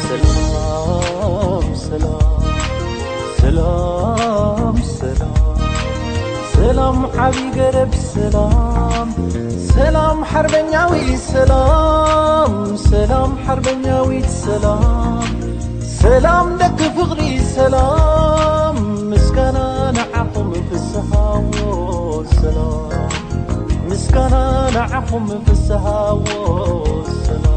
ሰላም ሰላም ሰላም ሰላም ሰላም ዓቢ ገረብ ሰላም ሰላም ሓርበኛዊ ሰላም ሰላም ሓርበኛዊት ሰላም ሰላም ደቂ ፍቕሪ ሰላም ምስጋና ንዓኹም ፍስሃዎ ሰላም ምስጋና ንዓኹም ፍስሃዎ ሰላም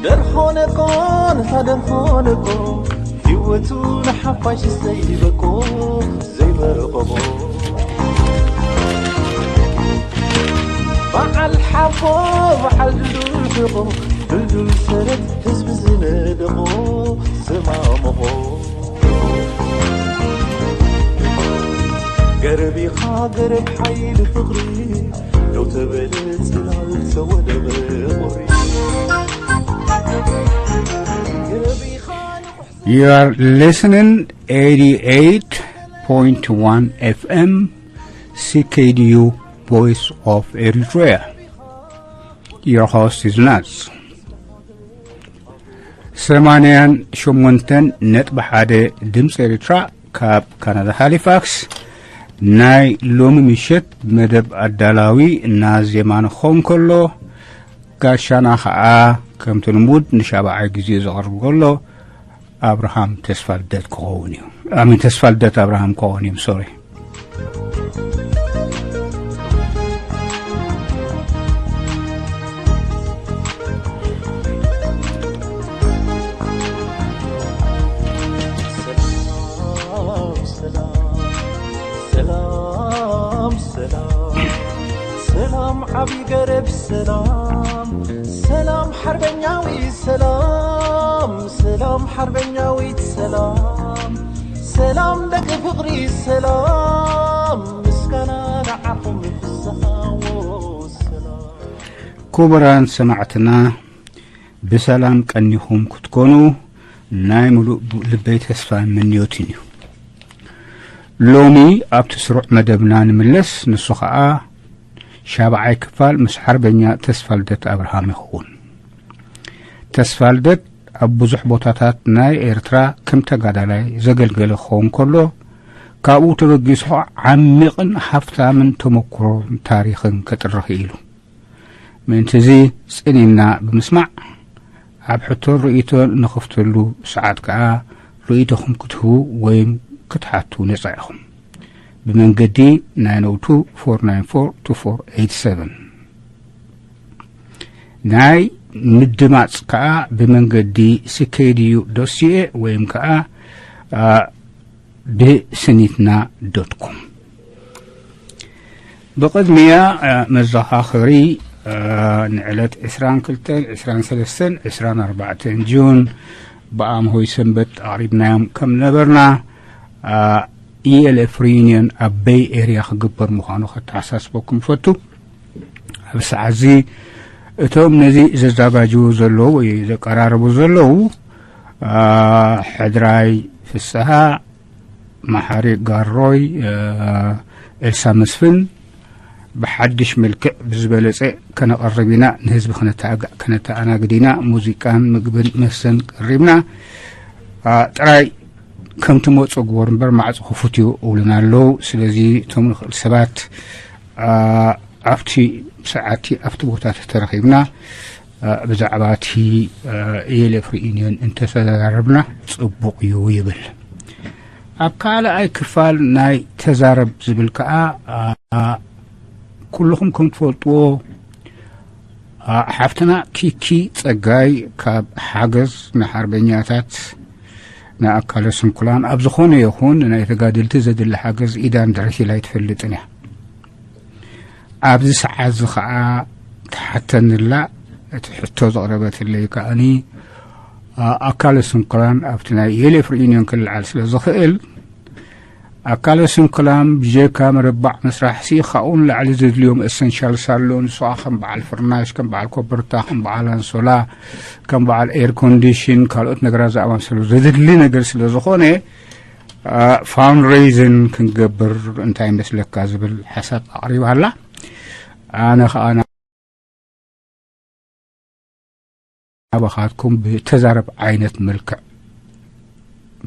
ደርሆነኮ ንታ ደርሆነኮ ህይወቱ ንሓፋሽ ዘይበቆ ዘይበረቐቦ በዓል ሓቦ በዓል ድልድል ሕቖ ድልድል ሰረት ህዝቢ ዝነደቖ ዝማመቖ ገረብ ኢኻ ገረብ ሓይሊ ፍቕሪ ደው ተበለ ጽላል ተወደበ ቁሪ ገረብ ኢኻ You are listening eighty-eight point one F M C K D U Voice of Eritrea. Your host is Naz. ሰማንያን ሸሞንተን ነጥቢ ሓደ ድምፂ ኤርትራ ካብ ካናዳ ሃሊፋክስ ናይ ሎሚ ምሸት መደብ ኣዳላዊ ናዝ የማነ ክኸውን ከሎ ጋሻና ኸዓ ከምቲ ልሙድ ንሻብዓይ ግዜ ዘቕርብ ዘሎ ኣብርሃም ተስፋልደት ክኸውን እዩ። ኣሚን ተስፋልደት ኣብርሃም ክኸውን እዩ። ሶሪ። ሰላም ሰላም ሰላም ሰላም ሰላም ዓቢ ገረብ ሰላም ሰላም ሓርበኛዊ ሰላም ሰላም ሓርበኛዊት ሰላም ሰላም ደቂ ፍቕሪ ሰላም ምስጋና ንዓኹም ፍስሃዎ ሰላም ክቡራን ሰማዕትና ብሰላም ቀኒኹም ክትኮኑ ናይ ምሉእ ልበይ ተስፋን ምንዮትን እዩ። ሎሚ ኣብቲ ስሩዕ መደብና ንምለስ፣ ንሱ ኸኣ ሻብዓይ ክፋል ምስ ሓርበኛ ተስፋልደት ኣብርሃም ይኸውን። ተስፋልደት ኣብ ብዙሕ ቦታታት ናይ ኤርትራ ከም ተጋዳላይ ዘገልገለ ክኸውን ከሎ፣ ካብኡ ተበጊሱ ኸኣ ዓሚቕን ሃፍታምን ተመኩሮን ታሪኽን ከጥሪ ክኢሉ። ምእንቲ እዚ ጽን ኢልና ብምስማዕ፣ ኣብ ሕቶን ርእይቶን ንኽፍተሉ ሰዓት ከኣ ርእይቶኹም ክትህቡ ወይም ክትሓቱ ነጻ ኢኹም። ብመንገዲ ናይ ነውቱ ፎር ናይን ፎር ቱ ፎር ኤይት ሰቨን። ናይ ምድማጽ ከኣ ብመንገዲ C K D U dot C A ወይም ከኣ፣ ኣ፣ ብስኒትና ዶት ኮም። ብቕድሚያ፣ እ፣ መዘኻኸሪ፣ እ፣ ንዕለት ዕስራን ክልተን፣ ዕስራን ሰለስተን፣ ዕስራን ኣርባዕተን ጁን ብኣምሆይ ሰንበት ኣቕሪብናዮም ከም ነበርና፣ እ፣ E L F Reunion ኣብ በይ ኤርያ ክግበር ምዃኑ ከተሓሳስበኩም እፈቱ። ኣብ ሰዓት እዚ እቶም ነዚ ዘዘጋጅዉ ዘለዉ ወይ ዘቀራርቡ ዘለዉ፣ እ፣ ሕድራይ ፍስሃ፣ መሓሪ ጋሮይ፣ እ፣ ኤልሳ መስፍን ብሓድሽ መልክዕ ብዝበለጸ ከነቐርብ ኢና፣ ንህዝቢ ከነተኣጋ-፣ ከነተኣናግድ ኢና። ሙዚቃን ምግብን መስተን ቀሪብና፣ እ፣ ጥራይ ከም ትመጹ ግበሩ እምበር ማዕጾ ክፉት እዩ እብሉና ኣለዉ። ስለዚ እቶም ንኽእል ሰባት፣ እ፣ ኣብቲ ሰዓቲ ኣብቲ ቦታ ተተረኺብና፣ እ፣ ብዛዕባ እቲ፣ እ፣ E L F Reunion እንተተዘራረብና ጽቡቕ እዩ ይብል። ኣብ ካልኣይ ክፋል ናይ ተዛረብ ዝብል ከኣ፣ እ፣ ኩልኹም ከም ትፈልጥዎ ሓፍትና ኪኪ ጸጋይ ካብ ሓገዝ ንሓርበኛታት ንኣካለ ስንኩላን ኣብ ዝኾነ ይኹን ናይ ተጋደልቲ ዘድሊ ሓገዝ ኢዳን ድሕሪት ኢላ ኣይትፈልጥን እያ። ኣብዚ ሰዓት እዚ ኸዓ ትሓተንላ እቲ ሕቶ ዘቕረበትለይ ከኣኒ ኣካለ ስንኩላን ኣብቲ ናይ የሌፍ ሪዩኒዮን ክልዓል ስለ ዝኽእል ኣካለ ስንኩላን ብጀካ መረባዕ መስራሕ ሲ ካብኡ ንላዕሊ ዘድልዮም ኤሰንሻልስ ኣሎ። ንሱ ከዓ ከም በዓል ፍርናሽ፣ ከም በዓል ኮበርታ፣ ከም በዓል ኣንሶላ፣ ከም በዓል ኤር ኮንዲሽን፣ ካልኦት ነገራት ዝኣመሰሉ ዘድሊ ነገር ስለ ዝኾነ ፋንድሬይዝን ክንገብር እንታይ ይመስለካ ዝብል ሓሳብ ኣቕሪባ ኣላ። ኣነ ከዓ ናባኻትኩም ብተዛረብ ዓይነት መልክዕ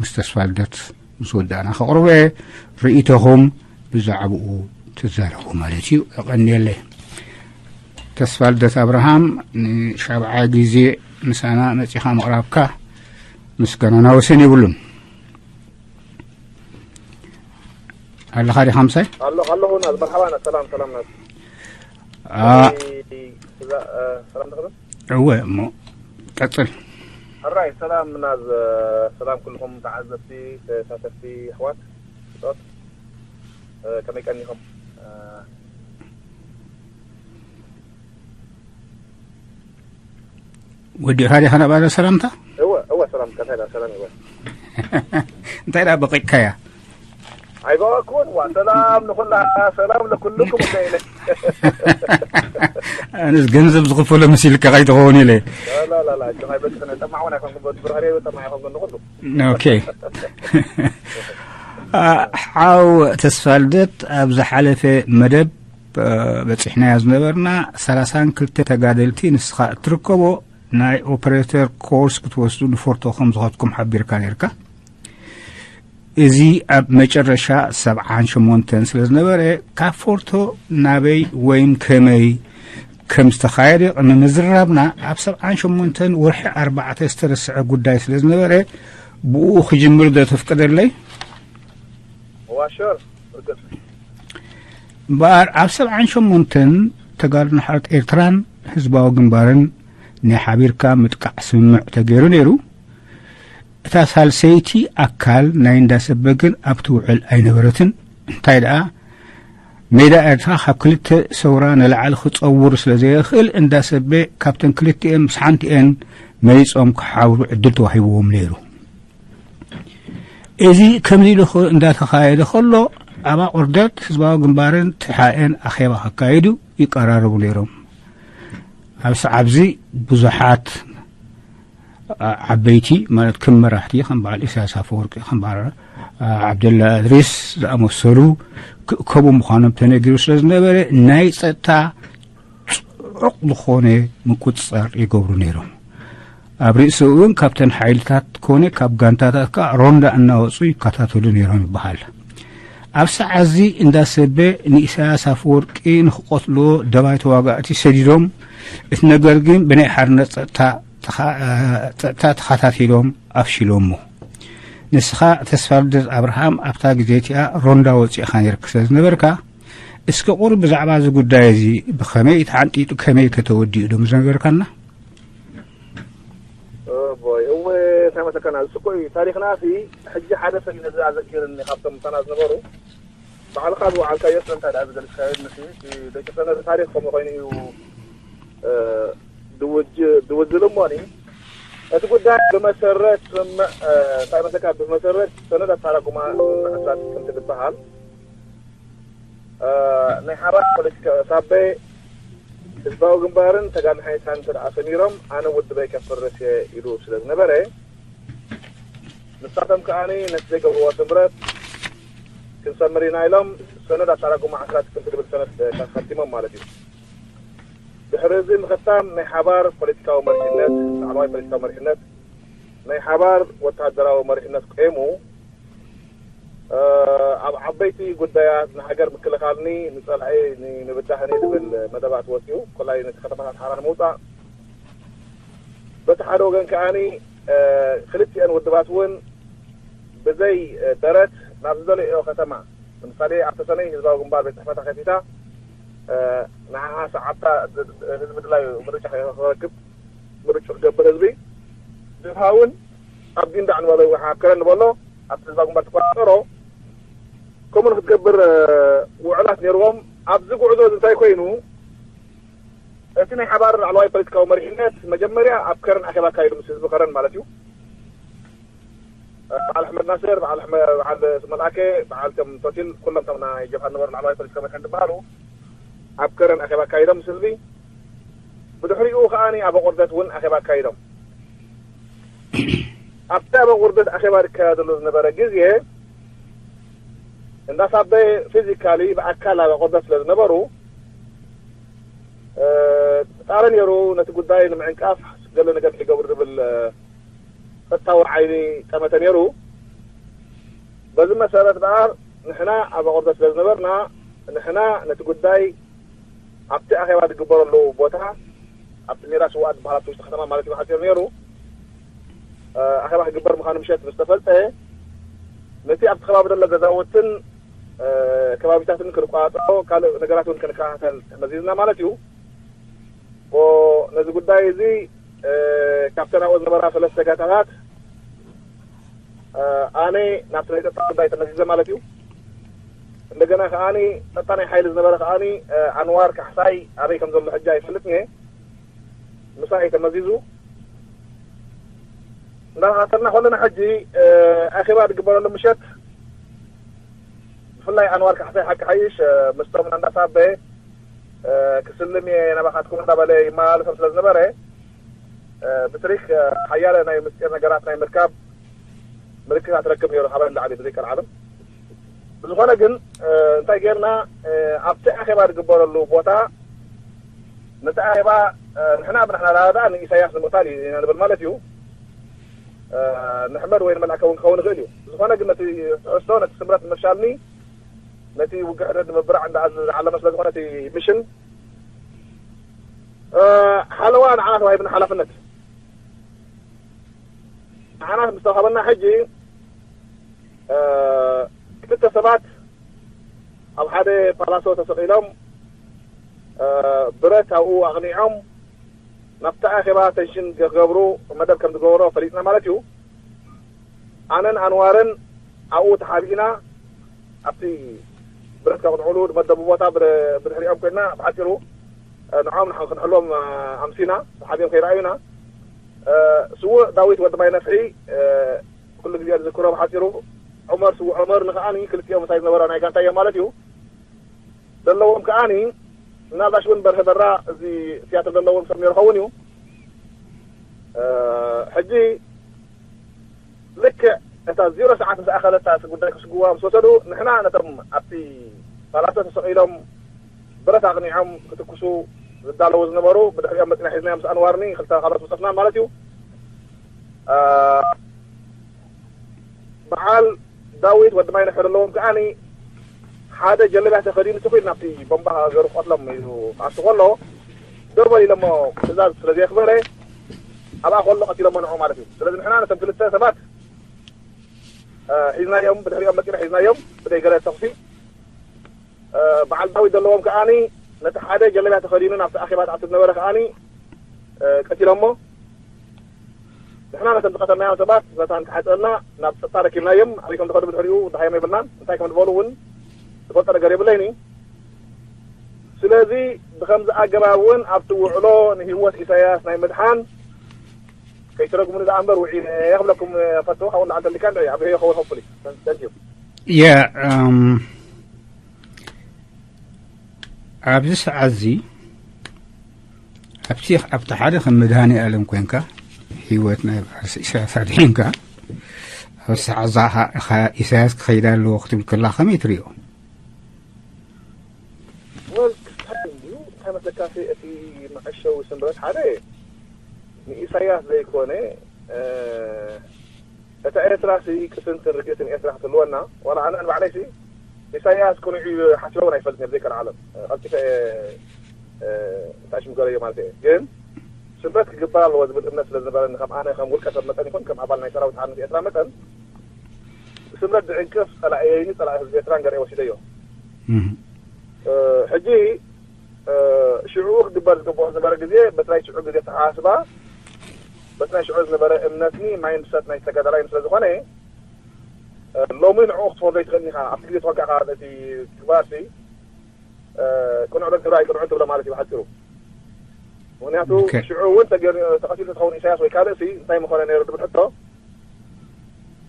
ምስ ተስፋ ልደት ምስ ወዳእና ከቕርቦ እየ። ርእይቶኹም ብዛዕባኡ ትዛረቡ ማለት እዩ። የቐንየለይ። ተስፋ ልደት ኣብርሃም ንሻብዓይ ግዜ ምሳና መጺኻ ምቕራብካ ምስጋናና ወሰን የብሉን። ኣለኻ ዲኻ ምሳይ? ኣሎ ኣለኹ ናዝ። መርሓባ ናዝ። ሰላም ሰላም ናዝ። አ- እዛ እ፣ ሰላም ትኽብል? እወ እሞ ቀጽል። ሕራይ ሰላም ናዝ። ሰላም ኩልኹም ተዓዘብቲ፣ ተሳተፍቲ፣ ኣሕዋት፣ ብጾት፣ እ፣ ከመይ ቀኒኹም? እ፣ ወዲእኻ ዲኻ ናባዛ ሰላምታ? እወ እወ ሰላም ቀታይ ዳ ሰላም ይወ። እንታይ ዳ በቂቅካያ? ኣይበወኩን ዋ ሰላም ንኹላ ሰላም ለኩልኩም እንደ ኢለ። ኣነስ ገንዘብ ዝኽፈሎ መሲልካ ከይትኸውን ኢለ። ላላላ እጆ ኣይበጽሕነ ጠማዕ እውን ኣይኮንኩም በቲ ብርሃሪ ጠማዕ ኣይኮንኩም ንኹሉ። ኦኬ። ሓው ተስፋ ልደት ኣብ ዝሓለፈ መደብ በጺሕናዮ ዝነበርና ሰላሳን ክልተ ተጋደልቲ ንስኻ እትርከቦ ናይ ኦፐሬተር ኮርስ ክትወስዱ ንፎርቶ ከም ዝኸድኩም ሓቢርካ ነርካ። እዚ ኣብ መጨረሻ ሰብዓን ሸሞንተን ስለ ዝነበረ ካብ ፎርቶ ናበይ ወይም ከመይ ከም ዝተኻየደ ቅድሚ ምዝራብና ኣብ ሰብዓን ሸሞንተን ወርሒ ኣርባዕተ ዝተረስዐ ጉዳይ ስለ ዝነበረ ብኡ ክጅምር ዶ ተፍቅደለይ? እዋ ሹር። እምበኣር ኣብ ሰብዓን ሸሞንተን ተጋድሎ ሓርነት ኤርትራን ህዝባዊ ግንባርን ናይ ሓቢርካ ምጥቃዕ ስምምዕ ተገይሩ ነይሩ። እታ ሳልሰይቲ ኣካል ናይ እንዳሰበ ግን ኣብቲ ውዕል ኣይነበረትን። እንታይ ደኣ ሜዳ ኤርትራ ካብ ክልተ ሰውራ ንላዕሊ ክጸውር ስለ ዘየኽእል እንዳሰበ ካብተን ክልቲኤን ምስ ሓንቲኤን መሪጾም ክሓብሩ ዕድል ተዋሂብዎም ነይሩ። እዚ ከምዚ ኢሉ እንዳተኻየደ ከሎ ኣብ ኣቑርደት ህዝባዊ ግንባርን ትሓኤን ኣኼባ ከካይዱ ይቀራረቡ ነይሮም። ኣብ ሰዓብዚ ብዙሓት ዓበይቲ ማለት ከም መራሕቲ ከም በዓል ኢሳያስ ኣፈወርቂ ከም በዓል ዓብደላ እድሪስ ዝኣመሰሉ ክእከቡ ምዃኖም ተነጊሩ ስለ ዝነበረ ናይ ጸጥታ ጽዑቕ ዝኾነ ምቁጽጻር ይገብሩ ነይሮም። ኣብ ርእሲኡ እውን ካብተን ሓይልታት ኮነ ካብ ጋንታታት ከኣ ሮንዳ እናወጹ ይከታተሉ ነይሮም ይበሃል። ኣብ ሰዓት እዚ እንዳሰበ ንኢሳያስ ኣፈወርቂ ንክቐትልዎ ደባይ ተዋጋእቲ ሰዲዶም እቲ ነገር ግን ብናይ ሓርነት ጸጥታ ተኻ- ጸጥታ ተኸታቲሎም ኣፍሺሎሞ። ንስኻ ተስፋ ልደት ኣብርሃም ኣብታ ግዜ እቲኣ ሮንዳ ወጺእኻ ነርክ ስለ ዝነበርካ እስኪ ቁሩብ ብዛዕባ እዚ ጉዳይ እዚ ብኸመይ ተሓንጢጡ ከመይ ከተወዲኡ ዶ ምዘንገርካና? ቦይ እወ እንታይ መሰከና እዚ እኮ እዩ ታሪክና ሲ ሕጂ ሓደ ሰብ እዩ ነዚ ኣዘኪርኒ ካብቶም ምሳና ዝነበሩ ባዕልካ ዝወዓልካዮ ስለምንታይ ደኣ ዝገልጽካዮ ንሲ ደቂ ሰነ ታሪክ ከምኡ ኮይኑ እዩ ድውጅ ድውዝል እሞኒ እቲ ጉዳይ ብመሰረት ስምምዕ እንታይ መሰካ ብመሰረት ሰነድ ኣታራጉማ ስምምዕ ኣስራት ከምቲ ዝበሃል ናይ ሓባር ፖለቲካ ሳበ ህዝባዊ ግንባርን ተጋድሎ ሓይልታን እንተ ደኣ ሰሚሮም ኣነ ውድበይ ከፍርስ እየ ኢሉ ስለ ዝነበረ ንሳቶም ከኣ ነቲ ዘይገብርዎ ስምረት ክንሰምር ኢና ኢሎም ሰነድ ኣታራጉማ ዓስራ ትክልተ ዝብል ሰነድ ከቲሞም ማለት እዩ። ድሕሪ እዚ ምኽታም ናይ ሓባር ፖለቲካዊ መሪሕነት፣ ላዕለዋይ ፖለቲካዊ መሪሕነት ናይ ሓባር ወተሃደራዊ መሪሕነት ቆይሙ ኣብ ዓበይቲ ጉዳያት ንሃገር ምክልኻልኒ ንፀላኢ ንምብዳህኒ ዝብል መደባት ወፂኡ ኮላይ ነቲ ከተማታት ሓራ ንምውፃእ በቲ ሓደ ወገን ከዓኒ ክልቲአን ውድባት እውን ብዘይ ደረት ናብ ዝደለዮ ከተማ ንምሳሌ ኣብ ተሰነይ ህዝባዊ ግንባር ቤት ፅሕፈታ ከፊታ ንዓ ሰዓብታ ህዝቢ ድላዩ ምርጫ ክረክብ፣ ምርጫ ክገብር ህዝቢ ድሃውን ኣብ ዲንዳዕ ንበሎ፣ ይሓከረ ንበሎ፣ ኣብቲ ህዝባዊ ግንባር ትቆጻጸሮ። ከምኡ ንክትገብር ውዕላት ነይርዎም። ኣብዚ ጉዕዞ እዚ እንታይ ኮይኑ? እቲ ናይ ሓባር ላዕለዋይ ፖለቲካዊ መሪሕነት መጀመርያ ኣብ ከረን ኣኼባ ኣካይዱ፣ ምስ ህዝቢ ከረን ማለት እዩ። በዓል ኣሕመድ ናስር፣ በዓል ኣሕመ-፣ በዓል ስመልኣከ፣ በዓል ቶም ቶቲል፣ ኩሎም ቶም ናይ ጀብሃ ዝነበሩ ላዕለዋይ ፖለቲካዊ መሪሕነት ዝበሃሉ ኣብ ከረን ኣኼባ ኣካይዶም ምስ ህዝቢ። ብድሕሪኡ ከኣ ኣብ ኣቑርደት እውን ኣኼባ ኣካይዶም። ኣብቲ ኣብ ኣቑርደት ኣኼባ ዝካየደሉ ዝነበረ ግዜ እንዳ ሳበ ፊዚካሊ ብኣካል ኣብ ኣቑርደት ስለ ዝነበሩ፣ እ፣ ጣረ ነይሩ ነቲ ጉዳይ ንምዕንቃፍ ገለ ነገር ከይገብሩ ዝብል፣ እ፣ ፈታዊ ዓይኒ ጠመተ ነይሩ። በዚ መሰረት ደኣ ንሕና ኣብ ኣቑርደት ስለ ዝነበርና፣ ንሕና ነቲ ጉዳይ ኣብቲ ኣኼባ ዝግበረሉ ቦታ፣ ኣብቲ ሜዳ ስውኣት ዝበሃል ኣብቲ ውሽጢ ከተማ ማለት እዩ፣ ብሓጺሩ ነይሩ። እ፣ ኣኼባ ክግበር ምዃኑ ምሸት ምስ ተፈልጠ፣ ነቲ ኣብቲ ከባቢ ዘሎ ገዛውትን፣ እ፣ ከባቢታትን ክንቋጸሮ፣ ካልእ ነገራት እውን ክንከታተል ተመዚዝና ማለት እዩ። ኦ፣ ነዚ ጉዳይ እዚ፣ እ፣ ካብተን ኣብኡ ዝነበራ ሰለስተ ጋንታታት፣ እ፣ ኣነ ናብቲ ናይ ጸጥታ ጉዳይ ተመዚዘ ማለት እዩ። እንደገና ከኣኒ ጸጥታ ናይ ሓይሊ ዝነበረ ከኣኒ፣ እ፣ ኣንዋር ካሕሳይ ኣበይ ከም ዘሎ ሕጂ ኣይፈልጥን እየ። ምሳይ ተመዚዙ። እንዳተኸታተልና ከለና ሕጂ፣ እ፣ ኣኼባ ዝግበረሉ ምሸት ብፍላይ ኣንዋር ካሕሳይ ሓቂ ሓይሽ፣ እ፣ ምስቶም እንዳሳበ፣ እ፣ ክስልም እየ ናባኻትኩም እንዳበለ ይመላለሶም ስለ ዝነበረ፣ እ፣ ብትሪክ፣ እ፣ ሓያለ ናይ ምስጢር ነገራት ናይ ምርካብ ምልክታት ረክብ ነይሩ፣ ካባይ ንላዕሊ ብዘይቀልዓለም። ብዝኾነ ግን፣ እ፣ እንታይ ጌርና፣ እ፣ ኣብቲ ኣኼባ ዝግበረሉ ቦታ፣ ነቲ ኣኼባ፣ እ፣ ንሕና ብንሕና ዳኣ ንኢሳያስ ንምቕታል ኢና ንብል ማለት እዩ። እ፣ ንሕመድ ወይ ንመልኣከ እውን ክኸውን ይኽእል እዩ። ብዝኾነ ግን ነቲ ትሕዝቶ፣ ነቲ ስምረት ንምፍሻልኒ፣ ነቲ ውግእ ሕድሕድ ንምብራዕ እንዳ ዝዓለመ ስለ ዝኾነ እቲ ሚሽን፣ እ፣ ሓለዋ ንዓና ተዋሂብና ሓላፍነት። ንዓና ምስ ተዋሃበና ሕጂ፣ እ፣ ክልተ ሰባት ኣብ ሓደ ፓላሶ ተሰቒሎም፣ እ፣ ብረት ኣብኡ ኣቕኒዖም፣ ናብቲ ኣኼባ ተንሽን ክገብሩ መደብ ከም ዝገበሮ ፈሊጥና ማለት እዩ። ኣነን ኣንዋርን ኣብኡ ተሓቢእና፣ ኣብቲ ብረት ከቕንዕሉ ዝመደቡ ቦታ ብድ-፣ ብድሕሪኦም ኮይንና፣ ብሓጺሩ፣ እ፣ ንዖም ንሕና ክንሕሎም፣ እ፣ ኣምሲና፣ ተሓቢኦም ከይረኣዩና። እ፣ ስዉእ ዳዊት ወዲ ማይ ነፍሒ፣ እ፣ ኩሉ ግዜ ዝዝክሮ ብሓጺሩ፣ ዑመር፣ ስዉእ ዑመር ንኸኣኒ ክልቲኦም ምሳይ ዝነበሩ ናይ ጋንታ እዮም ማለት እዩ። ዘለዎም ከኣኒ፣ ምናልባሽ እውን በርሀ በራ እዚ ትያትር ዘለዎም ሰብ ነይሩ ኸውን እዩ። እ፣ ሕጂ ልክዕ እታ ዜሮ ሰዓት ምስ ኣኸለታ እቲ ጉዳይ ክስግዋ ምስ ወሰዱ፣ ንሕና ነቶም ኣብቲ ፓላሶ ተሰቒሎም ብረት ኣቕኒዖም ክትኩሱ ዝዳለዉ ዝነበሩ ብድሕሪኦም መጺና ሒዝናዮም፣ ምስ ኣንዋርኒ ክልተ ካልኦት ምስ ጠፍና ማለት እዩ። እ፣ በዓል ዳዊት ወዲ ማይ ነሕሪ ኣለዎም ከኣኒ ሓደ ጀለብያ ተኸዲኑ ትኹል ናብቲ ቦምባ ገሩ ክቐትሎም ኢሉ ክኣቱ ከሎ፣ ደው በል ኢሎሞ ትእዛዝ ስለ ዘየኽበረ፣ ኣብኣ ከሎ ቀቲሎሞ ንዑ ማለት እዩ። ስለዚ ንሕና ነቶም ክልተ ሰባት፣ እ፣ ሒዝናዮም፣ ብድሕሪኦም መጺና ሒዝናዮም፣ ብደይ ገለ ተኹሲ። እ፣ በዓል ዳዊት ዘለዎም ከኣኒ ነቲ ሓደ ጀለብያ ተኸዲኑ ናብቲ ኣኼባ ዝኣቱ ዝነበረ ከኣኒ፣ እ፣ ቀቲሎሞ። ንሕና ነቶም ዝቐተልናዮም ሰባት መታን ክሓጸልና ናብ ጸጥታ ረኪብናዮም። ኣበይ ከም ዝኸዱ ብድሕሪኡ ደሃዮም የብልናን። እንታይ ከም ዝበሉ እውን ዝፈልጦ ነገር የብለይን እዩ። ስለዚ ብኸምዚ ኣገባብ እውን ኣብቲ ውዕሎ ንህይወት ኢሳያስ ናይ ምድሓን ከይትረግሙኒ ደኣ እምበር ውዒለ እየ ክብለኩም እፈቱ። ካብኡ ንላዕሊ ተሊካ እንድዒ ኣብ ይኸውን ሆፕፉሊ። Thank you። ያ፣ እም፣ ኣብዚ ሰዓት እዚ ኣብቲ፣ ኣብቲ ሓደ ከም መድሃኔ ኣለም ኮንካ ህይወት ናይ በዓል ኢሳያስ ኣድሒንካ፣ ኣብዚ ሰዓት እዛ ኢኻ ኢሳያስ ክኸይድ ኣለዎ ክትብል ከላ ከመይ ትሪኦ? ወል ክሳብ እንድዩ እንታይ መስለካ፣ እቲ መዐሸዊ ስምረት ሓደ ንኢሳያስ ዘይኮነ፣ እ፣ እታ ኤርትራ ሲ ቅስንትን ርግእትን ኤርትራ ክትህልወና፣ ዋላ ኣነ ንባዕለይ ሲ ኢሳያስ ቅኑዕ እዩ ሓሲበ እውን ኣይፈልጥን እየ፣ ብዘይካ ንዓለም፣ እ፣ ቀልጢፈ እየ፣ እ፣ እንታይ ሽም ገረዮ ማለት እየ። ግን ስምረት ክግበር ኣለዎ ዝብል እምነት ስለ ዝነበረኒ፣ ከም ኣነ ከም ውልቀ ሰብ መጠን ይኹን ከም ኣባል ናይ ሰራዊት ሓርነት ኤርትራ መጠን፣ ስምረት ዝዕንቅፍ ጸላኢየይኒ ጸላኢ ህዝቢ ኤርትራን ገርኤ ወሲደዮ። እህ። እ፣ ሕጂ ሽዑ ክግበር ዝግብኦ ዝነበረ ግዜ በቲ ናይ ሽዑ ግዜ ተሓሳስባ፣ በቲ ናይ ሽዑ ዝነበረ እምነትኒ ማይንድሰት ናይ ተጋዳላይ ስለ ዝኾነ፣ ሎሚ ንዕኡ ክትፈርዶ ኣይትኽእልን ኢኻ። ኣብቲ ግዜ ተወጋእካ ነቲ ትግባርሲ ቅኑዕ ዶ ትብሎ ኣይቅኑዕን ትብሎ ማለት እዩ ብሓፂሩ። ምክንያቱ ሽዑ እውን ተቀቲሉ ተኸውን ኢሳያስ ወይ ካልእ ሲ እንታይ ምኾነ ነይሩ ድብል ሕቶ፣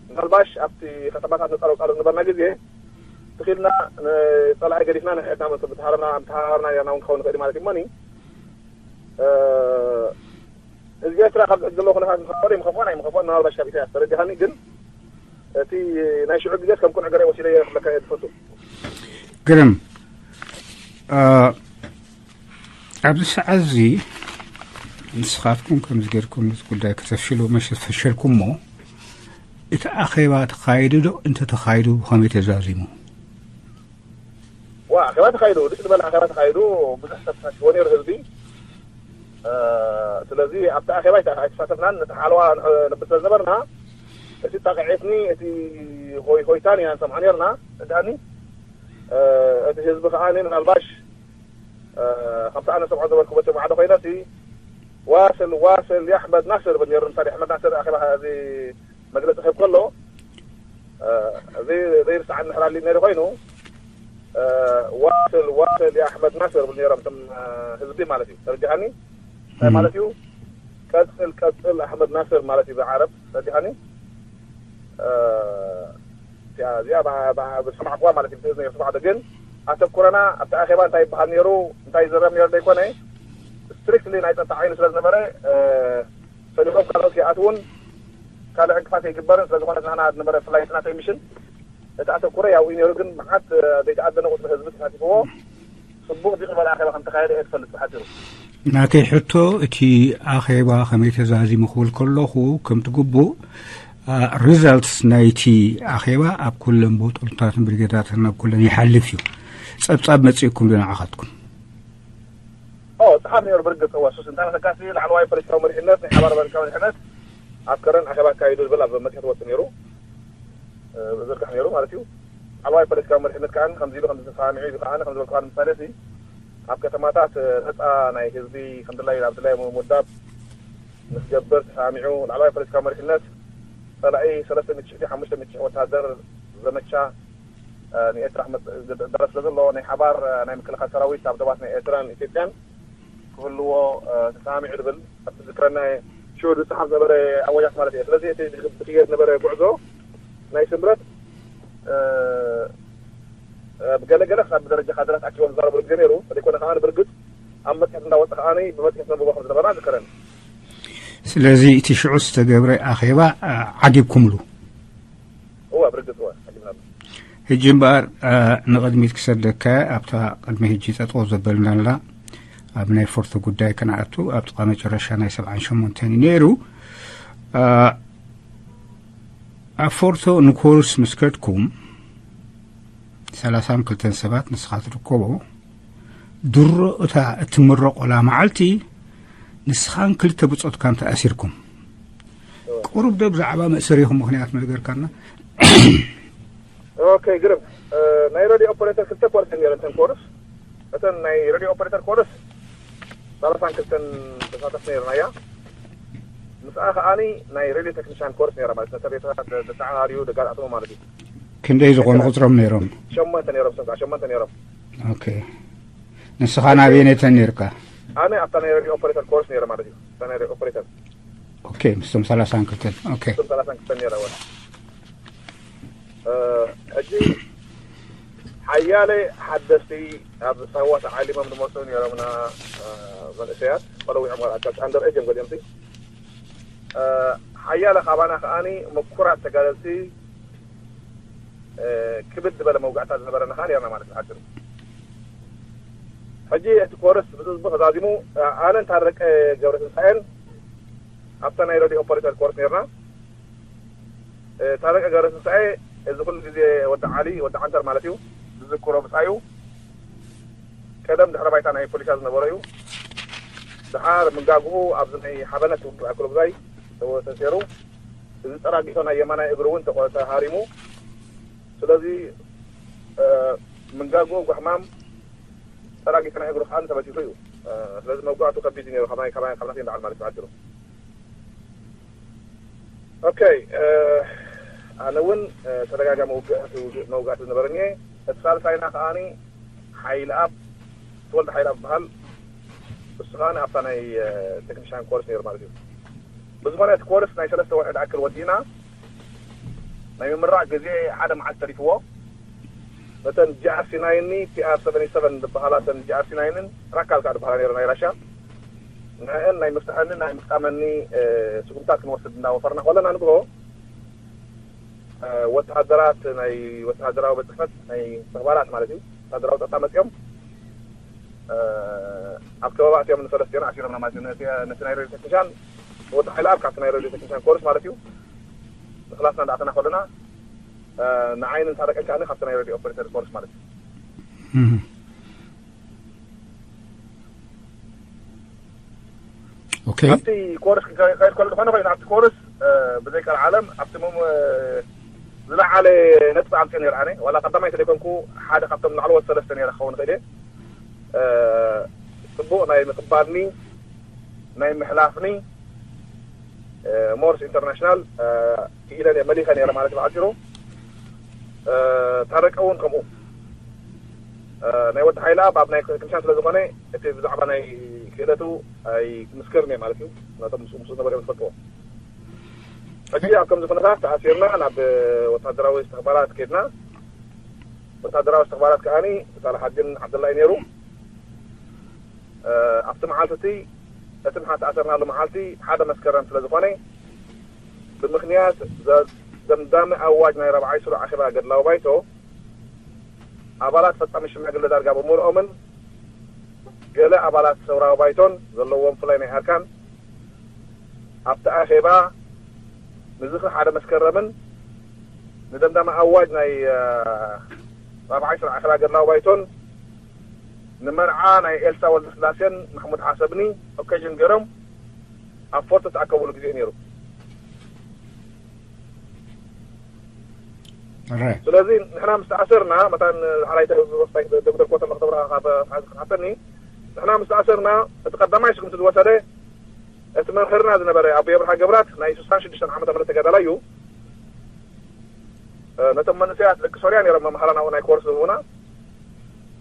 ምናልባሽ ኣብቲ ከተማታት ንፃረብ ፃረብ ዝነበርና ግዜ ትኽኢልና ንፀላኢ ገዲፍና ንሕትና ምስ ተሃረብና ምተሃራርና ኢና እውን ክኸውን ንኽእል ማለት እዩ። እሞኒ ህዝቢ ኤርትራ ካብ ዝሕዚ ዘለዎ ኩነታት ምኸፈሉ ይምኸፍኦን ኣይምኸፍኦን ምናልባሽ ካብ ኢሳያስ ተረዲኻኒ። ግን እቲ ናይ ሽዑ ግዜስ ከም ቁኑዕ ገለ ወሲደ እየ ክብለካ እየ ዝፈቱ። ግርም፣ ኣብዚ ሰዓት እዚ ንስኻትኩም ከምዚ ጌርኩም ነቲ ጉዳይ ከተፍሽሉ መሸት ፈሸልኩሞ፣ እቲ ኣኼባ ተኻይዱ ዶ? እንተተኻይዱ ብኸመይ ተዛዚሙ? ዋ ኣኼባ ተኻይዱ፣ ልጭ ዝበለ ኣኼባ ተኻይዱ፣ ብዙሕ ሰብ ተሳቲፍዎ ነይሩ ህዝቢ። ስለዚ ኣብቲ ኣኼባ ኣይተሳተፍናን፣ ነቲ ሓለዋ ነብር ስለ ዝነበርና እቲ ጣቕዒትኒ እቲ ሆይ ሆይታን ኢና ንሰምዖ ነርና። እዳኒ እቲ ህዝቢ ከዓኒ ምናልባሽ ከምቲ ኣነ ሰምዖ ዝበልኩ በቲ ማዕዶ ኮይነሲ ዋስል ዋስል የሕመድ ናስር ብል ነሩ። ምሳሌ ኣሕመድ ናስር ኣኼባ እዚ መግለፂ ክህብ ከሎ ዘይርስዓኒ ሕራሊ ነሩ ኮይኑ ዋስል ዋስል የኣሕመድ ናስር ብል ነሮም እቶም ህዝቢ ማለት እዩ። ተረዲኻኒ? እንታይ ማለት እዩ? ቀፅል ቀፅል ኣሕመድ ናስር ማለት እዩ ብዓረብ። ተረዲኻኒ? እዚኣ ብሰማዕኩዋ ማለት እዩ ብትእዝነ እየ ስማዕዶ። ግን ኣተኩረና ኣብቲ ኣኼባ እንታይ ይበሃል ነይሩ እንታይ ይዘረብ ነይሩ ዘይኮነ ስትሪክትሊ ናይ ፀጥታ ዓይኒ ስለ ዝነበረ ፈሊኾም ካልኦት ከይኣትውን ካልእ ዕንቅፋት ኣይግበርን። ስለዝኾነ ናህና ዝነበረ ፍላይትና ተይ ሚሽን እቲ ኣተኩረ ያው እዩ ነይሩ። ግን መዓት ዘይተኣደነ ቁፅሪ ህዝቢ ተሳቲፍዎ ፅቡቕ ዝቕበል ኣኼባ ከም ተኻየደ እየ ትፈልጥ ብሓፂሩ። ናተይ ሕቶ እቲ ኣኼባ ከመይ ተዛዚሙ ክብል ከለኹ ከምቲ ግቡእ ሪዛልትስ ናይቲ ኣኼባ ኣብ ኩለን ቦጦልታትን ብርጌዳትን ናብ ኩለን ይሓልፍ እዩ። ጸብጻብ መጺእኩም ዶ ንዓኻትኩም? ኦ ጸሓፍ ነይሩ ብርግጽ እወ ሱስ እንታይ መሰካሲ ላዕለዋይ ፖለቲካዊ መሪሕነት ናይ ሓባር ፖለቲካዊ መሪሕነት ኣብ ከረን ኣኼባ ኣካይዱ ዝብል ኣብ መጽሔት ወጡ ነይሩ ዝርጋሕ ነይሩ ማለት እዩ። ላዕለዋይ ፖለቲካዊ መሪሕነት ከኣ ከምዚ ኢሉ ከምዚ ተሰማሚዑ ኢሉ ከኣ ከምዚ ዝበልኩ ምሳሌ ሲ ኣብ ከተማታት ነጻ ናይ ህዝቢ ከም ድላይ ኣብ ድላይ ምውዳብ ምስ ገብር ተሰማሚዑ ላዕለዋይ ፖለቲካዊ መሪሕነት ጸላኢ ሰለስተ ሚእቲ ሽሕ ድዩ ሓሙሽተ ሚእቲ ሽሕ ወታደር ዘመቻ ንኤርትራ ክመጽእ ዝደረ ስለ ዘሎ ናይ ሓባር ናይ ምክልኻል ሰራዊት ኣብ ዶባት ናይ ኤርትራን ኢትዮጵያን ክህልዎ ተሰማሚዑ ዝብል ኣብቲ ዝክረና ሽዑ ዝጸሓፍ ነበረ ኣዋጃት ማለት እየ። ስለዚ እቲ ዝክየድ ነበረ ጉዕዞ ናይ ስምረት ብገለገለ ክሳብ ብደረጃ ካድራት ኣኪቦም ዝዛረብሉ ግዜ ነይሩ። እንተዘይኮነ ከዓ ብርግጽ ኣብ መጽሔት እንዳወፀ ከዓ ብመጽሔት ነንብቦ ከም ዝነበርና ዝከረኒ። ስለዚ እቲ ሽዑ ዝተገብረ ኣኼባ ዓጊብኩምሉ? እወ ብርግጽ እወ ዓጊብናሉ። ሕጂ እምበኣር ንቕድሚት ክሰደካ ኣብታ ቅድሚ ሕጂ ጠጠው ዘበልናላ ኣብ ናይ ፎርቶ ጉዳይ ክንኣቱ ኣብ ጥቓ መጨረሻ ናይ ሰብዓን ሸሞንተን እዩ ነይሩ። ኣብ ፎርቶ ንኮርስ ምስ ከድኩም ሰላሳን ክልተን ሰባት ንስኻ ትርከቦ ድሮ እታ እትምረቆላ መዓልቲ ንስኻን ክልተ ብጾትካን ተኣሲርኩም። ቁሩብ ዶ ብዛዕባ መእሰሪኹም ምኽንያት ምነገርካና? ኦኬ ግርም ናይ ሬድዮ ኦፐሬተር ክልተ ኮርስ ነይረን እተን ኮርስ እተን ናይ ሬድዮ ኦፐሬተር ኮርስ ሰላሳን ክልተን ተሳተፍ ነይርና እያ። ምስኣ ከዓኒ ናይ ሬድዮ ቴክኒሻን ኮርስ ነይራ ማለት ነተን ሬድዮታት ደተዓራርዩ ደጋጣጥሙ ማለት እዩ። ክንደይ ዝኾኑ ቁፅሮም ነይሮም? ሸሞንተ ነይሮም። ሰብዓ ሸሞንተ ነይሮም። ኦኬ። ንስኻ ናበየነተን ነይርካ? ኣነ ኣብታ ናይ ሬድዮ ኦፐሬተር ኮርስ ነይረ ማለት እዩ። ኣብታ ናይ ሬድዮ ኦፐሬተር። ኦኬ። ምስቶም ሰላሳን ክልተን። ኦኬ። ምስቶም ሰላሳን ክልተን ነይረ። ሕጂ ሓያለ ሓደስቲ ኣብ ሳዋ ተዓሊሞም ዝመፁ ነይሮምና መንእሰያት ቆለዊዖም ወርኣካት ኣንደር ኤጅ እዮም ገሊኦም ሓያለ ካባና ከዓኒ ምኩራት ተጋደልቲ ክብድ ዝበለ መውጋእታ ዝነበረና ከዓ ነርና ማለት ሓፂሩ። ሕጂ እቲ ኮርስ ብዝዝቡ ተዛዚሙ ኣነን ታረቀ ገብረ ትንሳኤን ኣብታ ናይ ሬድዮ ኦፐሬተር ኮርስ ነርና። ታረቀ ገብረ ትንሳኤ እዚ ኩሉ ግዜ ወዲ ዓሊ ወዲ ዓንተር ማለት እዩ ዝዝክሮ ብፃዩ ቀደም ድሕረ ባይታ ናይ ፖሊሳ ዝነበሮ እዩ። ድሓር ምንጋግኡ ኣብዚ ናይ ሓበነት ውግእ ኣክለጉዛይ ተሰሩ። እዚ ፀራጊቶ ናይ የማናይ እግሩ እውን ተሃሪሙ። ስለዚ ምንጋግኡ ጓሕማም ተራጊፈ ናይ እግሩ ከኣ ተበቲኹ እዩ። ስለዚ መውጋእቱ ከቢድ እዩ ነይሩ፣ ካብ ናይ ካብ ናይ ካብ ናተይ ንላዕሊ ማለት እዩ ብሓጺሩ። ኦኬ፣ ኣነ እውን ተደጋጋሚ ውግእ መውጋእቲ ዝነበረኒ እየ። እቲ ሳልሳይና ከኣ ሓይልኣብ ተወልደ ሓይልኣብ ዝበሃል፣ እሱ ከኣ ኣብታ ናይ ቴክኒሻን ኮርስ ነይሩ ማለት እዩ። ብዝኾነ እቲ ኮርስ ናይ ሰለስተ ወርሒ ዝኣክል ወዲእና፣ ናይ ምምራቕ ግዜ ሓደ መዓልቲ ተሪፍዎ። ነተን ጂኣር ሲ ናይን ቲኣር ሰቨንቲ ሰቨን ዝበሃላ፣ እተን ጂኣር ሲ ናይንን ራካል ከዓ ዝበሃላ ነይረ ናይ ራሻ፣ ንዕአን ናይ ምፍትሐኒ ናይ ምጥቃመኒ ስጉምታት ክንወስድ እንዳወፈርና ከለና ንግሆ ወተሃደራት ናይ ወተሃደራዊ ቤት ጽሕፈት ናይ ምኽባራት ማለት እዩ፣ ወተሃደራዊ ጸጥታ መጺኦም ኣብ ከባቢ ኣትዮም ንሰለስቲኦና ኣሲሮምና ማለት እዩ። ነቲ ናይ ሬድዮ ቴክኒሻን ንወዲ ሓይለ ኣብ ካብቲ ናይ ሬድዮ ቴክኒሻን ኮርስ ማለት እዩ ንክላስና እንዳኣተና ከለና ንዓይን ንታረቀን ከኣ ካብቲ ናይ ሬድዮ ኦፐሬተር ኮርስ ማለት እዩ። ኦኬ ኣብቲ ኮርስ ክካየድ ከሎ ዝኾነ ኮይኑ ኣብቲ ኮርስ ብዘይ ቀልዓለም ኣብቲ ዝለዓለ ነጥቢ ኣምፅኦ ነይረ። ኣነ ዋላ ቀዳማይ ተደይኮንኩ ሓደ ካብቶም ላዕለዎት ሰለስተ ነይረ ክኸውን ይኽእል እየ። ፅቡቕ ናይ ምቕባልኒ ናይ ምሕላፍኒ ሞርስ ኢንተርናሽናል ክኢለ መሊኸ ነይረ ማለት ብሓፂሩ። ታረቀ እውን ከምኡ ናይ ወዲ ሓይላ ኣብ ናይ ክንሻን ስለ ዝኾነ እቲ ብዛዕባ ናይ ክእለቱ ኣይምስክርን እየ ማለት እዩ። ነቶም ምስ ምስ ነበረ ዝፈልጥዎ ሕጂ ኣብ ከምዚ ኩነታት ተኣሲርና ናብ ወታደራዊ እስትኽባራት ከድና። ወታደራዊ እስትኽባራት ከኣኒ ሳላሓዲን ዓብደላ እዩ ነይሩ። ኣብቲ መዓልቲ እቲ እቲ ንሓ ተኣሰርናሉ መዓልቲ ሓደ መስከረም ስለ ዝኾነ ብምኽንያት ደምዳሚ ኣዋጅ ናይ ራብዓይ ስሩዕ ኣኼባ ገድላዊ ባይቶ ኣባላት ፈጻሚ ሽማግለ ዳርጋ ብምልኦምን ገለ ኣባላት ሰውራዊ ባይቶን ዘለዎም ፍላይ ናይ ኣርካን ኣብቲ ኣኼባ ንዝኽሪ ሓደ መስከረምን ንደምዳሚ ኣዋጅ ናይ ራብዓይ ስሩዕ ኣኼባ ገድላዊ ባይቶን ንመርዓ ናይ ኤልሳ ወልደስላሴን ማሕሙድ ዓሰብኒ ኦኬዥን ገይሮም ኣብ ፎርቶ ዝተኣከብሉ ግዜ ነይሩ። ስለዚ ንሕና ምስ ተኣሰርና መታን ሓራይተ ወስታይ ደብደር ኮተማ ከተብራ ሓተኒ ንሕና ምስ ተኣሰርና እቲ ቀዳማይ ስጉምቲ ዝወሰደ እቲ መምህርና ዝነበረ ኣቦ የብርሃ ገብራት ናይ ስሳን ሽዱሽተን ዓመተ ምህረት ተጋዳላይ እዩ። ነቶም መንእሰያት ደቂ ሶርያ ነይሮም መምሃራን ኣብኡ ናይ ኮርስ ዝህቡና።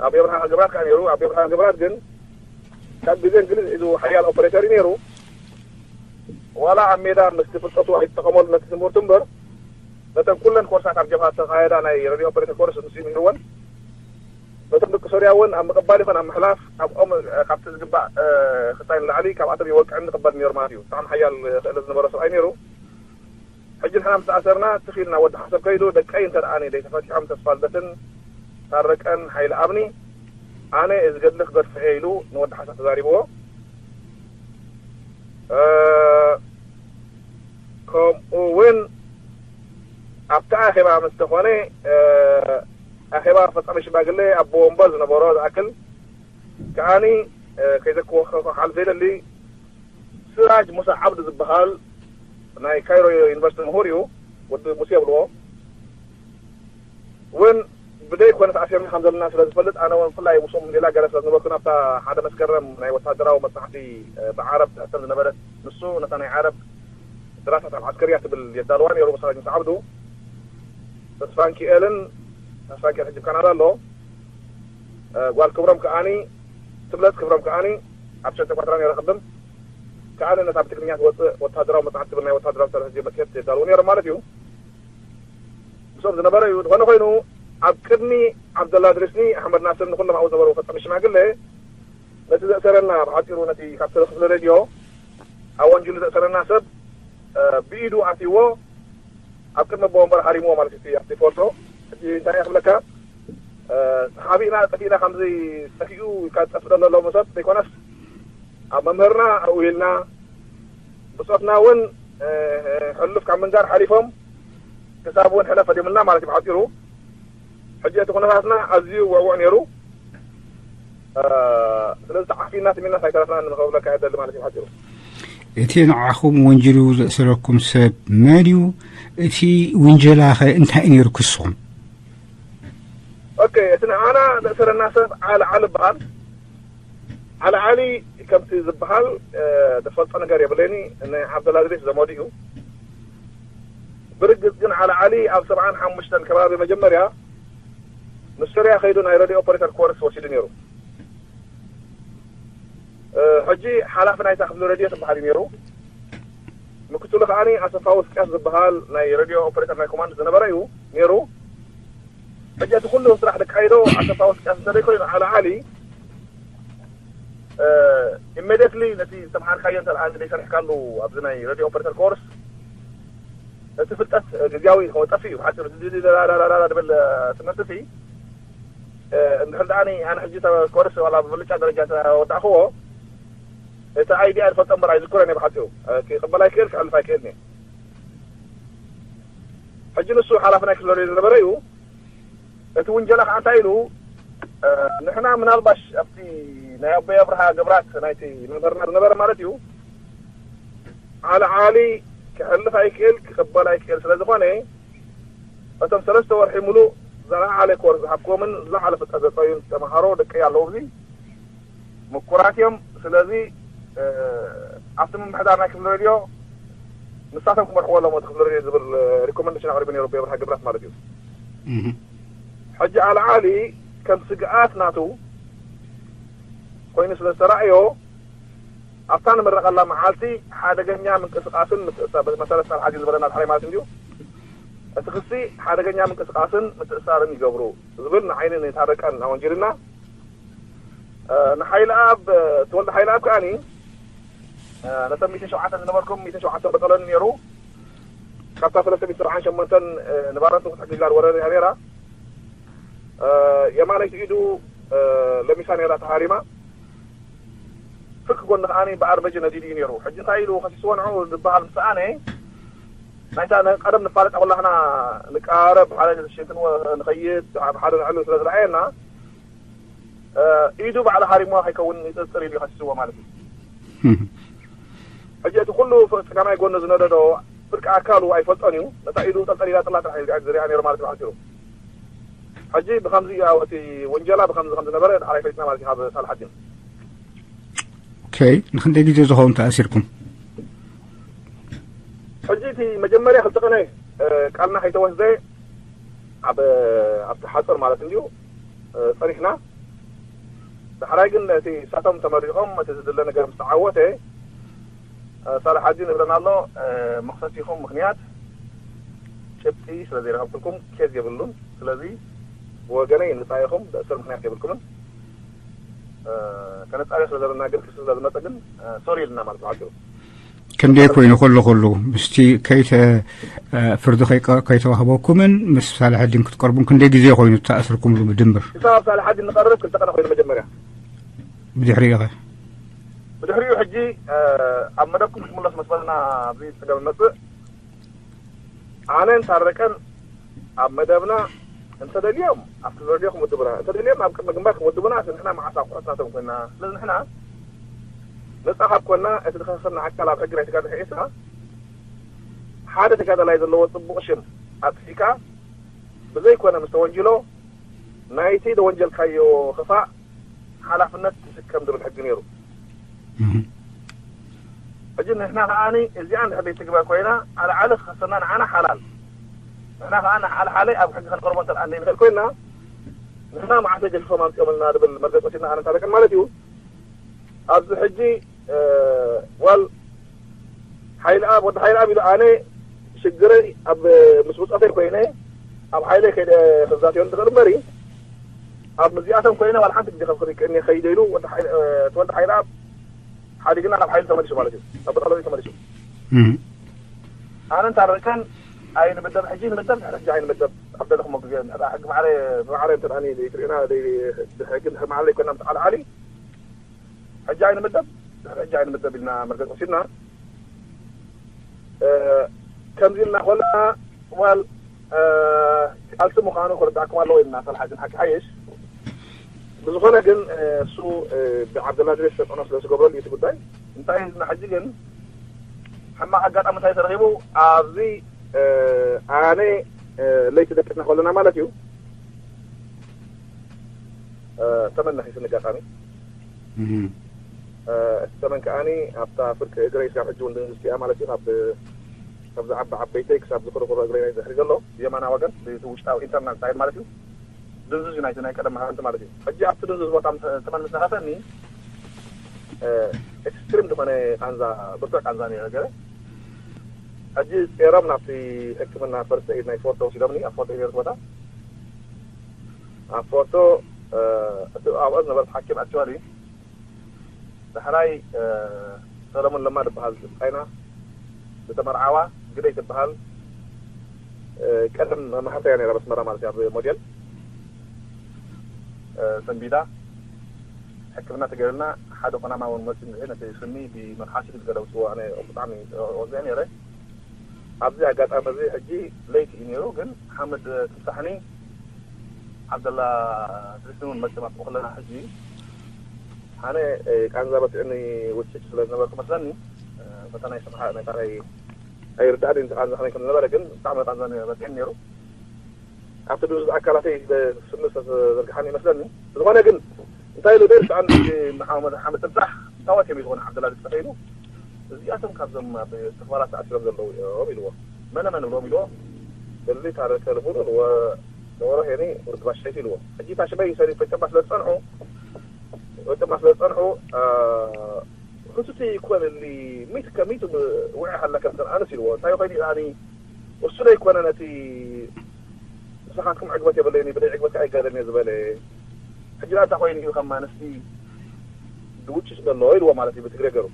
ኣብ የብርሃ ገብራት ከዓ ነይሩ። ኣብ የብርሃ ገብራት ግን ካብ ግዜ እንግሊዝ ሒዙ ሓያል ኦፐሬተር እዩ ነይሩ። ዋላ ኣብ ሜዳ ምስቲ ፍልጠቱ ኣይተጠቐመሉ ነቲ ትምህርቱ እምበር ነተን ኩለን ኮርሳት ኣብ ጀብሃ ዝተኻየዳ ናይ ሬድዮ ኦፐሬተር ኮርስ ንሱ ይምህርወን። ነቶም ደቂ ሶርያ እውን ኣብ ምቕባል ይኹን ኣብ ምሕላፍ ካብኦም ካብቲ ዝግባእ ክሳይ ንላዕሊ ካብኣቶም ይወቅዕን ዝቕበል ነይሩ ማለት እዩ። ብጣዕሚ ሓያል ክእለት ዝነበሮ ሰብኣይ ነይሩ። ሕጂ ንሕና ምስ ተኣሰርና ትኽ ኢልና ወዲ ሓሰብ ከይዱ ደቀይ እንተ ደኣ ደይተፈቲሖም ተስፋ ልደትን ታረቀን ሓይለ ኣብኒ ኣነ እዚ ገድሊ ክገድፎ እየ ኢሉ ንወዲ ሓሰብ ተዛሪብዎ። ከምኡ እውን ኣብቲ ኣኼባ ምስ ተኾነ ኣኼባ ፈጻሚ ሽማግለ ኣቦ ወንበር ዝነበሮ ዝኣክል ከኣኒ ከይዘክዎ ክሓልፍ ዘይደሊ ስራጅ ሙሳ ዓብዱ ዝበሃል ናይ ካይሮ ዩኒቨርሲቲ ምሁር እዩ። ወዲ ሙሴ የብልዎ እውን ብደይ ኮነ ተኣሲርና ከም ዘለና ስለ ዝፈልጥ ኣነ እውን ብፍላይ ምስኦም ሌላ ገለ ስለ ዝነበርኩ ናብታ ሓደ መስከረም ናይ ወታደራዊ መፅናዕቲ ብዓረብ ትሕተም ዝነበረት ንሱ ነታ ናይ ዓረብ ድራሳት ኣልዓስከርያ ትብል የዳልዋ ነይሩ። ስራጅ ሙሳ ዓብዱ ተስፋንኪኤልን ተስፋንኪኤል ሕጂ ካናዳ ኣሎ። ጓል ክብሮም ከዓኒ ትብለጽ ክብሮም ከዓኒ ኣብ ሸንተ ኳትራ ነይረ ቅድም ከዓኒ ነታ ብትግርኛ ትወጽእ ወታደራዊ መጽሓፍ ትብል ናይ ወታደራዊ ሰራዊት መጽሔት የዳልዉ ነይሮም ማለት እዩ። ምስኦም ዝነበረ እዩ። ዝኾነ ኮይኑ ኣብ ቅድሚ ዓብደላ ድሪስኒ ኣሕመድ ናስር ንኩሎም ኣብኡ ዝነበሩ ፈጻሚ ሽማግለ ነቲ ዘእሰረና ብሓፂሩ ነቲ ካብ ክፍሊ ሬድዮ ኣብ ወንጅሉ ዘእሰረና ሰብ ብኢዱ ኣትይዎ ኣብ ቅድሚ ኣቦ ወንበር ሃሪምዎ ማለት እዩ ኣብቲ ፎርቶ። ሕጂ እንታይ እየ ክብለካ ሓቢእና ጠፊእና ከምዚ ጠፊኡ ካብ ዝጠፍእ ዘሎ ኣለዎ ሰብ ዘይኮነስ ኣብ መምህርና ኣብኡ ኢልና ብፆትና እውን ሕሉፍ ካብ ምንጋር ሓሊፎም ክሳብ እውን ሕለፍ ፈዲሙና ማለት እዩ ብሓፂሩ። ሕጂ እቲ ኩነታትና ኣዝዩ ውዕውዕ ነይሩ። ስለዚ ተዓፊና ትሚና ሳይተረፍና ንመኸብለካ የደሊ ማለት እዩ ሓፂሩ። እቲ ንዓኹም ወንጅሉ ዘእሰረኩም ሰብ መን እዩ? እቲ ውንጀላኸ እንታይ እዩ ነይሩ ክስኹም? ኦኬ፣ እቲ ንዓና ዘእሰረና ሰብ ዓሊ ዓሊ ይበሃል። ዓሊ ዓሊ ከምቲ ዝበሃል ዝፈልጦ ነገር የብለኒ። ንዓብደላድሪስ ዘመዱ እዩ። ብርግጽ ግን ዓሊ ዓሊ ኣብ ሰብዓን ሓሙሽተን ከባቢ መጀመርያ ምስ ሶርያ ከይዱ ናይ ሬድዮ ኦፐሬተር ኮርስ ወሲዱ ነይሩ። ሕጂ ሓላፊ ናይታ ክፍሊ ሬድዮ ትበሃል እዩ ነይሩ። ምክትሉ ከዓኒ ኣሰፋ ወስቅያስ ዝበሃል ናይ ሬድዮ ኦፐሬተር ናይ ኮማንድ ዝነበረ እዩ ነይሩ። ሕጂ እቲ ኩሉ ስራሕ ደቃይዶ ኣሰፋ ወስቅያስ እንተደይ ኮይኑ ዓሊ ዓሊ ኢሜዲየትሊ ነቲ ዝተምሃርካዮ እንተ ደኣ ዘይሰሪሕካሉ ኣብዚ ናይ ሬድዮ ኦፐሬተር ኮርስ እቲ ፍልጠት ግዝያዊ እዩ፣ ጠፊእ እዩ። ብሓፂሩ ድድድዳዳዳዳ ድብል ትምህርቲ ሲ እንድሕር ደኣ ኣነ ሕጂ ኮርስ ዋላ ብብልጫ ደረጃ ተወዳእክዎ እቲ ኣይዲያ ዝፈልጦ እምበር ኣይዝክሮን እየ። ብሓፂሩ ክቕበል ኣይክእል ክሕልፍ ኣይክእልን እየ። ሕጂ ንሱ ሓላፊ ናይ ክፍለ ዝነበረ እዩ። እቲ ውንጀላ ከዓ እንታይ ኢሉ ንሕና ምናልባሽ ኣብቲ ናይ ኣቦይ ኣብርሃ ግብራት ናይቲ መምህርና ዝነበረ ማለት እዩ ዓሊ ዓሊ ክሕልፍ ኣይክእል ክቕበል ኣይክእል ስለ ዝኾነ እቶም ሰለስተ ወርሒ ሙሉእ ዝለዓለ ኮርስ ዝሃብኩዎምን ዝለዓለ ፍልጠት ዘፀዩን ተምሃሮ ደቀይ ኣለዉ። እዚ ምኩራት እዮም። ስለዚ ኣብቲ ምምሕዳር ናይ ክፍሊ ሬድዮ ንሳቶም ክመርሕዎ ኣለዎም እቲ ክፍሊ ሬድዮ ዝብል ሪኮመንዴሽን ኣቕሪቡ ነይሩ ብየብርሃ ግብራት ማለት እዩ። ሕጂ ኣልዓሊ ከም ስግኣት ናቱ ኮይኑ ስለ ዝተራእዮ ኣብታ ንምረቐላ መዓልቲ ሓደገኛ ምንቅስቃስን ምትእሳ- መሰረት ሳልሓጂ ዝበለና ድሕራይ ማለት እንድዩ እቲ ክሲ ሓደገኛ ምንቅስቃስን ምትእሳርን ይገብሩ ዝብል ንዓይኒ ንታረቀን ኣወንጂልና ንሓይልኣብ ትወልደ ሓይልኣብ ከዓኒ ነቶም ሚእትን ሸውዓተን ዝነበርኩም ሚእትን ሸውዓተን በጠለኒ ነይሩ። ካብታ ሰለስተ ሚእትን ሰብዓን ሸሞንተን ንባረንቱ ክትሕግጋር ወረር እያ ነይራ። የማነይቲ ኢዱ ለሚሳ ነይራ ተሃሪማ። ፍርቂ ጎኒ ከዓኒ ብኣርበጂ ነዲዱ እዩ ነይሩ። ሕጂ እንታይ ኢሉ ከሲስዎ ንዑ ዝበሃል ምስ ሰኣነ ናይታ ቀደም ንፋለጥ ኩላህና ንቀራረብ ሓደ ሽንክን ንኸይድ ሓደ ንዕሉ ስለ ዝረኣየና ኢዱ ባዕሉ ሃሪምዋ ከይከውን ይጥርጥር ኢሉ ከሲስዎ ማለት እዩ። ሕጂ እቲ ኩሉ ጸጋማይ ጎኒ ዝነደዶ ፍርቂ ኣካሉ ኣይፈልጦን እዩ። ነታ ኢዱ ጠልጠሊላ ጥላ ጥራሕ እዩ ዝሪኣ ነይሩ ማለት እዩ። ሕጂ ብከምዚ እቲ ወንጀላ ብከምዚ ከም ዝነበረ ድሓር ኣይፈሊጥና ማለት እዩ ካብ ሳልሓዲን። ኦኬ፣ ንክንደይ ግዜ ዝኸውን ተኣሲርኩም? ሕጂ እቲ መጀመርያ ክልተ ቀነ ቃልና ከይተወስደ ኣብ ኣብቲ ሓፀር ማለት እንድዩ ፀኒሕና። ዳሕራይ ግን እቲ እሳቶም ተመሪቖም እቲ ዝድለ ነገር ምስ ተዓወተ ሳልሓዲን ይብለና ኣሎ መኽሰሲኹም ምኽንያት ጭብጢ ስለ ዘይረኸብኩልኩም ኬዝ የብሉን። ስለዚ ብወገነይ ነፃ ኢኹም፣ ዘእስር ምኽንያት የብልኩምን። ከነፃርዮ ስለ ዘለና ግን ክሲ ስለ ዝመፀ ግን ሶሪ ኢልና ማለት ብሓፂሩ። ክንደይ ኮይኑ ኩሉ ኩሉ ምስቲ ከይተ ፍርዲ ከይተዋህበኩምን ምስ ሳልሐዲን ክትቀርቡን ክንደይ ግዜ ኮይኑ ተኣስርኩምሉ ብድምር? ክሳብ ሳልሓዲን ንቐርብ ክልተ ቀነ ኮይኑ መጀመርያ። ብድሕሪኡ ኸ? ብድሕሪኡ ሕጂ ኣብ መደብኩም ክትምለሱ መስበልና ኣብዚ ፀገም መፅእ ኣነን ታረቀን ኣብ መደብና እንተደልዮም ኣብቲ ሬድዮ ክምድቡና እንተደልዮም ኣብ ቅድሚ ግንባር ክምድቡና ንሕና መዓስ ኣቑሑት ናቶም ኮይና ስለዚ ንሕና ነፃ ካብ ኮና እቲ ዝኸሰሰና ኣካል ኣብ ሕጊ ናይ ተጋድሒ ኤርትራ ሓደ ተጋዳላይ ዘለዎ ፅቡቕ ሽም ኣጥፊእካ ብዘይኮነ ምስ ተወንጅሎ ናይቲ ደወንጀልካዮ ክፋእ ሓላፍነት ትስከም ዝብል ሕጊ ነይሩ። ሕጂ ንሕና ከዓኒ እዚኣ እንድሕር ዘይትግበር ኮይና ኣልዓሊ ክኸሰና ንዓና ሓላል ንሕና ከዓ ንሓልሓለይ ኣብ ሕጊ ከንቀርቦ እንተ ደኣ ዘይንኽእል ኮይና ንሕና መዓሰ ገፊፎም ኣምፂኦምልና ዝብል መርገፂ ወሲድና ኣነ እንታደቀን ማለት እዩ። ኣብዚ ሕጂ ዋል ሓይልኣብ ወዲ ሓይልኣብ ኢሉ ኣነ ሽግረይ ኣብ ምስ ብፆተይ ኮይነ ኣብ ሓይለይ ከይደ ክዛትዮ ዝኽእል እምበሪ ኣብ ምዚኣቶም ኮይነ ዋላ ሓንቲ ግዜ ከብክር ይክእኒ ከይደ ኢሉ ወዲ ሓይልኣብ ሓዲግና ናብ ሓይሉ ተመሊሱ ማለት እዩ። ናብ በጣሎኒ ተመሊሱ። ኣነ እንታረቀን ኣይንምደብ ሕጂ ንምደብ ድሕሪ ሕጂ ኣይንምደብ ኣብ ደለኹሞ ግዜ ሕጊ ማዕረ ብማዕረ እንተ ደኣ ዘይትርእዩና ሕጊ ድሕሪ ማዕረ ዘይኮና ምስ ዓልዓሊ ሕጂ ኣይንምደብ ድሕሪ ሕጂ ኣይንምደብ ኢልና መርገፂ ወሲድና። ከምዚ ኢልና ኮላ ዋል ቃልሲ ምዃኑ ክርዳእኩም ኣለዎ ኢልና ሳልሓ ግን ሓቂ ሓይሽ ብዝኾነ ግን እሱ ብዓብደላድሬስ ተፅዕኖ ስለ ዝገብረሉ እዩ እቲ ጉዳይ እንታይ ኢልና ሕጂ ግን ሕማቕ ኣጋጣሚ እንታይ ተረኺቡ ኣብዚ ኣነ ለይቲ ደቂስና ከለና ማለት እዩ ተመነኺ ስንጋጣሚ እቲ ተመን ከዓኒ ኣብታ ፍርቂ እግረይ ስጋብ ሕጂ እውን ድንዝዝ እያ ማለት እዩ። ካብ ካብዚ ዓቢ ዓበይተይ ክሳብ ዝኽርኽሮ እግረይ ናይ ድሕሪ ዘሎ የማና ወገን፣ እቲ ውሽጣዊ ኢንተርናል ሳይድ ማለት እዩ፣ ድንዝዝ እዩ ናይቲ ናይ ቀደም መሃረምቲ ማለት እዩ። ሕጂ ኣብቲ ድንዝዝ ቦታ ምስ- ተመን ምስ ነኸሰኒ፣ ኤክስትሪም ዝኾነ ቃንዛ፣ ብርቱዕ ቃንዛ ነይረ ገለ። ሕጂ ጼሮም ናብቲ ሕክምና ፈርስት ኤድ ናይ ፎርቶ ወሲዶምኒ። ኣብ ፎርቶ ነይሩ ቦታ ኣብ ፎርቶ፣ እቲ ኣብኦ ዝነበረት ሓኪም ኣክቹዋሊ ዳሕራይ ሰለሙን ለማ ዝበሃል ቻይና ዝተመርዓዋ ግደይ ትበሃል ቀደም መማህርተያ ነራ በስመራ ማለት ኣብ ሞዴል ሰንቢዳ ሕክምና ተገይርና ሓደ ኮናማ እውን መፂ ንርኢ ነቲ ስኒ ብመትሓሲት ዝገለብፅዎ ኣነ ብጣዕሚ ወፅአ ነረ። ኣብዚ ኣጋጣሚ እዚ ሕጂ ለይቲ እዩ ነይሩ ግን ሓመድ ትምሳሕኒ ዓብደላ ትሪስኒ እውን መፂ ማጥቁ ከለና ሕጂ ኣነ ቃንዛ በፂዕኒ ውፅጭ ስለ ዝነበርኩ መስለኒ ፈተናይ ስብሓ ነታ ናይ ኣይርዳእኒ እንተ ቃንዛ ከመይ ከም ዝነበረ ግን ብጣዕሚ ቃንዛ በፂዕኒ ነይሩ። ኣብቲ ድብዝዝ ኣካላተይ ስምስ ዘርግሓኒ ይመስለኒ። ዝኾነ ግን እንታይ ኢሉ ደርስ ኣንድ ሓመድ ሓመድ ትምሳሕ ታወት እዮም ዝኾነ ዓብደላ ዝጠፈ ኢሉ እዚኣቶም ካብዞም ኣብ ተኽባራት ተኣሲሮም ዘለዉ እዮም ኢልዎ። መነ መን ብሎም ኢልዎ። በዚ ታረከ ልቡሉ ንወ- ንወሮ ሄኒ ውርድ ባሻይቲ ኢልዎ። ሕጂ ታሽመይ ሰሪ ፈጨማ ስለ ዝጸንሑ ፈጨማ ስለ ዝጸንሑ ሕቱቲ ይኮነሊ ሚት ከሚቱ ውዒ ሃላ ከም ተንኣንስ ኢልዎ። እንታይ ኮይኑ ኣኒ እሱ ዘይኮነ ነቲ ንስኻትኩም ዕግበት የብለይን ብለይ ዕግበትካ ኣይጋደልን እየ ዝበለ። ሕጂ ዳ እንታይ ኮይኑ እዩ ከም ኣንስቲ ድውጭ ስለ ኣሎ ኢልዎ ማለት እዩ ብትግረ ገሩ።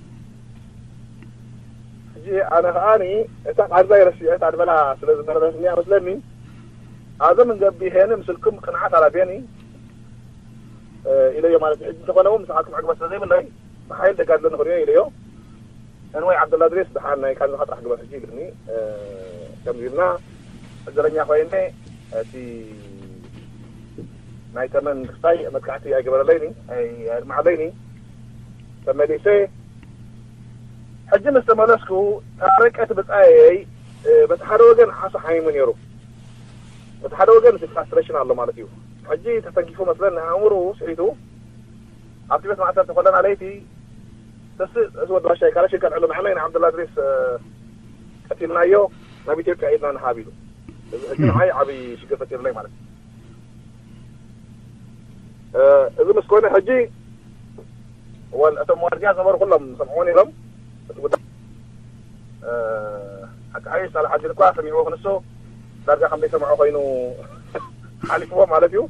ሕጂ ኣነ ከዓኒ እታ ቃንዛይ ረሲዐ እታ ድበላ ስለ ዝመረረትኒ እያ መስለኒ። ኣዞም እንገቢ ሄኒ ምስልኩም ቅንዓት ኣላብየኒ ኢለዮ ማለት እዩ። ሕጂ እንተኾነ እውን ንስኻትኩም ዕግበት ስለ ዘይብለይ ብሓይል ደጋድሎ ንኽሪኦ ኢለዮ። እንወይ ዓብደላ ድሬስ ደሓን ናይ ቃንዛኻ ጥራሕ ግበር ሕጂ ኢሉኒ። ከምዚ ኢልና ዕድለኛ ኮይነ እቲ ናይ ተመን ክስታይ መጥቃዕቲ ኣይገበረለይኒ ኣድማዓለይኒ። ተመሊሰ ሕጂ ምስ ተመለስኩ ታረቀ እቲ ብፃየይ በቲ ሓደ ወገን ሓሶ ሓይሙ ነይሩ፣ በቲ ሓደ ወገን እቲ ፍራስትሬሽን ኣሎ ማለት እዩ። ሕጂ ተተንኪፉ መስለኒ ኣእምሩ ስሒቱ ኣብቲ ቤት ማእሰርቲ ከለና ለይቲ ተስ እዚ ወዲ ባሻይ ካላሽን ከልዕሎ ንዓናይ ንዓብደላ ድሬስ ቀቲልናዮ ናብ ኢትዮጵያ ኢድና ንሃብ ኢሉ። እዚ ሕጂ ንዓይ ዓብዪ ሽግር ፈጢሩለይ ማለት እዩ። እዚ ምስ ኮነ ሕጂ ወል እቶም ዋርድያ ዝነበሩ ኩሎም ሰምዕዎ ነይሮም። እቲ ጉዳይ ሓቂ ሓይሽ ሳልሓዲን እኳ ሰሚዕዎ ክንሶ ዳርጋ ከም ዘይሰምዖ ኮይኑ ሓሊፍዎ ማለት እዩ።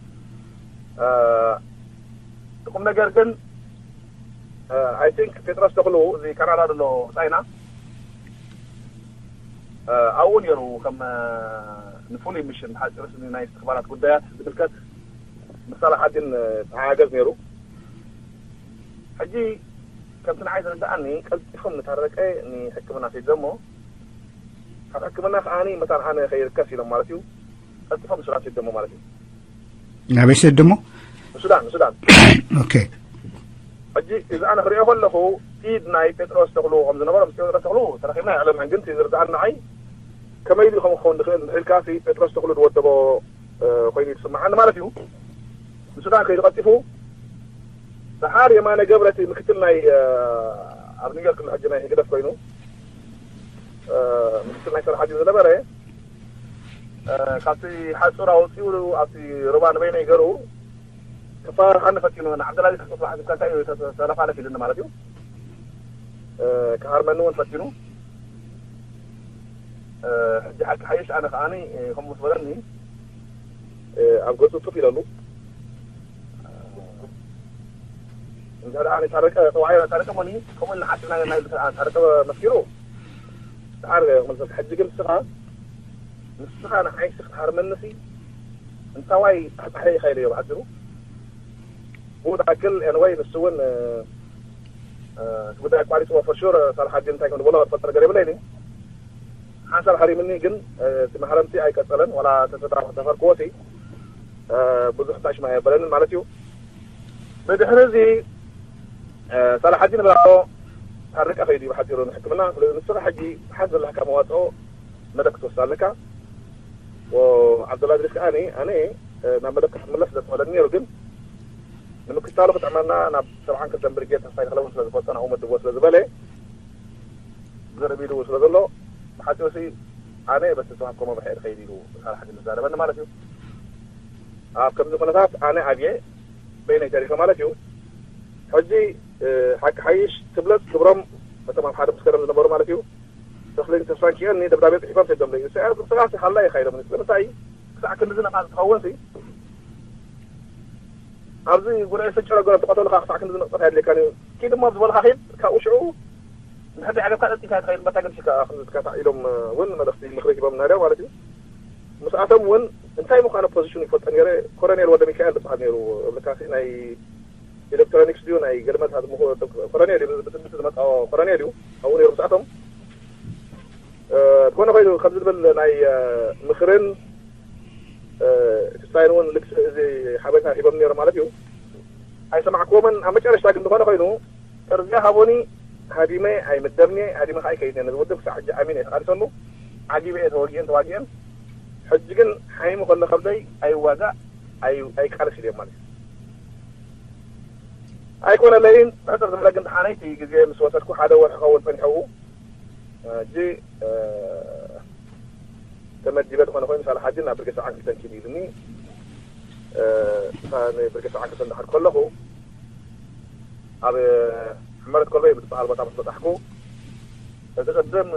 እቲ ቁም ነገር ግን ኣይ ቲንክ ጴጥሮስ ተኽሉ እዚ ካናዳ ዘሎ ብጻይና ኣብኡ ነይሩ ከም ንፍሉይ ምሽን ብሓፂሩ ናይ እስትኽባራት ጉዳያት ዝምልከት ምሳሌ ሓዲን ተሓጋገዝ ነይሩ። ሕጂ ከምቲ ንዓይ ዝርድኣኒ ቀልጢፎም ንታረቀ ንሕክምና ሴደሞ ካብ ሕክምና ከዓኒ መታን ኣነ ከይርከስ ኢሎም ማለት እዩ። ቀልጢፎም ንሱዳን ሴደሞ ማለት እዩ። ናበይ ሰደሞ? ንሱዳን ንሱዳን። ኦኬ። ሕጂ እዚ ኣነ ክሪኦ ከለኹ ኢድ ናይ ጴጥሮስ ተኽሉ ከም ዝነበረ ምስ ጴጥሮስ ተኽሉ ተረኺብና ይዕለምዕን ግን ዝርድኣኒ ንዓይ ከመይ ኢሉ ከም ክኸውን ዝኽእል ንሕልካሲ ጴጥሮስ ተኽሉ ዝወደቦ ኮይኑ ይስምዓኒ ማለት እዩ። ንሱዳን ከይዱ ቀልጢፉ ሰሓር የማነ ገብረ እቲ ምክትል ናይ ኣብ ኒውዮርክ ሕጂ ናይ ህግደፍ ኮይኑ ምክትል ናይ ሰላሓዲን ዝነበረ ካብቲ ሓፁር ኣውፂኡ ኣብቲ ሩባ ንበይነይ ገሩ ክፈራርሓኒ ፈቲኑ ንዓብደላዚ ክፅባሕ ዝብካ እንታይ እዩ ተለፋለፍ ኢልኒ ማለት እዩ። ክሃርመኒ እውን ፈቲኑ ሕጂ ሓቂ ሓይሽ ኣነ ከዓኒ ከምኡ ምስ በለኒ ኣብ ገፁ ጡፍ ኢለሉ እንድሕር ኣነ ታረቀ ተባሂለ ታረቀ ሞኒ ከምኡ ኢልና ሓሲብና ናይ ታረቀ መስኪሩ ሰዓር መልሰት ሕጂ ግን ንስኻ ንስኻ ንዓይ ስኽ ትሃርመኒ ሲ እንታዋይ ፃሕፃሐ ኢኻ ኢለዮ ብሓፂሩ ብኡ ትኣክል ኤንወይ ንሱ እውን እቲ ጉዳይ ኣቋሪፅዎ for sure ሳልሓዲን እንታይ ከም ዝበሎ ዝፈልጦ ነገር የብለይን ሓንሳብ ሃሪምኒ ግን እቲ ማህረምቲ ኣይቀፀለን ዋላ ተፈርክዎ ሲ ብዙሕ ታሽማ የበለንን ማለት እዩ። ብድሕሪ እዚ ሳላሓዲን ብላሎ ታርቀ ከይዱ ብሓፂሩ ንሕክምና ንስኻ ሕጂ ሓንቲ ዘለካ መዋፅኦ መደብ ክትወስድ ኣለካ። ዓብደላ ድሪስ ከዓኒ ኣነ ናብ መደብ ክትምለስ ዘፍቀደኒ ነይሩ ግን ምክትታሉ ክጥዕመና ናብ ሰብዓን ክልተን ብርጌድ ተስፋይ ተኽለውን ስለ ዝፈልጦ ናብኡ መድብዎ ስለ ዝበለ፣ ዝርብ ኢሉ ስለ ዘሎ፣ ብሓጺሩ ሲ ኣነ በቲ ዝተዋህብኮ መምርሒ እየ ዝኸይድ ኢሉ ሳልሕ ግን ዝዛረበኒ ማለት እዩ። ኣብ ከምዚ ኩነታት ኣነ ኣብየ በይነይ ተሪፈ ማለት እዩ። ሕጂ ሓቂ ሓይሽ ትብለጽ ክብሮም፣ እቶም ኣብ ሓደ መስከረም ዝነበሩ ማለት እዩ፣ ተኽልን ተስፋን ክእኒ ደብዳቤ ጽሒፎም ሰዶም ለዩ ሰያብ ስጋሲ ሓላ ይኸይዶም። ስለምንታይ ክሳዕ ክንዲ ዝነቓ ዝኸውን ሲ ኣብዚ ጉዳይ ፍጭ ረገ ተቐተሉ ከዓ ክሳዕ ክንዲ ዝነቕጸት ኣድልየካን እዩ። ኪድ እሞ ኣብ ዝበልካ ኺድ ካብኡ ሽዑ ንሕዲ ዓገብካ ጠጢካ ትኸይድ መታገድ ሽካ ክንዝትካታ ኢሎም እውን መልእኽቲ ምኽሪ ሂቦም ናርያ ማለት እዩ። ምስኣቶም እውን እንታይ ምዃነ ፖዚሽን ይፈልጦ ነይረ። ኮሎኔል ወደ ሚካኤል ዝበሃል ነይሩ እብልካሲ ናይ ኤሌክትሮኒክስ ድዩ ናይ ገልመት ኮሎኔል እዩ፣ ብጥንስቲ ዝመጣ ኮሎኔል እዩ። ኣብኡ ነይሩ ምስኣቶም ዝኾነ ኮይኑ ከምዚ ዝብል ናይ ምኽርን ክስታይን እውን ልክስ እዚ ሓበሬታ ሂቦም ነይሩ ማለት እዩ። ኣይሰማዕክዎምን ኣብ መጨረሽታ ግን ዝኾነ ኮይኑ ጥርዚያ ሃቦኒ ሃዲመ ኣይምደብኒ ሃዲመ ከዓ ይከይድ ነዚ ውድብ ክሳዕ ሕጂ ኣሚን እየ ተቃሊሰሉ። ዓጊበ እየ ተወጊአን ተዋጊአን። ሕጂ ግን ሓይሚ ከሎ ከብደይ ኣይዋጋእ ኣይቃለስ ኢልዮም ማለት እዩ። ኣይኮነለይን ሕፅር ዝበለ ግን ተሓነይቲ ግዜ ምስ ወሰድኩ ሓደ ወርሒ ኸውን ፀኒሐው ሕጂ ተመዲበ ዝኾነ ኮይኑ ሳላ ሓጂ ናብ ብርጌድ ሰብዓን ክልተን ኪድ ኢሉኒ። እታ ንብርጌድ ሰብዓን ክልተን ዳሓር ከለኹ ኣብ ሕመረት ኮልበይ ብዝበሃል ቦታ ምስ በፃሕኩ እቲ ቅድም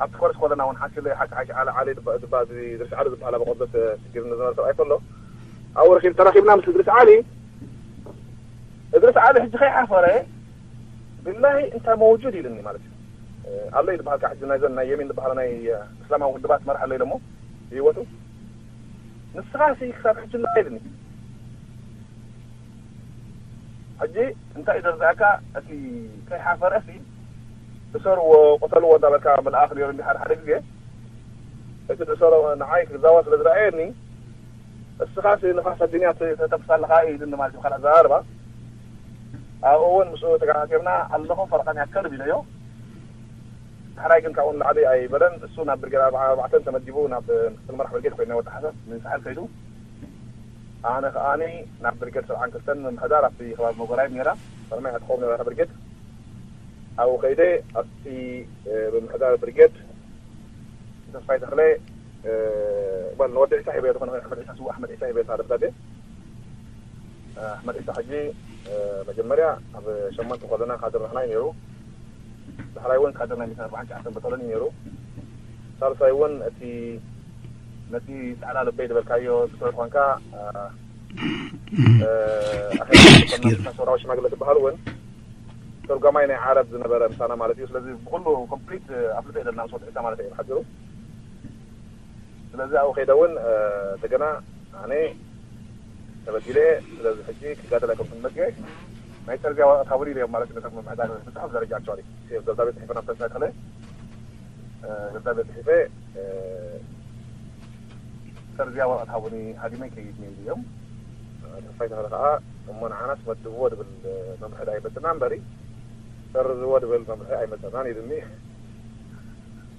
ኣብቲ ኮርስ ኮለና እውን ሓሲለ ሓቂ ሓቂ ዓለ ዓለ ድባ ድርሲ ዓለ ዝበሃል ኣብ ቆርበት ስጊር ንዝነበረ ሰብኣይ ከሎ ኣብኡ ረኪብ ተራኪብና ምስ ድርሲ ዓሊ እድሪስ ዓሊ ሕጂ ከይሓፈረ ብላሂ እንታይ መውጁድ ኢልኒ ማለት እዩ። ኣሎ እዩ ዝበሃል ከዓ ሕጂ ናይዘን ናይ የሚን ዝበሃላ ናይ እስላማዊ ውድባት መራሕ ኣሎ ኢሎሞ ብህይወቱ ንስኻ ሲ ክሳብ ሕጂ ኣሎ ኢልኒ። ሕጂ እንታይ እዩ ዘርዳእካ እቲ ከይሓፈረ ሲ እሰርዎ ቅተልዎ እንዳበልካ መልኣኽ ነይሩ እንዲ ሓደ ሓደ ግዜ እቲ ዝእሰሮ ንዓይ ክዛወር ስለ ዝረኣየኒ እስኻሲ ንፋስ ኣዱንያ ተተብሳ ኣለኻ ኢሉኒ ማለት እዩ። ካልእ ኣዘራርባ ኣብኡ እውን ምስኡ ተጋጣጢምና ኣለኹ ፈረቓን ያከል ኢለዮ። ሕራይ ግን ካብኡ ንላዕሊ ኣይበለን። እሱ ናብ ብርጌድ ኣርባዓ ኣርባዕተን ተመዲቡ ናብ ምክትል መራሕ ብርጌድ ኮይኑ ናይ ወዲ ሓሰብ ምንሳሕል ከይዱ ኣነ ከኣኒ ናብ ብርጌድ ሰብዓን ክልተን ምምሕዳር ኣብቲ ከባቢ መጎራይብ ነይራ ፈርማይ ዕጥቆም ነይራ ብርጌድ ኣብኡ ከይደ ኣብቲ ምምሕዳር ብርጌድ ተስፋይ ተኽለ ጓል ንወዲ ዒሳ ሂበዮ ዝኾነ ኣሕመድ ዒሳ ስዋ ኣሕመድ ዒሳ ሂበዮ እታ ደብዳቤ ኣሕመድ ዒሳ ሕጂ መጀመርያ ኣብ ሸሞንተ ኮለና ካድር ንሕና እዩ ነይሩ። ዳሕራይ እውን ካድር ናይ ሚእትን ኣርባዓን ትሽዓተን በጠሎን እዩ ነይሩ። ሳልሳይ እውን እቲ ነቲ ፃዕዳ ልበይ ዝበልካዮ ዶክተር ኳንካ ኣኸና ሰውራዊ ሽማግለ ዝበሃል እውን ተርጓማይ ናይ ዓረብ ዝነበረ ምሳና ማለት እዩ። ስለዚ ብኩሉ ኮምፕሊት ኣፍልጦ የለና ምስ ወዲ ዒሳ ማለት እዩ ሓፂሩ። ስለዚ ኣብኡ ከይደ እውን እንደገና ኣነ ተበዲለ እየ። ስለዚ ሕጂ ክጋደል ኣይኮንኩን መፅየ ናይ ፅርግያ ወረቐት ሃቡኒ ኢለዮም ማለት ነቶም ምምሕዳር ብፅሑፍ ደረጃ ኣክቹዋሊ ደብዳቤ ፅሒፈ ናብ ተስፋይ ተኽለ ደብዳቤ ፅሒፈ ፅርግያ ወረቐት ሃቡኒ ሃዲመ ይከይድ ነይሩ እዮም። ተስፋይ ተኽለ ከዓ እሞ ንዓናስ መድብዎ ድብል መምርሒ ዳ ይመፅና እምበሪ ሰርዝዎ ድብል መምርሒ ኣይመፀናን ኢሉኒ።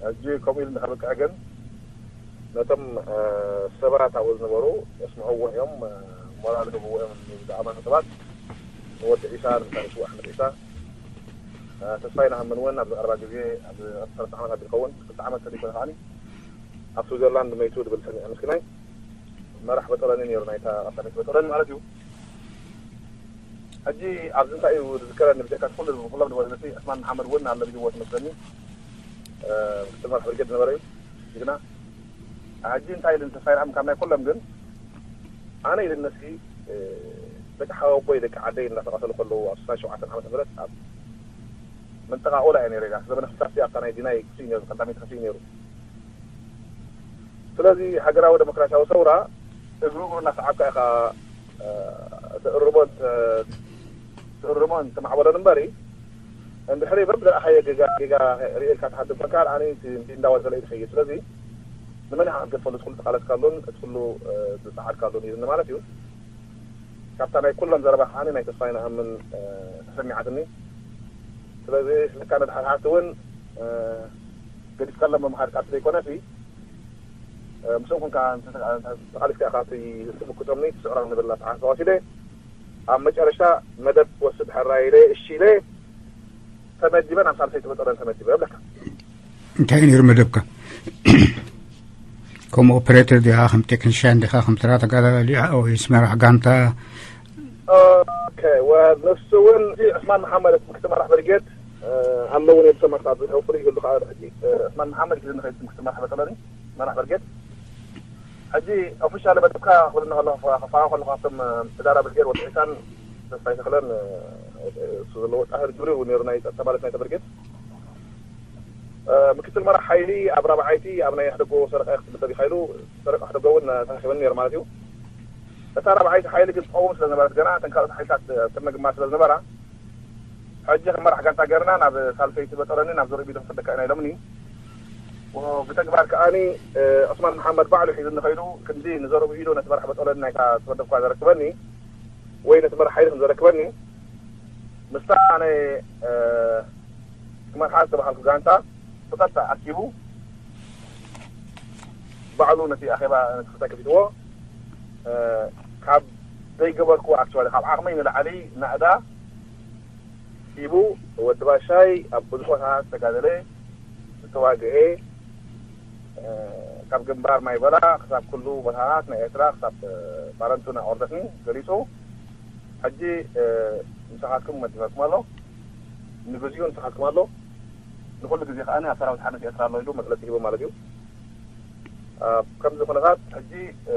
ሕጂ ከምኡ ኢሉ ንኸብቅዕ ግን ነቶም ሰባት ኣብኡ ዝነበሩ የስምዕዎ እዮም፣ ሞራል ህብዎ እዮም ዝኣመኑ ሰባት ንወዲ ዒሳ ንምሳሌ ሽው ኣሕመድ ዒሳ ተስፋይ ናሃምን እውን ኣብዚ ቀረባ ግዜ ኣብ ሰለስተ ዓመት ኣቢል ከውን ክልተ ዓመት ተሊኮነ ከዓኒ ኣብ ስዊዘርላንድ መይቱ ድብል ሰሚዐ ምስኪናይ መራሕ በጠለኒ ነይሩ ናይታ ቀዳመይቲ በጠለኒ ማለት እዩ። ሕጂ ኣብዚ እንታይ እዩ ዝዝከረኒ ብጀካ ኩሉ ኩሎም ድወ ነቲ ዕስማን መሓመድ እውን ኣሎ ብጅዎ ትመስለኒ ምክትል መራሕ ብርጌድ ዝነበረ እዩ ግና ሕጂ እንታይ ኢልን ተስፋ ይርኣም ካብ ናይ ኩሎም ግን ኣነ ኢልን ነሲ ደቂ ሓወቦይ ደቂ ዓደይ እናተቐተሉ ከለዉ ኣብ ስሳን ሸውዓተን ዓመተ ምህረት ኣብ መንጠቃ ኦላ እየ ነይረ ኢላ ዘበነ ክሳሲ ኣብታ ናይ ዲናይ ክስዩ ነይሩ ቀዳመይቲ ክስዩ ነይሩ ስለዚ ሃገራዊ ደሞክራሲያዊ ሰውራ እግሩ እግሩ እናሰዓብካ ኢኻ ትእርሞን ትእርሞን ትማዕበሎን እምበሪ እንድሕሪ በብዘርኣኻዮ ጌጋ ጌጋ ርእልካ ትሃድም ኮንካ ኣነ እንዳወዘለ እዩ ትኸይድ ስለዚ ንመን ኢኻ ክትገድፈሉ እቲ ኩሉ ዝቃለስካሉን እቲ ኩሉ ዝፀዓድካሉን እዩ ማለት እዩ ካብታ ናይ ኩሎም ዘረባ ከዓኒ ናይ ተስፋይ ንኣምን ተሰሚዓትኒ ስለዚ ስለካ ነድሓርሓርቲ እውን ገዲፍካሎም ምምሃር ካብቲ ዘይኮነሲ ምስኦም ኮንካ ተቓሊስካ ኢኻ እቲ ትምክቶም ትስዕሮም ንብል ኣተሓሳስባ ወሲደ ኣብ መጨረሻ መደብ ክወስድ ሕራይ ኢለ እሺ ኢለ ተመዲበ፣ ናብ ሳልሰይቲ በጦለን ተመዲበ እብለካ። እንታይ ነይሩ መደብካ? ከም ኦፕሬተር ዲኻ፣ ከም ቴክኒሽያን ዲኻ፣ ከም ተራ ተጋዳላይ ዲኻ፣ ወይስ መራሕ ጋንታ? ኦኬ፣ ወ-፣ ንሱ እውን እቲ ዕስማን መሓመድ ምክትል መራሕ ብርጌድ፣ እ፣ ኣለውን እዮም ተመርጻ ብዙሕ ፍሉይ ይህሉ ከዓ ሕጂ፣ እ፣ ዕስማን መሓመድ ግዜ ንኸይድ ምክትል መራሕ በጠለኒ፣ መራሕ ብርጌድ። ሕጂ ኦፊሻል መደብካ ክብለኒ ከለኹ፣ ከፋ ከለኹ ካብቶም፣ እ፣ እዳራ ብርጌድ ወዲ ዒሳን ተስፋይ ተኽለን፣ እ፣ እሱ ዘለዎ ጣህር ጁሪ እውን ነይሩ ናይ ጸጥታ ማለት ናይተ ብርጌድ። እ፣ ምክትል መራሕ ሓይሊ ኣብ ራብዓይቲ ኣብ ናይ ኣሕደጎ ሰረቃ ክትምደብ ኢኻ ኢሉ፣ ሰረቃ ኣሕደጎ እውን ተረኪበኒ ነይሩ ማለት እዩ። እታ ራብዓይቲ ሓይሊ ግን ትቐውም ስለ ዝነበረት ገና እተን ካልኦት ሓይልታት ቅድመ ግንባር ስለ ዝነበራ፣ ሕጂ ከም መራሕ ጋንታ ገርና ናብ ሳልሰይቲ በጠለኒ ናብ ዘርኡ ቢዶ ክንሰደካ ኢና ኢሎምኒ። ወ-፣ ብተግባር ከኣኒ፣ እ፣ ዑስማን መሓመድ ባዕሉ ሒዙኒ ኸይዱ ክንዲ ንዘርኡ ቢዶ ነቲ መራሕ በጠለኒ ናይታ ተመደብኳ ዘረክበኒ ወይ ነቲ መራሕ ሓይሊ ከም ዘረክበኒ ምስታ ኣነ፣ እ፣ ክመርሓ ዝተባሃልኩ ጋንታ ብቐጥታ ኣኪቡ ባዕሉ ነቲ ኣኼባ ነቲ ክልተ ከፊትዎ፣ እ፣ ካብ ዘይገበርኩዎ ኣክቹዋሊ ካብ ዓቕመይ ንላዕሊ ናእዳ ሂቡ ወዲ ባሻይ ኣብ ብዙሕ ቦታታት ዝተጋደለ ዝተዋግኤ፣ እ፣ ካብ ግንባር ማይ በላ ክሳብ ኩሉ ቦታታት ናይ ኤርትራ ክሳብ፣ እ፣ ባረንቱ እናወርደትኒ ገሊጹ። ሕጂ፣ እ፣ ምሳኻትኩም መዲበኩም ኣሎ፣ ንግዚኡ ንስኻትኩም ኣሎ፣ ንኹሉ ግዜ ከኣ ኣብ ሰራዊት ሓድነት ኤርትራ ኣሎ ኢሉ መግለጺ ሂቡ ማለት እዩ። እ፣ ከምዚ ኩነታት ሕጂ፣ እ፣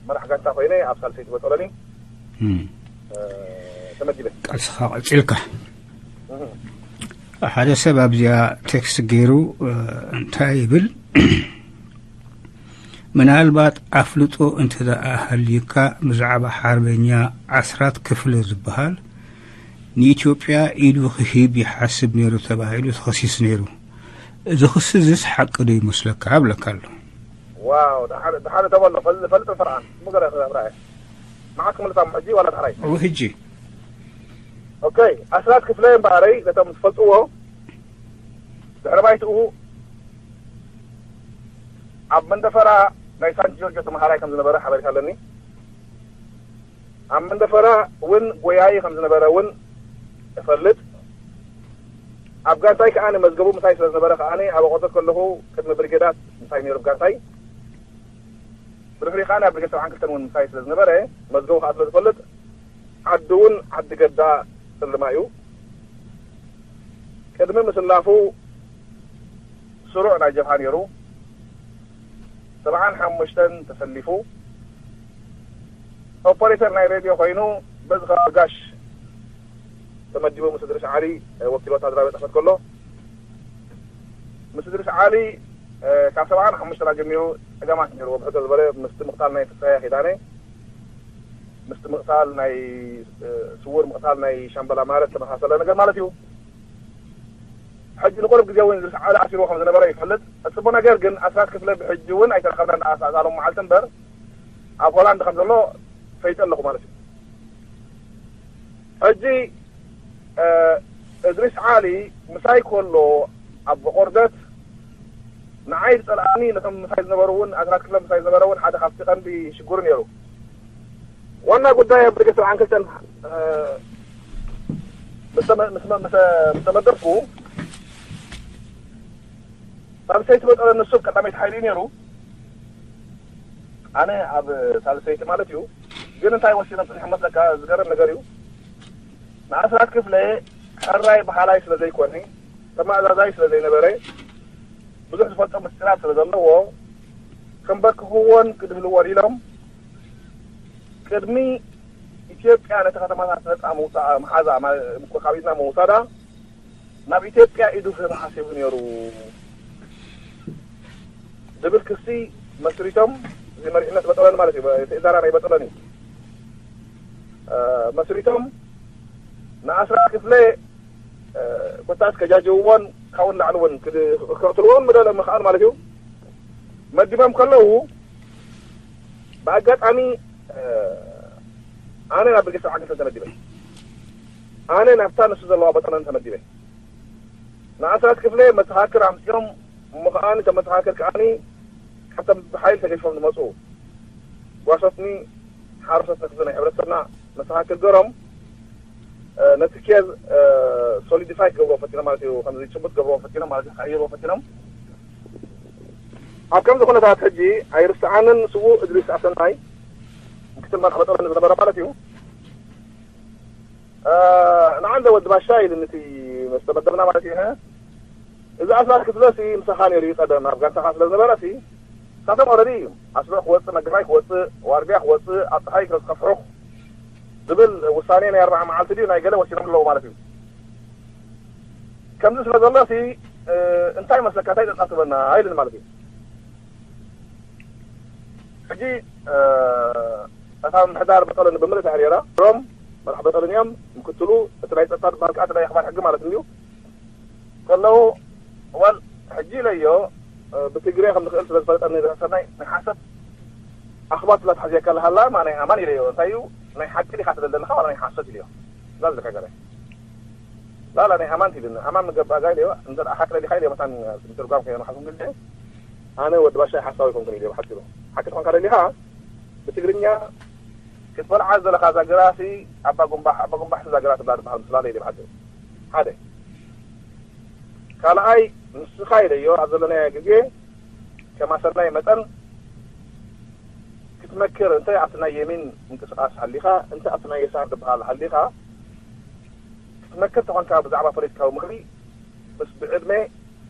መራሕ ጋንታ ኮይነ ኣብ ሳልሰይቲ በጠለኒ፣ እም፣ እ፣ ተመዲበ። ቃልስኻ ቀጺልካ። እህ። ሓደ ሰብ ኣብዚኣ ቴክስት ገይሩ፣ እ፣ እንታይ ይብል? ምናልባት ኣፍልጦ እንተ ደኣ ሃልዩካ ብዛዕባ ሓርበኛ ዓስራት ክፍለ ዝበሃል ንኢትዮጵያ ኢዱ ክሂብ ይሓስብ ነይሩ ተባሂሉ ተኸሲሱ ነይሩ። እዚ ክሲ እዚስ ሓቂ ዶ ይመስለካ? እብለካ ኣሎ። ዋው፣ ደሓን፣ ደሓን ተበሎ፣ ፈል-፣ ፈልጥ ፈርዓን። ምገረ ራእየ። መዓት ክምልሳ ሕጂ ዋላ ደሕራይ? እው፣ ሕጂ። ኦኬ፣ ኣስራት ክፍለ እምበኣረይ፣ ነቶም ዝፈልጥዎ፣ ድሕሪ ባይትኡ ኣብ መንደፈራ ናይ ሳንት ጆርጆ ተምሃራይ ከም ዝነበረ ሓበሬታ ኣለኒ። ኣብ መንደፈራ እውን ጎያዪ ከም ዝነበረ እውን እፈልጥ። ኣብ ጋንታይ ከኣ መዝገቡ ምሳይ ስለ ዝነበረ ከኣ ኣብ ኣቆርደት ከለኹ ቅድሚ ብርጌዳት ምሳይ ነይሩ። ብጋንታይ ብድሕሪ ከኣ ኣብ ብርጌድ ሰብዓን ክልተን እውን ምሳይ ስለ ዝነበረ መዝገቡ ከኣ ስለ ዝፈልጥ ዓዲ እውን ዓዲ ገዳ ጽልማ እዩ። ቅድሚ ምስላፉ ስሩዕ ናይ ጀብሃ ነይሩ። ሰብዓን ሓሙሽተን ተሰሊፉ ኦፐሬተር ናይ ሬድዮ ኮይኑ በዚ ካብ ጋሽ ተመዲቡ ምስ እድሪስ ዓሊ፣ እ፣ ወኪል ወታደራዊ ጽሕፈት ከሎ ምስ እድሪስ ዓሊ፣ እ፣ ካብ ሰብዓን ሓሙሽተን ጀሚሩ ጸገማት ነይርዎ። ብሕቶ ዝበለ ምስቲ ምቕታል ናይ ፍሳያ ኪዳነ፣ ምስቲ ምቕታል ናይ፣ እ፣ ስውር ምቕታል ናይ ሻምበላ ማረት ተመሳሰለ ነገር ማለት እዩ። ሕጂ ንቁሩብ ግዜ እውን ዝስዓለ ኣሲርዎ ከም ዝነበረ ይፈልጥ። እቲ ጽቡቕ ነገር ግን ኣስራት ክፍለ ብሕጂ እውን ኣይተረኸብናን። ኣሳእዛሎም መዓልቲ እምበር ኣብ ሆላንድ ከም ዘሎ ፈይጠ ኣለኹ ማለት እዩ። ሕጂ፣ እ፣ እድሪስ ዓሊ ምሳይ ከሎ ኣብ ቆርደት ንዓይ ዝጸልኣኒ ነቶም ምሳይ ዝነበሩ እውን ኣስራት ክፍለ ምሳይ ዝነበረ እውን ሓደ ካብቲ ቀንዲ ሽግሩ ነይሩ። ዋና ጉዳይ ኣብ ብርጌድ ሰብዓን ክልተን፣ እ፣ ምስ ተመ-፣ ምስ መ-፣ ምስ፣ ምስ ተመደብኩ ሳልሰይቲ በጠለ ንሱ ቀዳመይቲ ሓይሊ እዩ ነይሩ። ኣነ ኣብ ሳልሰይቲ ማለት እዩ። ግን እንታይ ወሲኖም ጽኒሖም መስለካ? ዝገርም ነገር እዩ። ንኣስራት ክፍለ ሕራይ በሃላይ ስለ ዘይኮነ፣ ተማእዛዛይ ስለ ዘይነበረ፣ ብዙሕ ዝፈልጦ ምስጢራት ስለ ዘለዎ፣ ከንበርክኽዎን ክድህልዎን ኢሎም ቅድሚ ኢትዮጵያ ነቲ ከተማታት ነጻ ምውጻኣ፣ ምሓዛ፣ ማ-፣ ካብ ኢድና ምውሳዳ፣ ናብ ኢትዮጵያ ኢዱ ክህብ ሓሲቡ ነይሩ ዝብል ክሲ መስሪቶም፣ እዚ መሪሕነት በጠለኒ ማለት እዩ፣ እቲ እዳራ ናይ በጠለኒ፣ እ፣ መስሪቶም ንኣስራት ክፍለ፣ እ፣ ኮታስ ከጃጅውዎን ካብኡ ንላዕሊ እውን ክድ-፣ ክቕትልዎን ምደለ ምኽኣል ማለት እዩ። መዲቦም ከለዉ ብኣጋጣሚ፣ እ፣ ኣነ ናብ ብርጌድ ሰብዓን ክልተን ተመዲበ። ኣነ ናብታ ንሱ ዘለዋ በጠለኒ ተመዲበ። ንኣስራት ክፍለ መሰኻክር ኣምጺኦም፣ እሞ ከኣ እቶም መሰኻክር ከኣ ካብቶም ብሓይሊ ተገዲፎም ዝመጹ ጓሶትኒ፣ ሓረሶት ንክፍሊ ናይ ሕብረተሰብና መሰኻክር ገሮም፣ ነቲ ኬዝ ሶሊዲፋይ ክገብሮ ፈቲኖም ማለት እዩ። ከምዚ ጭቡጥ ክገብሮ ፈቲኖም ማለት እዩ። ክቕይርዎ ፈቲኖም። ኣብ ከምዚ ኩነታት ሕጂ ኣይርስዓንን፣ ስዉእ እድሪስ ኣሰናይ ምክትል መራሕ በጠለኒ ዝነበረ ማለት እዩ። ንዓንደ ወዲ ባሻ ኢልኒ እቲ ምስ ተመደብና ማለት እዩ። እዚ ኣስራት ክፍለ ሲ ምሳኻ ነይሩ እዩ ቀደም ኣብ ጋንታኻ ስለ ዝነበረ ሲ ንሳቶም ኦረዲ እዩ ኣስሩዕ ክወፅእ፣ መጋባይ ክወፅእ፣ ዋርድያ ክወፅእ፣ ኣብ ፀሓይ ክረስ ከፍሑኽ ዝብል ውሳኔ ናይ ኣርባዓ መዓልቲ ድዩ ናይ ገለ ወሲኖም ኣለዉ ማለት እዩ። ከምዚ ስለ ዘሎ ሲ እንታይ መስለካ እንታይ ጠጣ ትበና ኢልኒ ማለት እዩ። ሕጂ እታ ምምሕዳር በጠለኒ ብምልእታ ነይራ ሮም መራሕ በጠለኒ እዮም ምክትሉ እቲ ናይ ፀጥታ ዝበሃል ከዓ እቲ ናይ ኣኽባር ሕጊ ማለት እንድዩ ከለዉ እዋን ሕጂ ኢለዮ ብትግርያ ከም ዝኽእል ስለ ዝፈለጠኒ ዝሕሰናይ ናይ ሓሰት ኣኽባር ስለ ትሓዝየካ ኣለሃላ ማ ናይ ኣማን ኢለዮ እንታይ እዩ ናይ ሓቂ ዲኻ ትደል ዘለኻ ዋላ ናይ ሓሰት ኢለዮ እዛ ዝለካ ገለ ላላ ናይ ኣማን ትብልኒ ኣማን ምገባእ ጋ ኢለዮ እንተ ሓቂ ደሊኻ ኢለዮ መታን ምትርጓም ከየ ንሓስም ግዜ ኣነ ወዲ ባሻይ ሓሳዊ ኮንኩን ኢለዮ ብሓፂሩ ሓቂ ትኾንካ ደሊኻ ብትግርኛ ክትበልዓ ዘለኻ ዛገራሲ ኣባ ጉንባሕ ኣባ ጉንባሕ ዛገራ ትብላ ዝበሃል ምስላ ኢለዮ ብሓፂሩ ሓደ ካልኣይ ንስኻ ኢለዮ ኣብ ዘለናዮ ግዜ ከማሰናይ መጠን ክትመክር እንተ ኣብቲ ናይ የሚን ምንቅስቃስ ሃሊኻ እንተ ኣብቲ ናይ የሳር ዝበሃል ሃሊኻ ክትመክር ተኾንካ ብዛዕባ ፖለቲካዊ ምኽሪ ምስ ብዕድመ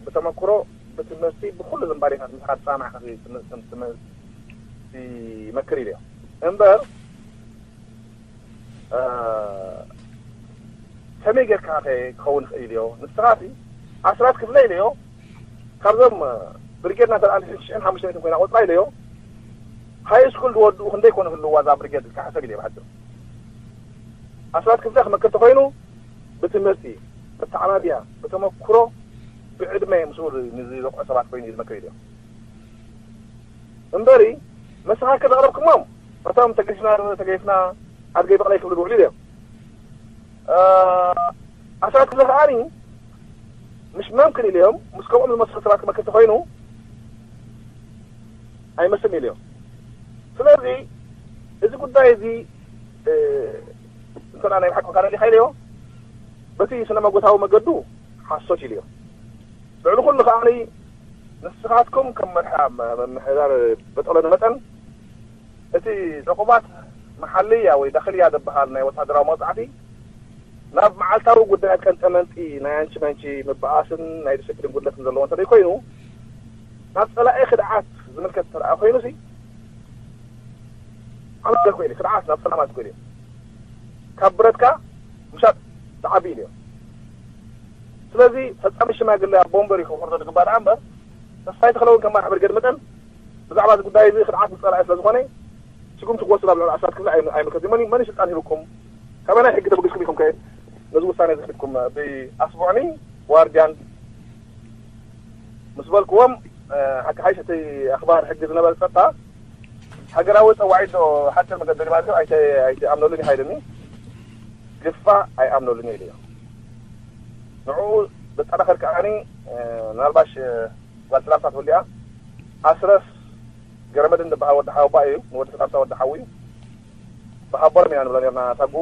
ብተመክሮ ብትምህርቲ ብኩሉ ዝንባሌታት ምሳኻ ትፃማዕ ይመክር ኢለዮ እምበር ከመይ ጌርካ ከ ክኸውን ይኽእል ኢለዮ ንስኻ ኣስራት ክፍለ ኢለዮ ካብዞም ብሪጌድ ናተ ሽሕን ሓሙሽተ ኮይና ቆፅራ ኢለዮ ሃይ ስኩል ዝወድኡ ክንደይ ኮነ ህልዋ እዛ ብሪጌድ ኢልካ ሓሰብ ኢለዮ ብሓፂሩ ኣስራት ክፍለ ክመክር ተኮይኑ ብትምህርቲ ብተዓባብያ ብተመክሮ ብዕድመ ምስኡ ንዝበቅዑ ሰባት ኮይኑ እዩ ዝመክር ኢለዮ እምበሪ መስኻ ከዘቕረብኩሞም እቶም ተገሽና ተገሽና ኣድገይ በቕለይ ክብሉ ዝውዕሉ እዮም ኣሳትለ ከዓኒ ምሽ መምክን ኢለዮም ምስ ከምኦም ዝመስሉ ሰባት ክመክር ተኮይኑ ኣይመስልን ኢለዮም ስለዚ እዚ ጉዳይ እዚ እንተ ናይ ብሓቂ ካለሊካ ኢለዮ በቲ ስነ መጎታዊ መገዱ ሓሶት ኢለዮ ልዕሊ ኩሉ ከዓኒ ንስኻትኩም ከም መርሓ ምምሕዳር በጠለኒ መጠን እቲ ዕቑባት መሓልያ ወይ ዳኽልያ ዝበሃል ናይ ወታደራዊ መቕፃዕቲ ናብ መዓልታዊ ጉዳያት ቀንጠመንጢ ናይ ኣንቺ መንቺ ምበኣስን ናይ ዲስፕሊን ጉድለትን ዘለዎ እንተዘይ ኮይኑ ናብ ፀላኢ ክድዓት ዝምልከት ተረኣ ኮይኑ ሲ ዓመት ኮይኑ ክድዓት ናብ ፀላእ ማለት ኮይኑ ካብ ብረትካ ምሻጥ ዝዓቢ ኢሉ ስለዚ ፈፃሚ ሽማግለ ኣብ ቦምበር እዩ ክውርዶ ዝግባእ ደኣ እምበር ተስፋይ ተክለውን ከም መራሕ ብርገድ መጠን ብዛዕባ እዚ ጉዳይ እዚ ክድዓት ዝፀላኢ ስለ ዝኾነ ስጉምቲ ክወስድ ኣብ ልዕሊ ኣስራት ክፍሊ ኣይምልከት እዩ መን መን ስልጣን ሂብኩም ካበይ ናይ ሕጊ ተበጊስኩም ኢኹም ከ ነዚ ውሳነ እዚ ሒዝኩም ብኣስቡዕኒ ዋርድያን ምስ በልክዎም ሓቂ ሓይሽ እቲ ኣኽባር ሕጊ ዝነበረ ፀጥታ ሃገራዊ ፀዋዒት ዶ ሓፂር መገዲ ማለት ኣይኣምነሉን ይሃይልኒ ግፋ ኣይኣምነሉን ኢሉ ንዕኡ ዘጠናኸር ከዓኒ ምናልባሽ ጓል ሰላሳ ትወሊኣ ኣስረስ ገረመድን ዝበሃል ወዲ ሓወባ እዩ ንወዲ ሰላሳ ወዲ ሓዊ እዩ ብሓቦሮም ኢና ንብሎ ነርና ታጉ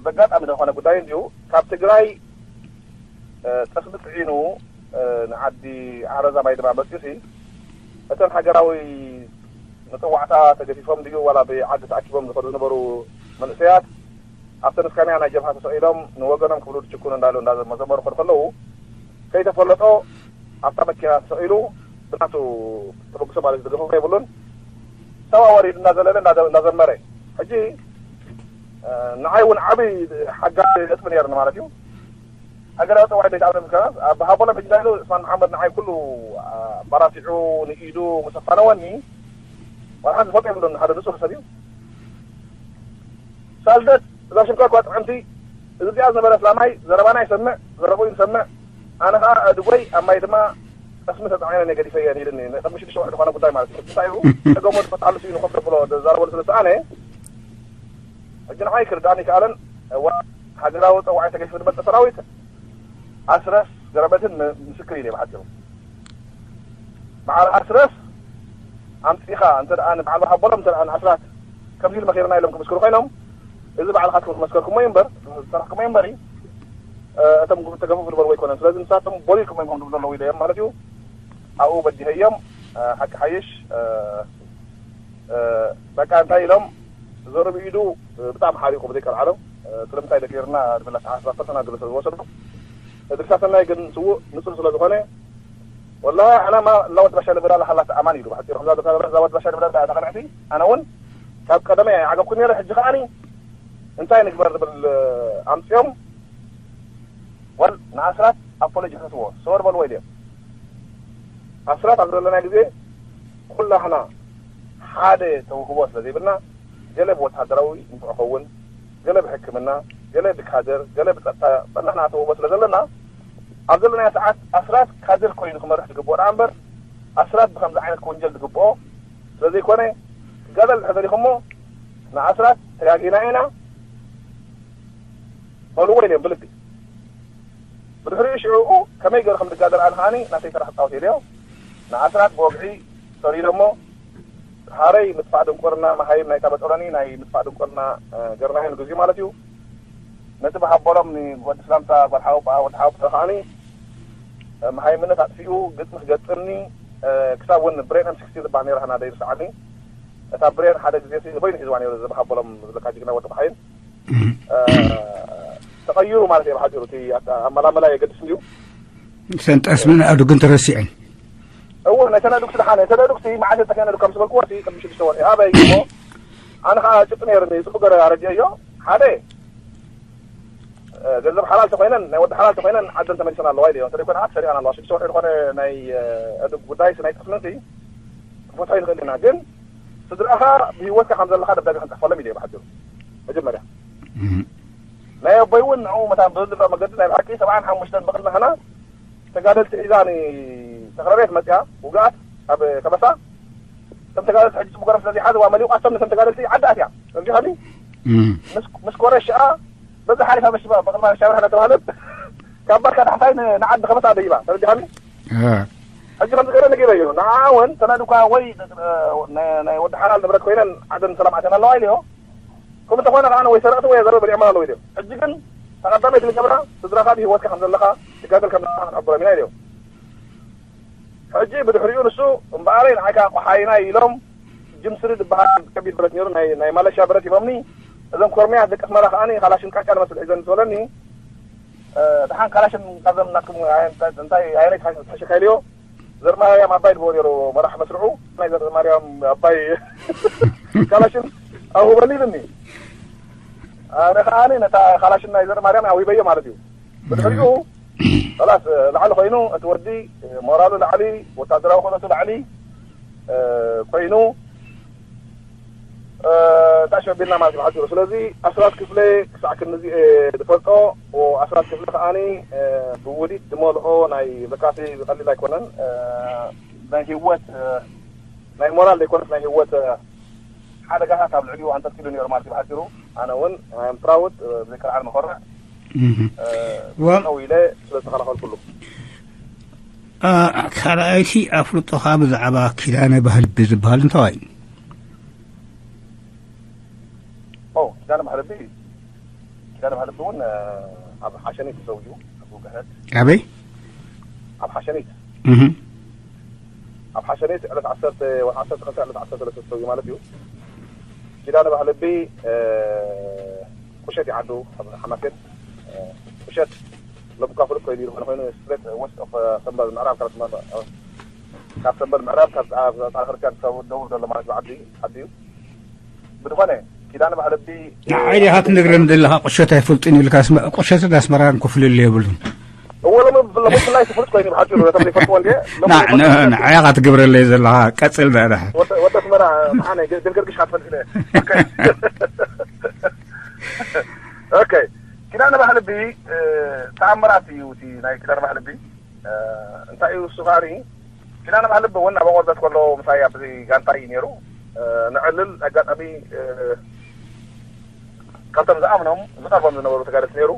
በጋጣሚ ዝኾነ ጉዳይ እንዲዩ ካብ ትግራይ ጠስሚ ፅዒኑ ንዓዲ ዓረዛ ማይ ድማ መፅዩ ሲ እተን ሃገራዊ መፀዋዕታ ተገፊፎም ድዩ ዋላ ብዓዲ ተኣኪቦም ዝኸዱ ዝነበሩ መንእሰያት ኣብተን እስካንያ ናይ ጀብሃ ተሰቒሎም ንወገኖም ክብሉ ድችኩን እንዳሉ እንዳመዘመሩ ከዱ ከለዉ ከይተፈለጦ ኣብታ መኪና ተሰቒሉ ብናቱ ተበግሶ ማለት ዝገፈፎ የብሉን ሰባ ወሪዱ እንዳዘለለ እንዳዘመረ ሕጂ ንዓይ እውን ዓብይ ሓጋዚ ነጥቢ ነይርኒ ማለት እዩ ሃገራዊ ፀዋዒት ደይተኣምነ ምክንያት ኣብ ሃቦሎም ሕጂ ዳይሉ እስማን መሓመድ ንዓይ ኩሉ ኣባራቲዑ ንኢዱ ምስ ኣፋነወኒ ዋላ ሓንቲ ዝፈልጦ የብሉን ሓደ ንፁህ ሰብ እዩ ሳልደት እዛ ሽምካ እኳ ጥዕምቲ እዚ ዚኣ ዝነበረ እስላማይ ዘረባና ይሰምዕ ዘረብኡ ይሰምዕ ኣነ ከዓ ኣድጎይ ኣብ ማይ ድማ ጠስሚ ተፃዒነ እየ ገዲፈየን ኢልኒ ቅድሚ ሽዱሽተ ወርሒ ዝኾነ ጉዳይ ማለት እዩ እንታይ እዩ ፀገሙ ዝፈትሓሉ ስኢኑ ኮፍ ዘብሎ ዘረበሉ ስለ ዝሰኣነ ሕጂ ንዓይ ክርዳእኒ ይከኣለን እዋ ሃገራዊ ፀዋዒ ተገዲፉ ዝመፀ ሰራዊት ኣስረስ ገረበትን ምስክር ኢለ ብሓፂሩ በዓል ኣስረስ ኣምፂኻ እንተ ደኣ ንበዓል ሃቦሎም እንተ ደኣ ንኣስራት ከምዚ ኢሉ መኺርና ኢሎም ክምስክሩ ኮይኖም እዚ ባዕልኻትኩም ዝመስከርኩሞ እዩ እምበር፣ ዝሰራሕኩሞ እዩ እምበሪ፣ እ፣ እቶም ተገፈፉ ዝበልዎ ኣይኮነን። ስለዚ ንሳቶም ቦሊልኩም እዮም ከምዚ ዘለዉ ኢለ እዮም ማለት እዩ። ኣብኡ በዲሀ እዮም፣ እ፣ ሓቂ ሓይሽ፣ እ፣ እ፣ በቃ እንታይ ኢሎም፣ ዘርኡ ብኢዱ፣ እ፣ ብጣዕሚ ሓሪቑ ብዘይ ቀልዓሎም፣ እ፣ ስለምንታይ ደቂርና፣ ድብላ ተሓስባ ፐርሰናል ግለ ስለ ዝወሰዱ፣ እድሪሳ ሰናይ ግን ስዉእ ንጹር ስለ ዝኾነ፣ ወላሂ ኣነ ማ እዛ ወዲ ባሻ ልብላ ኣላ ሃላት ኣማን ኢሉ፣ ብሓጺሩ፣ ከምዛ ዶክተር እዛ ወዲ ባሻ ልብላ እላ ተቐንዕቲ፣ ኣነ እውን ካብ ቀደመ ኣይዓገብኩን ነይረ፣ ሕጂ ከኣኒ እንታይ ንግበር ዝብል ኣምጽኦም፣ ወል ንኣስራት ኣፖሎጂ ክሕስዎ፣ ሰወር በልዎ ኢልዮም። ኣስራት ኣብ ዘለና ግዜ ኩላህና ሓደ ተውህቦ ስለ ዘይብልና፣ ገለ ብወተሃደራዊ ንፍዖ ኸውን፣ ገለ ብሕክምና፣ ገለ ብካድር፣ ገለ ብጸጥታ ጸናሕና ተውህቦ ስለ ዘለና፣ ኣብ ዘለናዮ ሰዓት ኣስራት ካድር ኮይኑ ክመርሕ ዝግብኦ ደኣ እምበር፣ ኣስራት ብኸምዚ ዓይነት ክውንጀል ዝግብኦ ስለ ዘይኮነ፣ ክጋደል እንድሕር ደሊኹሞ፣ ንኣስራት ተጋጊና ኢና በልዎ ኢልዮም ብልቢ። ብድሕሪኡ ሽዑኡ ከመይ ገይሩ ከም ዝጋደል ኣነ ከኣኒ ናተይ ስራሕ ክጻወት ኢለዮ። ንኣስራት ብወግዒ ሰሪዶሞ፣ ሃረይ ምጥፋእ ድንቁርና መሃይም ናይታ በጦሎኒ ናይ ምጥፋእ ድንቁርና፣ እ፣ ገርናዮ ንግዚኡ ማለት እዩ። ነቲ ብሃበሎም ንወዲ ስላምታ ጓል ሓወጳ፣ ወዲ ሓወጳ ከኣኒ፣ እ፣ መሃይምነት ኣጥፊኡ ግጥሚ ክገጥምኒ፣ እ፣ ክሳብ እውን ብሬን ኤም ሲክስቲ ዝበሃል ነይራ ሃና ደይርስዓኒ። እታ ብሬን ሓደ ግዜ ሲ ንበይኑ ሒዝዋ ነይሩ፣ እዚ ብሃበሎም ዝብለካ ጅግና ወዲ መሃይም። እ፣ ተቐይሩ ማለት እየ ብሓጺሩ። እቲ ኣመላመላ የገድስ እንድዩ። ሰንጠስምን ኣእዱግን ተረሲዐን። እወ፣ ናይ ተነዱክቲ ደሓነ፣ ተነዱክቲ መዓስ ተከነዱ ከም ዝበልክዎ፣ እቲ ቅድሚ ሽዱሽተ ወርሒ ኣበይ እሞ፣ ኣነ ኸዓ ጭብጢ ነይሩኒ፣ ጽቡቅ ገረ ኣረዲኦዮ። ሓደ፣ እ፣ ገንዘብ ሓላል ተኮይነን፣ ናይ ወዲ ሓላል ተኮይነን፣ ዓደን ተመሊሰን ኣለዋ ኢለዮ። እንተደይኮነ፣ ሰሪቀን ኣለዋ። ሽዱሽተ ወርሒ ዝኾነ ናይ፣ እ፣ ኣእዱግ ጉዳይስ ናይ ጠስምንቲ፣ ክንፈትሖ ይንኽእል ኢና። ግን ስድራኻ ብህይወትካ ከም ዘለኻ ደብዳቤ ክንጽሕፈሎም ኢለዮ ብሓጺሩ። መጀመርያ። እም። ናይ ኣቦይ እውን ንዕኡ መታን ብዝድፍረ መገዲ ናይ ብሓቂ ሰብዓን ሓሙሽተን ብቕድሚ ሕና ተጋደልቲ ሒዛ ንተኽለቤት መጽያ ውግኣት ኣብ ከበሳ። እቶም ተጋደልቲ ሕጂ ጽቡቅ ገረብ ስለ ዘይሓዝዋ መሊቋቶም ነቶም ተጋደልቲ ዓዲ ኣትያ። ተረዲኻኒ? እም። ምስ፣ ምስ ኮረሽ ሸኣ በዛ ሓሊፋ በሽባ ብቕድሚ ሻብራ እናተባህለት ካብ ባርካ ዳሕሳይ ን-፣ ንዓዲ ከበሳ ደይባ። ተረዲኻኒ? እ። ሕጂ ከምዚ ገይረ ነጊረዮ። ንዓ እውን ተናዱካ ወይ፣ እ፣ ናይ፣ ናይ ወዲ ሓላል ንብረት ኮይነን ዓደን ሰላም ኣትየን ኣለዋ ኢለዮ። ከምኡ እንተኾነ ከኣ ወይ ሰረቕቲ ወይ ዘረው በሊዖም ኣለዉ ኢለዮ። ሕጂ ግን ተቐዳመይቲ ንገብራ ስድራኻ ብህይወትካ ከም ዘለኻ ትጋደል ከም ዘለኻ ክንሕብሮም ኢና ኢለዮ። ሕጂ ብድሕሪኡ ንሱ እምበኣረይ ንዓካ ቆሓይና ኢሎም ጅምስሪ ዝበሃል ከቢድ ብረት ነይሩ ናይ፣ ናይ ማለሽያ ብረት ሂቦምኒ። እዞም ኮርምያት ደቂ ኣስመራ ከኣኒ ካላሽን ቃጫ ንመስል ሒዘን ዝበለኒ። እ፣ ደሓን ካላሽን ካብዘም ናትኩም ኣይ-፣ እንታይ፣ እንታይ ኣየነይቲ ሓሽ-፣ ሓሽካ ኢልዮ? ዘርማርያም ኣባይ ድቦ ነይሩ መራሕ መስርዑ። ናይ ዘርማርያም ኣባይ ካላሽን ኣውህበኒ ኢሉኒ። ኣነ ከኣኒ ነታ ካላሽን ናይ ዘርማርያም ኣውሂበዮ ማለት እዩ። ብድሕሪኡ፣ ኸላስ፣ ላዕሊ ኮይኑ፣ እቲ ወዲ ሞራሉ ላዕሊ፣ ወታደራዊ ክእለቱ ላዕሊ፣ እ፣ ኮይኑ፣ እ፣ እንታይ ሸቢልና ማለት እዩ ብሓጺሩ። ስለዚ ኣስራት ክፍለ ክሳዕ ክንዚ፣ እ፣ ዝፈልጦ፣ ኦ፣ ኣስራት ክፍለ ከኣኒ፣ እ፣ ብውዲት ዝመልኦ ናይ መካሲ ብቐሊል ኣይኮነን። እ፣ ናይ ህይወት፣ እ፣ ናይ ሞራል ዘይኮነስ ናይ ህይወት፣ እ፣ ሓደጋታት ኣብ ልዕሊኡ ኣንጠልጢሉ ነይሩ ማለት እዩ ብሓጺሩ። ኣነ እውን፣ I am proud፣ እ፣ ብዘይከልዓል መኾርዕ፣ እህ። እ፣ ወ- ጠው ኢለ ስለ ዝተኸላኸልኩሉ። እ፣ ካልኣይቲ ኣፍልጦኻ ብዛዕባ ኪዳነ ባህልቢ ዝበሃል እንታዋይ? ኦ፣ ኪዳነ ባህልቢ፣ ኪዳነ ባህልቢ እውን፣ እ፣ ኣብ ሓሸኒ ተሰውዩ፣ ኣብ ውግእ ሕረድ። ኣበይ? ኣብ ሓሸኒት። እህ። ኣብ ሓሸኒት ዕለት ዓሰርተ፣ ወርሒ ዓሰርተ ክልተ ዕለት ዓሰርተ ሰለስተ ተሰውዩ ማለት እዩ። ኪዳነ ባህልቢ፣ እ፣ ቁሸት ይዓዱ፣ ኣብ ሓማሴን፣ እ፣ ቁሸት ለቡካ ፍሉጥ ኮይኑ ዝኾነ ኮይኑ ስትሬት ወስት ኦፍ፣ እ፣ ሰምበል ምዕራብ ካብ ሰምበል፣ እ፣ ካብ ሰምበል ምዕራብ ካብ፣ ኣብ ጻዕዳ ክርስቲያን ክሳብ ደቡብ ዘሎ ማለት እዩ ዓዲ፣ ዓዲ እዩ። ብዝኾነ ኪዳነ ባህልቢ፣ እ፣ ንዓይ ዲኻ ትነግረኒ ዘለኻ ቁሸት ኣይፈልጥን ኢልካ ኣስመ-፣ ቁሸትን ኣስመራን ክፍልል የብሉን። እወ፣ ሎሚ፣ ሎሚ ብፍላይ ስፍሉጥ ኮይኑ ብሓጺሩ፣ ነቶም ዘይፈልጥዎ እንድየ፣ ሎሚ ና-፣ ዘይፈልጡ ን-፣ ንዓይ ኢኻ ትገብረለይ ዘለኻ፣ ቀጽል ዳኣ። ወደ፣ ወደ ኣስመራ፣ መዓነ፣ ገ-፣ ገርገርግሽ ካትፈልጥ ኢለ። ኦኬ። ኦኬ። ኪዳነ ባህልቢ፣ እ፣ ተኣምራት እዩ እቲ ናይ ኪዳነ ባህልቢ። እ፣ እንታይ እዩ እሱ ከኣኒ፣ ኪዳነ ባህልቢ እውን ኣብ ኣቆርበት ከሎ ምሳይ ኣብዚ ጋንታ እዩ ነይሩ። እ፣ ንዕልል ኣጋጣሚ፣ እ፣ ካብቶም ዝኣምኖም ዝቐርቦም ዝነበሩ ተጋደልቲ ነይሩ።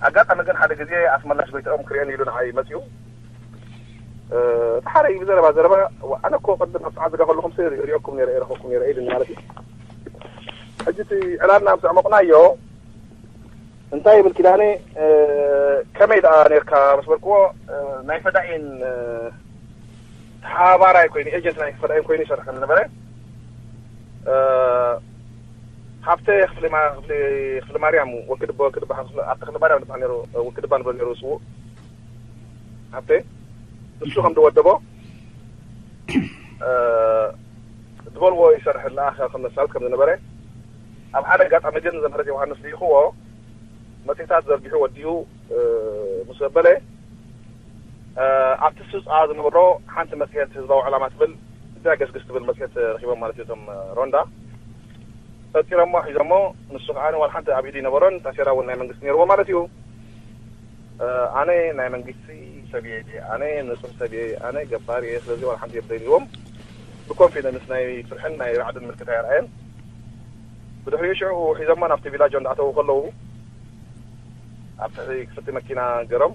ኣጋጣሚ ግን ሓደ ግዜ ኣስመላሽ ጎይትኦም ክርእየኒ ኢሉ ንዓይ መጺኡ። እ፣ እቲ ሓደ እዩ ብዘረባ ዘረባ፣ "ዋ፣ ኣነ እኮ ቅድም ኣብ ጸዓት ዝጋ ከለኹም ሲ ሪኦኩም ነይረ፣ ረኸብኩም ነይረ" ኢሉኒ ማለት እዩ። ሕጂ እቲ ዕላልና ምስ ኣዕመቕናዮ እንታይ ይብል ኪዳነ፣ ከመይ ደኣ ነርካ ምስ በልክዎ፣ ናይ ፈዳኢን ተሓባራይ ኮይኑ፣ ኤጀንት ናይ ፈዳኢን ኮይኑ ይሰርሕ ከም ዝነበረ፣ ሃብተ ክፍለ ማርያም፣ ወክድባ ወክድባ፣ ኣተ ክፍለ ማርያም ዝበሃል ነሩ፣ ወክድባ ንብሎ ነሩ ስዉእ ሃብተ፣ ንሱ ከም ዝወደቦ ዝበልዎ ይሰርሕ ኣለኣኸ ከም መሳልጥ ከም ዝነበረ፣ ኣብ ሓደ ኣጋጣሚ ግን ዘምህረት ዮሃንስ ልኢኽዎ፣ መጽሔታት ዘርጊሑ ወዲኡ ምስ በለ፣ ኣብቲ ስብጻ ዝነበሮ ሓንቲ መጽሔት ህዝባዊ ዕላማ ትብል፣ እዚኣ ገስግስ ትብል መጽሔት ረኺቦም ማለት እዩ እቶም ሮንዳ። ፈጢሮሞ ሒዞሞ፣ ንሱ ከኣ ዋላ ሓንቲ ኣብ ኢዱ ይነበሮን፣ ታሴራ እውን ናይ መንግስቲ ነይርዎ ማለት እዩ። ኣነ ናይ መንግስቲ ሰብ እየ፣ ኣነ ንጹህ ሰብ እየ፣ ኣነ ገባር እየ፣ ስለዚ ዋላ ሓንቲ የብለይን ኢልዎም። ብኮንፊደንስ ናይ ፍርሕን ናይ ራዕድን ምልክት ኣየርኣየን። ብድሕሪኡ ሽዑ ሒዞሞ ናብቲ ቪላጆ እንዳኣተዉ ከለዉ፣ ኣብ ትሕቲ ክፍቲ መኪና ገሮም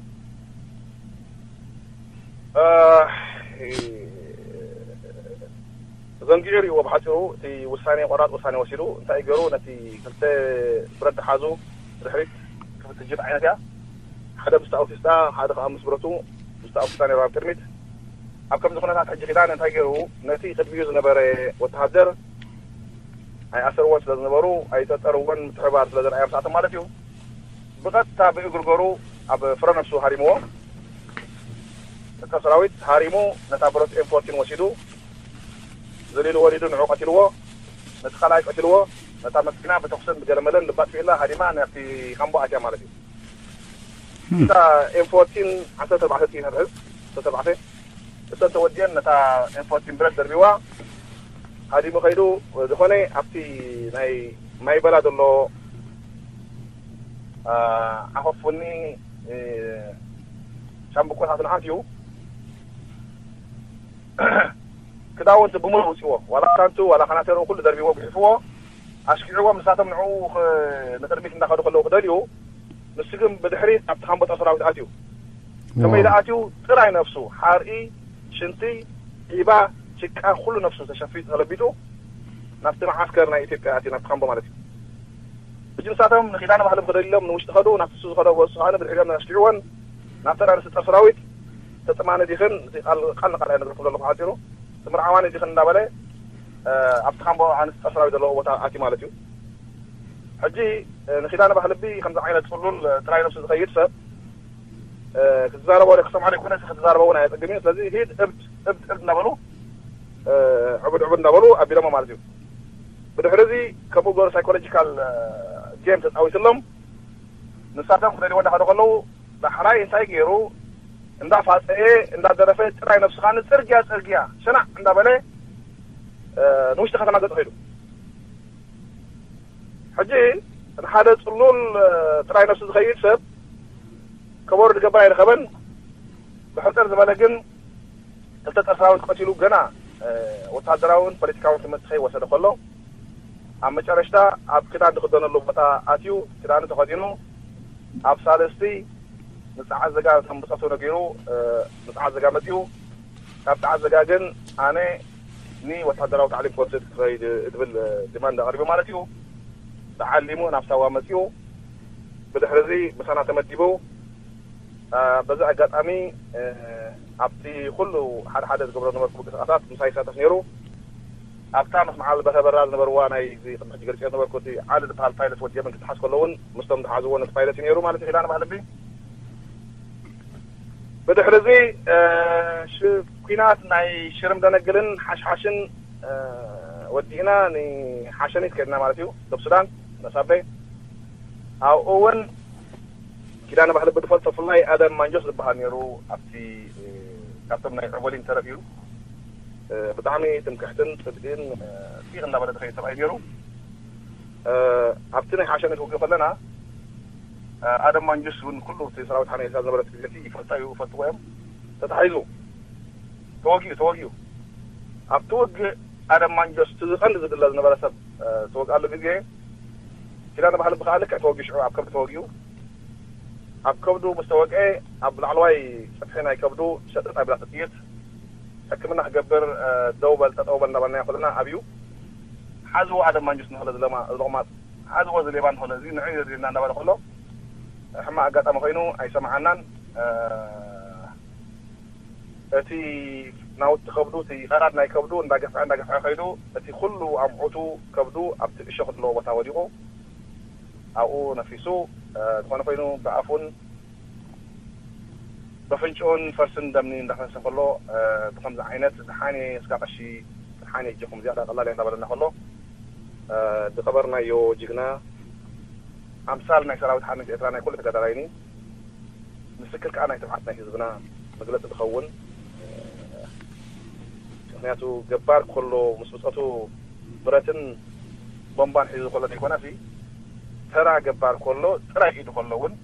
ዘንጊዑ ሪእዎ። ብሓፂሩ እቲ ውሳኔ ቆራፅ ውሳኔ ወሲዱ እንታይ ገሩ፣ ነቲ ክልተ ብረት ዝሓዙ ድሕሪት ክፍትጅት ዓይነት እያ። ሓደ ምስቲ ኣውቲስታ፣ ሓደ ከዓ ምስ ብረቱ ምስቲ ኣውቲስታ ነይሩ ኣብ ቅድሚት። ኣብ ከምዚ ኩነታት ሕጂ ኪዳነ እንታይ ገሩ፣ ነቲ ቅድሚኡ ዝነበረ ወተሃደር ኣይኣሰርዎን ስለ ዝነበሩ ኣይጠጠርዎን፣ ምትሕባር ስለ ዘርኣዮም ሰዓቶም ማለት እዩ። ብቐጥታ ብእግርገሩ ኣብ ፍረ ነፍሱ ሃሪምዎ። እታ ሰራዊት ሃሪሙ ነታ ብረት ኤም ፎርቲን ወሲዱ፣ ዝሊሉ ወሪዱ ንዑ ቀቲልዎ፣ ነቲ ካልኣይ ቀቲልዎ። ነታ መኪና ብተኩስን ብገለመለን ልባ ኣጥፊእላ ሃዲማ ናብቲ ካምቦ ኣትያ ማለት እዩ። እታ ኤም ፎርቲን ዓሰርተ ኣርባዕተ ጥይት ትሕዝ፣ ዓሰርተ ኣርባዕተ። እተን ተወዲአን ነታ ኤም ፎርቲን ብረት ደርቢዋ ሃዲሙ ከይዱ። ዝኾነ ኣብቲ ናይ ማይ በላ ዘሎ ዓኸፉኒ ሻምብቆታት ንኣትዩ ክዳውንቲ ብምሉእ ውፅዎ፣ ዋላ ካንቱ ዋላ ካናቴሮ ኩሉ ደርቢዎ ጉሒፍዎ ኣሽኪዕዎም። ንሳቶም ንዕኡ ንቅድሚት እንዳኸዱ ከለዉ ክደልዩ፣ ንሱ ግን ብድሕሪት ኣብቲ ካምቦ ጦር ሰራዊት ኣትዩ። ከመይ ደኣ ኣትዩ? ጥራይ ነፍሱ ሓርኢ፣ ሽንቲ፣ ዒባ፣ ጭቃ ኩሉ ነፍሱ ተሸፊጡ ተለቢጡ ናብቲ መዓስከር ናይ ኢትዮጵያ ኣትዩ፣ ናብቲ ካምቦ ማለት እዩ። ሕጂ ንሳቶም ንኪዳነ ባህልም ክደልሎም ንውሽጢ ከዱ። ናብቲ እሱ ዝኸደ እሱ ከዓ ብድሕሪኦም ኣሽኪዕወን ናብተን ኣንስቲ ጦር ሰራዊት ተጥማኒ ዲኽን፣ እዚ ቃል ቃል ንቃል ኣይነግረኩም ዘለኹ ሓፂሩ፣ ትምርዓዋኒ ዲኽን እንዳበለ ኣብቲ ካምቦ ኣንስቲ ጦር ሰራዊት ዘለዎ ቦታ ኣትዩ ማለት እዩ። ሕጂ ንኪዳነ ባህልቢ ከምዚ ዓይነት ፅሉል ጥራይ ነብሱ ዝኸይድ ሰብ ክዛረቦ ክሰምዖ ዘይኮነ ክዛረቦ እውን ኣየፀግም እዩ። ስለዚ ሂድ እብድ እብድ እብድ እናበሉ ዕቡድ ዕቡድ እናበሉ ኣቢሎሞ ማለት እዩ። ብድሕሪ እዚ ከምኡ ገሩ ሳይኮሎጂካል ጌም ተፃዊትሎም ንሳቶም ክደልዎ እንዳኸዱ ከለዉ ዳሕራይ እንታይ ገይሩ እንዳፋፀየ እንዳደረፈ ጥራይ ነብስኻ ንፅርግያ ፅርግያ ሸናዕ እንዳበለ ንውሽጢ ከተማ ገፁ ኸይዱ። ሕጂ ንሓደ ፅሉል ጥራይ ነብሱ ዝኸይድ ሰብ ከበሮ ዝገብር ኣይረኸበን። ብሕፅር ዝበለ ግን ክልተ ጦር ሰራዊት ቀቲሉ ገና ወታደራውን ፖለቲካውን ትምህርቲ ከይወሰደ ከሎ ኣብ መጨረሽታ ኣብ ክዳን ዝኽደነሉ ቦታ ኣትዩ ክዳኑ ተኸዲኑ ኣብ ሳልስቲ ንፀዓት ዘጋ ከም ብፀቱ ነጊሩ ንፀዓት ዘጋ መፅኡ። ካብ ፀዓት ዘጋ ግን ኣነ ንወታደራዊ ታዕሊም ኮንስል ክኸይድ ዝብል ዲማንድ ኣቕሪቡ ማለት እዩ። ተዓሊሙ ናብ ሳዋ መፅኡ። ብድሕሪ እዚ ምሳና ተመዲቡ። በዚ ኣጋጣሚ ኣብቲ ኩሉ ሓደ ሓደ ዝገብሮ ዝነበርኩ ምንቅስቃሳት ምሳይ ይሳተፍ ነይሩ። ኣብታ ምስ መዓል በተበራ ዝነበርዋ ናይ እዚ ቅድሚ ሕጂ ገሊፀ ዝነበርኩ እቲ ዓሊ ዝበሃል ፓይለት ወዲ የመን ክትሓዝ ከሎ እውን ምስቶም ዝሓዝዎ ነቲ ፓይለት እዩ ነይሩ ማለት እዩ። ኪዳነ ባህልቢ ብድሕሪ እዚ ኩናት ናይ ሽርም ደነግልን ሓሽሓሽን ወዲእና ንሓሸኒት ከድና ማለት እዩ። ደብ ሱዳን መሳበይ ኣብኡ እውን ኪዳነ ባህሊ ብድፈልጦ ብፍላይ ኣደም ማንጆስ ዝበሃል ነይሩ። ኣብቲ ካብቶም ናይ ዕቦሊን ተረፍ እዩ። ብጣዕሚ ትምክሕትን ፅብኢን ፂቕ እንዳበለ ዝኸይድ ሰብኣይ ነይሩ። ኣብቲ ናይ ሓሸነ ክውግእ ከለና ኣደም ማንጆስ እውን ኩሉ እቲ ሰራዊት ሓነ ኤርትራ ዝነበረ ግዜ ይፈልጣ እዩ፣ ይፈልጥዎ እዮም። ተታሒዙ ተወጊኡ ተወጊኡ ኣብቲ ውግእ ኣደም ማንጆስ እቲ ዝቐንዲ ዝድለ ዝነበረ ሰብ ተወግኣሉ ግዜ ኪዳነ ባህሊ ብከዓ ልክዕ ተወጊኡ ሽዑ ኣብ ከብዲ ተወጊኡ ኣብ ከብዱ ምስ ተወግአ ኣብ ላዕለዋይ ጽፍሒ ናይ ከብዱ ሸጥጥ ኣቢላ ጥይት ሕክምና ክገብር ደው በል ጠጠው በል እናበልናዮ ከለና ኣብዩ ሓዝዎ ኣደም ማንጁስ ንኸለ ዝለማ ዝለቑማፅ፣ ሓዝዎ እዚ ሌባ ንኸለ እዚ ንዑ ዘድልየና እናበለ ከሎ፣ ሕማቕ ኣጋጣሚ ኮይኑ ኣይሰማዓናን። እቲ ናውቲ ከብዱ፣ እቲ ቐራድ ናይ ከብዱ እንዳገፍዐ እንዳገፍዐ ከይዱ፣ እቲ ኩሉ ኣምዑቱ ከብዱ ኣብቲ እሾኽ ዘለዎ ቦታ ወዲቑ ኣብኡ ነፊሱ። ዝኾነ ኮይኑ ብኣፉን በፍንጭኡን ፈርስን ደምኒ እንዳፈሰሰ ከሎ፣ ብኸምዚ ዓይነት ዝሓኔ ስጋ ቀሺ፣ ዝሓኔ እጀኹም ዝያዳ ቀላል እያ እንዳበለና ከሎ፣ ዝቐበርናዮ ጅግና፣ ኣምሳል ናይ ሰራዊት ሓርነት ኤርትራ፣ ናይ ኩሉ ተጋዳላይኒ፣ ምስክር ከኣ ናይ ትብዓት ናይ ህዝብና መግለጺ ዝኸውን። ምኽንያቱ ገባር ከሎ ምስ ብጸቱ ብረትን ቦምባን ሒዙ ከሎ ዘይኮነሲ፣ ተራ ገባር ከሎ ጥራይ ኢዱ ከሎ እውን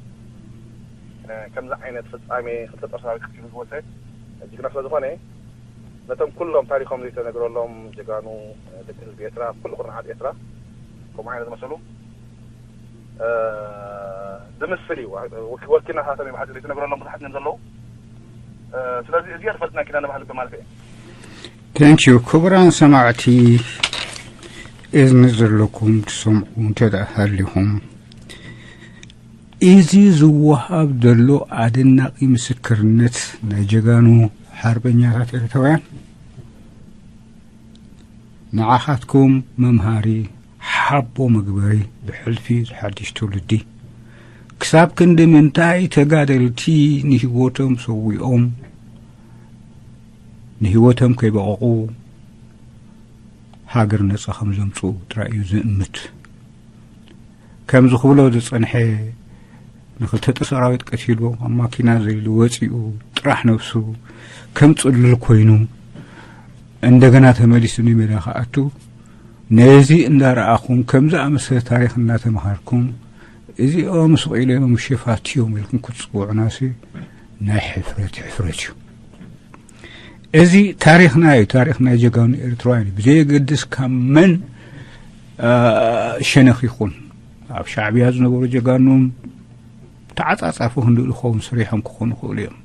ከምዚ ዓይነት ፍጻሜ ክልተ ጦር ሰራዊት ቀቲሉ ዝወጸ ጅግና ስለ ዝኾነ፣ ነቶም ኩሎም ታሪኾም ዘይተነግረሎም ጀጋኑ ደቂ ህዝቢ ኤርትራ፣ ኩሉ ኩርናዓት ኤርትራ ከምኡ ዓይነት ዝመሰሉ ዝምስል እዩ። ወኪ-፣ ወኪልና ሳቶም እዩ ብሓፂሩ፣ ዘይተነግረሎም ብዙሓት እዮም ዘለዉ። ስለዚ እዚኣ ትፈልጥና ኪዳነ ባህል ብማለት እየ። Thank you። ክቡራን ሰማዕቲ፣ እዝኒ ዘለኩም ትሰምዑ እንተ ደኣ ሃሊኹም፣ እዚ ዝወሃብ ዘሎ ኣደናቒ ምስክርነት ናይ ጀጋኑ ሓርበኛታት ኤርትራውያን ንዓኻትኩም መምሃሪ፣ ሓቦ መግበሪ ብሕልፊ ዝሓድሽ ትውልዲ። ክሳብ ክንዲ ምንታይ ተጋደልቲ ንህይወቶም ሰዊኦም፣ ንህይወቶም ከይበቐቑ ሃገር ነጻ ከም ዘምጽኡ ጥራይ እዩ ዝእምት። ከምዚ ክብሎ ዝጸንሐ፣ ንኽልተ ጦር ሰራዊት ቀቲሉ፣ ኣብ ማኪና ዘሊሉ ወጺኡ፣ ጥራሕ ነብሱ ከም ጽሉል ኮይኑ፣ እንደገና ተመሊሱ ንሜዳ ክኣቱ፣ ነዚ እንዳረኣኹም፣ ከም ዝኣመሰለ ታሪኽ እናተምሃርኩም፣ እዚኦም ስቕ ኢሎም ሸፋት እዮም ኢልኩም ክትጽውዑናሲ ናይ ሕፍረት ሕፍረት እዩ። እዚ ታሪኽና እዩ፣ ታሪኽ ናይ ጀጋኑ ኤርትራውያን እዩ። ብዘየገድስ ካብ መን፣ አ፣ ሸነኽ ይኹን፣ ኣብ ሻዕብያ ዝነበሩ ጀጋኑን ተዓጻጻፊ ክንድኡ ዝኸውን ሰሪሖም ክኾኑ ይኽእሉ እዮም፣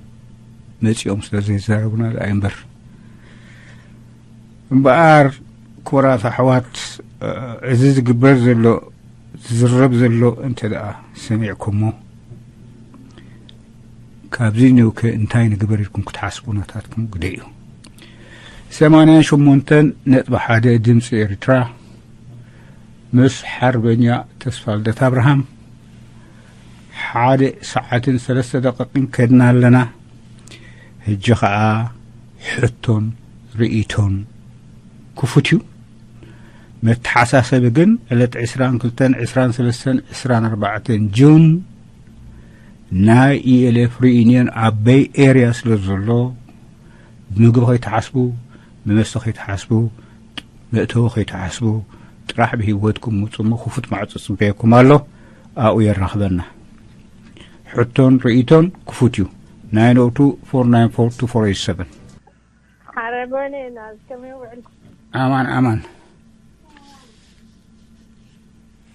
መጺኦም ስለ ዘይዛረቡና ደኣ እምበር። እምበኣር ክቡራት ኣሕዋት፣ አ፣ እዚ ዝግበር ዘሎ፣ ዝዝረብ ዘሎ እንተ ደኣ ሰሚዕኩሞ፣ ካብዚ ንውከ እንታይ ንግበር ኢልኩም ክትሓስቡ ናታትኩም ግደ እዩ። ሰማንያን ሸሞንተን ነጥቢ ሓደ ድምፂ ኤርትራ ምስ ሓርበኛ ተስፋልደት ኣብርሃም ሓደ ሰዓትን ሰለስተ ደቂቕን ከድና ኣለና። ሕጂ ኸዓ ሕቶን ርእይቶን ክፉት እዩ። መተሓሳሰቢ ግን ዕለት ዕስራን ክልተን፣ ዕስራን ሰለስተን፣ ዕስራን ኣርባዕተን ጁን ናይ ኢ ኤል ኤፍ ሪዩኒየን ኣብ በይ ኤርያ ስለ ዘሎ፣ ብምግቢ ከይትሓስቡ፣ ብመስተ ከይትሓስቡ፣ መእተዊ ከይትሓስቡ፣ ጥራሕ ብህይወትኩም ምጹ እሞ ክፉት ማዕጾ ጽበየኩም ኣሎ። ኣብኡ የራኽበና። ሕቶን ርእይቶን ክፉት እዩ። ናይን ኦ ቱ ፎር ናይን ፎር ቱ ፎር ኤይት ሰቨን። ሓረጎይነ ናዝ ከመይ ውዕልኩም? ኣማን፣ ኣማን።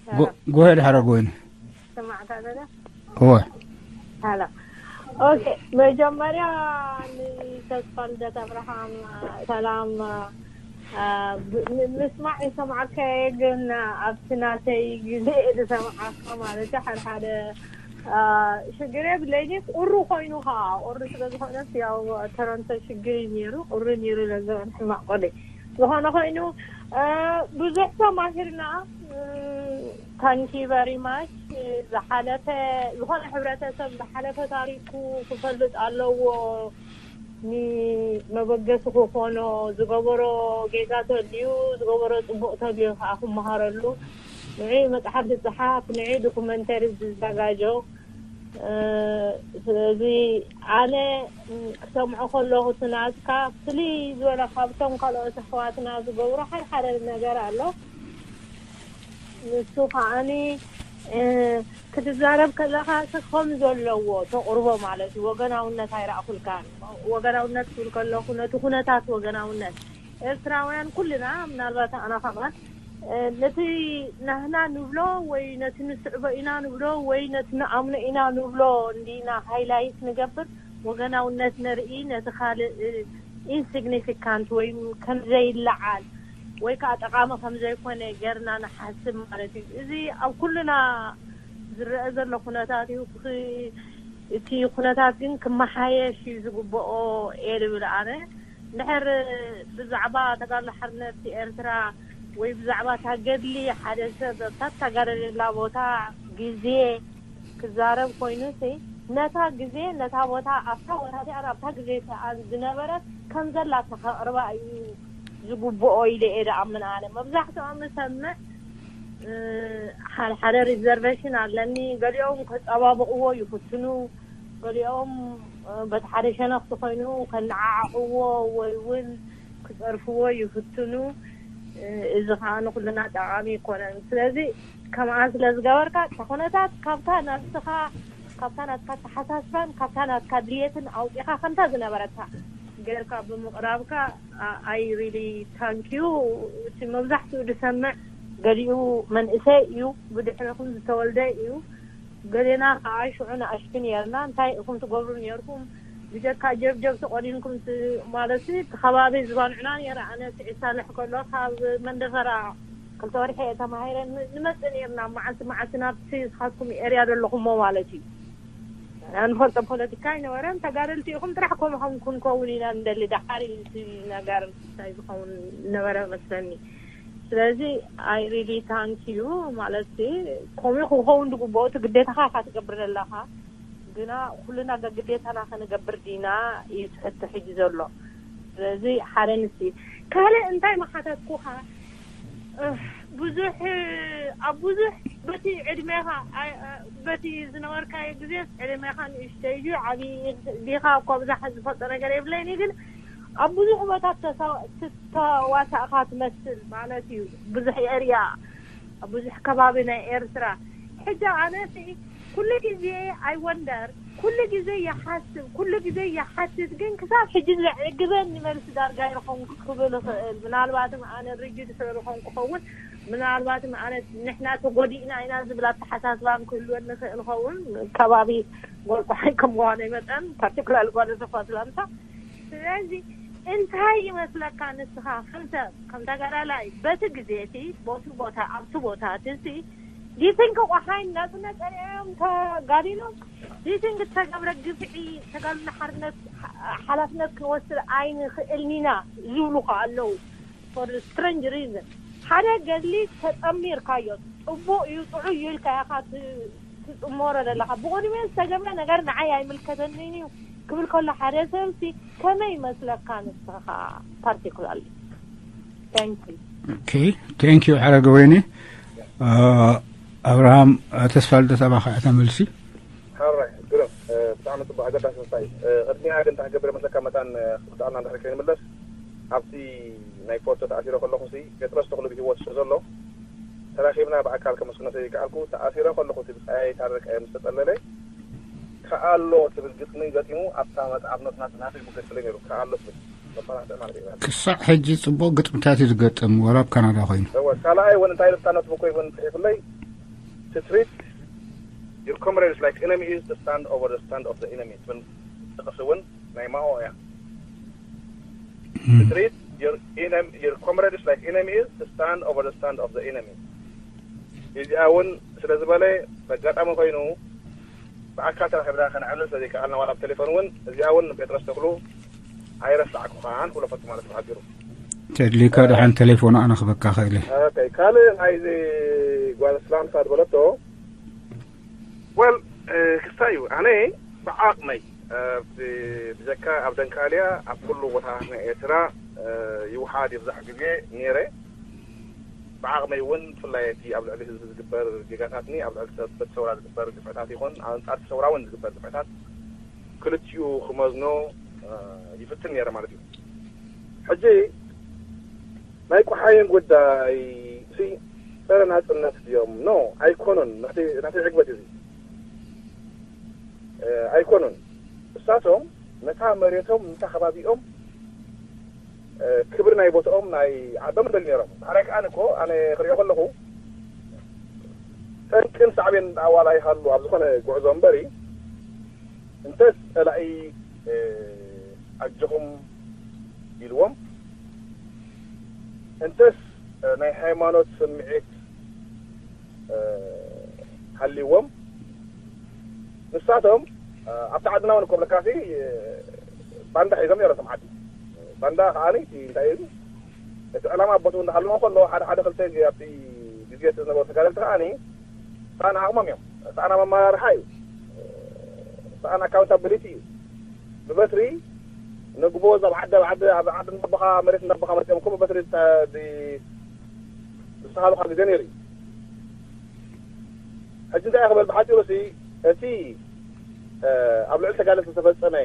ጎ-፣ ጎሄድ ሓረጎይነ። ሰማዕካ ዘለ? እወ። ሃሎ። ኦኬ፣ መጀመርያ ንተስፋ ልደት ኣብርሃም ሰላም፣ አ፣ ብ-፣ ም-፣ ምስማዕ ይሰማዕካ እየ፣ ግን ኣብቲ ናተይ ግዜ እየ ዝሰምዓካ ማለት እዩ። ሓደ ሓደ፣ አ፣ ሽግር የብለይን። ቁሪ ኮይኑ ከዓ፣ ቁሪ ስለ ዝኾነስ ያው ቶሮንቶ ሽግር እዩ ነይሩ፣ ቁሪ ነይሩ ለዘበን ሕማቅ ቁሪ። ዝኾነ ኮይኑ፣ አ፣ ብዙሕ ተማሂርና። ም፣ thank you very much። ዝሓለፈ፣ ዝኾነ ሕብረተሰብ ዝሓለፈ ታሪኩ ክፈልጥ ኣለዎ። ንመበገሲ ክኾኖ፣ ዝገበሮ ጌጋ ተልዩ፣ ዝገበሮ ጽቡቕ ተልዩ ከኣ ክመሃረሉ፣ ንዑ መጽሓፍ ዝጸሓፍ፣ ንዑ ዶኩመንተሪ ዝዘጋጆ። እ፣ ስለዚ ኣነ ክሰምዖ ከለኹ፣ እቲ ናትካ ፍልይ ዝበለ ካብቶም ካልኦት ኣሕዋትና ዝገብሮ ሓደ ሓደ ነገር ኣሎ። ንሱ ከዓኒ፣ እ፣ ክትዛረብ ከለኻ፣ እቲ ከም ዘለዎ ተቕርቦ ማለት እዩ። ወገናውነት ኣይረኣኹልካን። ወገናውነት ክብል ከለኹ፣ ነቲ ኩነታት ወገናውነት፣ ኤርትራውያን ኩልና፣ ምናልባት ኣና ከማን፣ እ፣ ነቲ ናህና ንብሎ ወይ ነቲ ንስዕቦ ኢና ንብሎ ወይ ነቲ ንኣምኖ ኢና ንብሎ እንዲና ሃይላይት ንገብር፣ ወገናውነት ነርኢ፣ ነቲ ካልእ፣ እ፣ ኢንሲግኒፊካንት ወይ ከም ዘይለዓል ወይ ከዓ ጠቓሚ ከም ዘይኮነ ጌርና ንሓስብ ማለት እዩ። እዚ ኣብ ኩልና ዝረአ ዘሎ ኩነታት እዩ። እቲ ኩነታት ግን ክመሓየሽ እዩ ዝግብኦ እየ ዝብል ኣነ። እንድሕር ብዛዕባ ተጋድሎ ሓርነት ኤርትራ ወይ ብዛዕባ እታ ገድሊ ሓደ ሰብ ኣብታ እተጋደለላ ቦታ ግዜ ክዛረብ ኮይኑ ሲ፣ ነታ ግዜ፣ ነታ ቦታ፣ ኣብታ ቦታ እቲኣ፣ ኣብታ ግዜ እቲኣ ዝነበረት ከም ዘላታ ከቕርባ እዩ ዝግብኦ ኢለ እየ ዝኣምን ኣነ። መብዛሕትኦም ዝሰምዕ ሓደ ሓደ ሪዘርቬሽን ኣለኒ። ገሊኦም ከጸባብቕዎ ይፍትኑ፣ ገሊኦም በቲ ሓደ ሸነኽ ተኾይኑ ከነዓዕቕዎ ወይ እውን ክጸርፍዎ ይፍትኑ። እዚ ከዓ ንኩልና ጠቓሚ ይኮነን። ስለዚ ከምኣ ስለ ዝገበርካ እታ ኩነታት ካብታ ናትካ ካብታ ናትካ ኣተሓሳስባን ካብታ ናትካ ድልየትን ኣውፂኻ ከምታ ዝነበረታ ጌርካ ብምቕራብካ I really thank you። እቲ መብዛሕትኡ ዝሰምዕ ገሊኡ መንእሰይ እዩ፣ ብድሕረኹም ዝተወልደ እዩ። ገሌና ከዓ ሽዑ ንኣሽቱ ነርና፣ እንታይ ኢኹም ትገብሩ ነርኩም? ብጀካ ጀብጀብ ተቆኒንኩም ስ-፣ ማለት እቲ ከባቢ ዝባንዑና ነረ። ኣነ ስዒድ ሳልሕ ከሎ ካብ መንደፈራ ክልተ ወርሒ እየ ተማሂረ። ን-፣ ንመጽእ ነርና መዓልቲ መዓልቲ ናብቲ ንስኻትኩም ኤርያ ዘለኹሞ ማለት እዩ። ንፈልጦ ፖለቲካ ኣይነበረን። ተጋደልቲ ኢኹም ጥራሕ ከምኹም ክንከውን ኢና ንደሊ። ደሓር እዩ እቲ ነገር እንታይ ዝኸውን ነበረ መስለኒ። ስለዚ I really thank you ማለት ከምኡ ክኸውን ዝግብኦ እቲ ግዴታኻ ኢኻ ትገብር ዘለኻ። ግና ኩልና ግዴታና ክንገብር ዲና እዩ ትሕቲ ሕጂ ዘሎ። ስለዚ ሓደ ንሲ ካልእ እንታይ መሓተትኩኻ? እህ፣ ብዙሕ ኣብ ብዙሕ በቲ ዕድሜኻ ኣይ- እ፣ በቲ ዝነበርካዮ ግዜ ዕድሜኻ ንእሽተይ እዩ ዓብዪ ዲኻ እኳ ብዙሕ ዝፈልጦ ነገር የብለይን እዩ። ግን ኣብ ብዙሕ ቦታ ተሳ- ተዋሳእኻ ትመስል ማለት እዩ። ብዙሕ ኤርያ፣ ብዙሕ ከባቢ ናይ ኤርትራ። ሕጂ ኣነ ሲ ኩሉ ግዜ I wonder፣ ኩሉ ግዜ ይሓስብ፣ ኩሉ ግዜ ይሓትት፣ ግን ክሳብ ሕጂ ዘዕግበኒ መልሲ ዳርጋ ይረኸንኩ ክብል እኽእል። ምናልባትም ኣነ ሪጅድ ስለ ዝኾንኩ ኸውን፣ ምናልባትም ኣነ ንሕና ተጎዲእና ኢና ዝብል ኣተሓሳስባን ክህልወኒ ይኽእል ኸውን። ከባቢ ጎልቋሓይ ከም ምዃነይ መጠን ፓርቲኩላር ጓል ተፋስላምታ ስለዚ እንታይ ይመስለካ ንስኻ ከም ሰብ፣ ከም ተጋዳላይ፣ በቲ ግዜ እቲ፣ ቦቲ ቦታ፣ ኣብቲ ቦታ እቲ ሲ፣ ዲቲንክ ቆሓይ ናጽነት ጸኒዖም ተጋዲሎም፣ ዲቲንክ ዝተገብረ ግፍዒ፣ ተጋድሎ ሓርነት ሓ-፣ ሓላፍነት ክንወስድ ኣይንኽእልን ኢና ዝብሉኻ ኣለዉ። For strange reason። ሓደ ገድሊ ተጸሚርካዮ፣ ጽቡቕ እዩ፣ ጥዑይ እዩ ኢልካ ኢኻ ት-፣ ትጽመሮ ዘለኻ። ብቕድሚኡ ዝተገብረ ነገር ንዓይ ኣይምልከተንን እዩ ክብል ከሎ ሓደ ሰብሲ ከመይ ይመስለካ ንስኻ ፓርቲኩላርሊ? Thank you። ኦኬ፣ thank you ሓረገ ወይኒ። አ፣ ኣብርሃም፣ አ፣ ተስፋ ልደት ኣባኻ እያ ተመልሲ። ሓራይ ግርም፣ እ፣ ብጣዕሚ ጽቡቕ ኣገዳሲ ምሳይ። እ፣ ቅድሚያ ግን እንታይ ክገብር ይመስለካ መታን፣ እ፣ ክውድኣልና እንድሕር ከይንምለስ፣ ኣብቲ ናይ ፎቶ ተኣሲረ ከለኹ ሲ፣ ጴጥሮስ ተኽሉ ብህይወት ስለ ዘሎ፣ ተራኺብና ብኣካል ከመስግኖ ዘይከኣልኩ፣ ተኣሲረ ከለኹ እቲ ብጻየይ ታረቀ ምስ ተጸለለ፣ ከኣሎ ትብል ግጥሚ ገጢሙ ኣብታ መጽሓፍ ኖት ናት-፣ ናተይ ገጽለ ነይሩ። ከኣሎ ትብል መባናትዕ ማለት እዩ። ክሳዕ ሕጂ ጽቡቕ ግጥምታት እዩ ዝገጥም፣ ወላ ኣብ ካናዳ ኮይኑ። እወ፣ ካልኣይ እውን እንታይ ኢሉ ኣብታ ኖትቡክ እውን ጽሒፉለይ፣ "To treat your comrades like enemies, to stand over the stand of the enemy" ትብል ጥቕሲ እውን ናይ ማኦ እያ። "To treat your enem-, your comrades like enemies, to stand over the stand of the enemy" እዚኣ እውን ስለ ዝበለ፣ በጋጣሚ ኮይኑ ብኣካል ተራኺብና ከነዕልል ስለ ዘይከኣልና፣ ዋላ ኣብ ቴሌፎን እውን፣ እዚኣ እውን ንጴጥሮስ ተኽሉ ኣይረሳዕኩኻን ክብሎ ፈቱ ማለት እዩ ሓቢሩ። ተድሊካ ደሓን ቴሌፎኑ ኣነ ክበካ ክእል እየ። ኦኬ፣ ካልእ ናይዚ ጓል ስላምታ ዝበለቶ፣ ወል፣ እ፣ ክስታይ እዩ። ኣነ ብዓቕመይ፣ እ፣ ብ-፣ ብጀካ ኣብ ደንካልያ፣ ኣብ ኩሉ ቦታታት ናይ ኤርትራ፣ እ፣ ይውሓድ ይብዛሕ ግዜ ነይረ። ብዓቕመይ እውን፣ ብፍላይ እቲ ኣብ ልዕሊ ህዝቢ ዝግበር ጌጋታትኒ፣ ኣብ ልዕሊ ሰብ፣ በቲ ሰውራ ዝግበር ግፍዕታት ይኹን፣ ኣብ ኣንጻር እቲ ሰውራ እውን ዝግበር ግፍዕታት፣ ክልቲኡ ክመዝኖ፣ እ፣ ይፍትን ነይረ ማለት እዩ። ሕጂ ናይ ቆሓይን ጉዳይ ሲ ጸረ ናጽነት ድዮም? ኖ፣ ኣይኮኑን። ናተይ፣ ናተይ ዕግበት እዚ፣ እ፣ ኣይኮኑን። እሳቶም ነታ መሬቶም፣ ነታ ከባቢኦም፣ እ፣ ክብሪ ናይ ቦታኦም፣ ናይ ዓዶም ደልዩ ነይሮም። ብሓራይ ከኣ እኮ ኣነ ክሪኦ ከለኹ፣ ጠንቅን ሳዕቤን ኣዋላ ይሃሉ ኣብ ዝኾነ ጉዕዞ እምበሪ፣ እንተስ ጸላኢ፣ እ፣ ኣጆኹም ኢልዎም፣ እንተስ ናይ ሃይማኖት ስምዒት ሃልዎም ንሳቶም ኣብቲ ዓድና እውን ኮብለካሲ ባንዳ ሒዞም ነሮም ዓዲ። ባንዳ ከዓኒ እንታይ እዩ እቲ ዕላማ ቦትኡ እንዳሃለዎ ከሎ ሓደ ሓደ ክልተ ኣብቲ ግዜ ዝነበሩ ተጋደልቲ ከዓኒ ሳእና ዓቕሞም እዮም። ሳእና መመራርሓ እዩ። ሳእና ኣካውንታብሊቲ እዩ። ብበትሪ ንግቦ እዛ ዓዲ ኣብ ዓዲ ኣብ ዓዲ እንዳቦኻ መሬት እንዳቦኻ መፅኦም እኮ ብበትሪ ዝሰሃሉካ ግዜ ነይሩ እዩ። ሕጂ እንታይ ክበል ብሓፂሩ ሲ እቲ ኣብ ልዕሊ ተጋደልቲ ዝተፈፀመ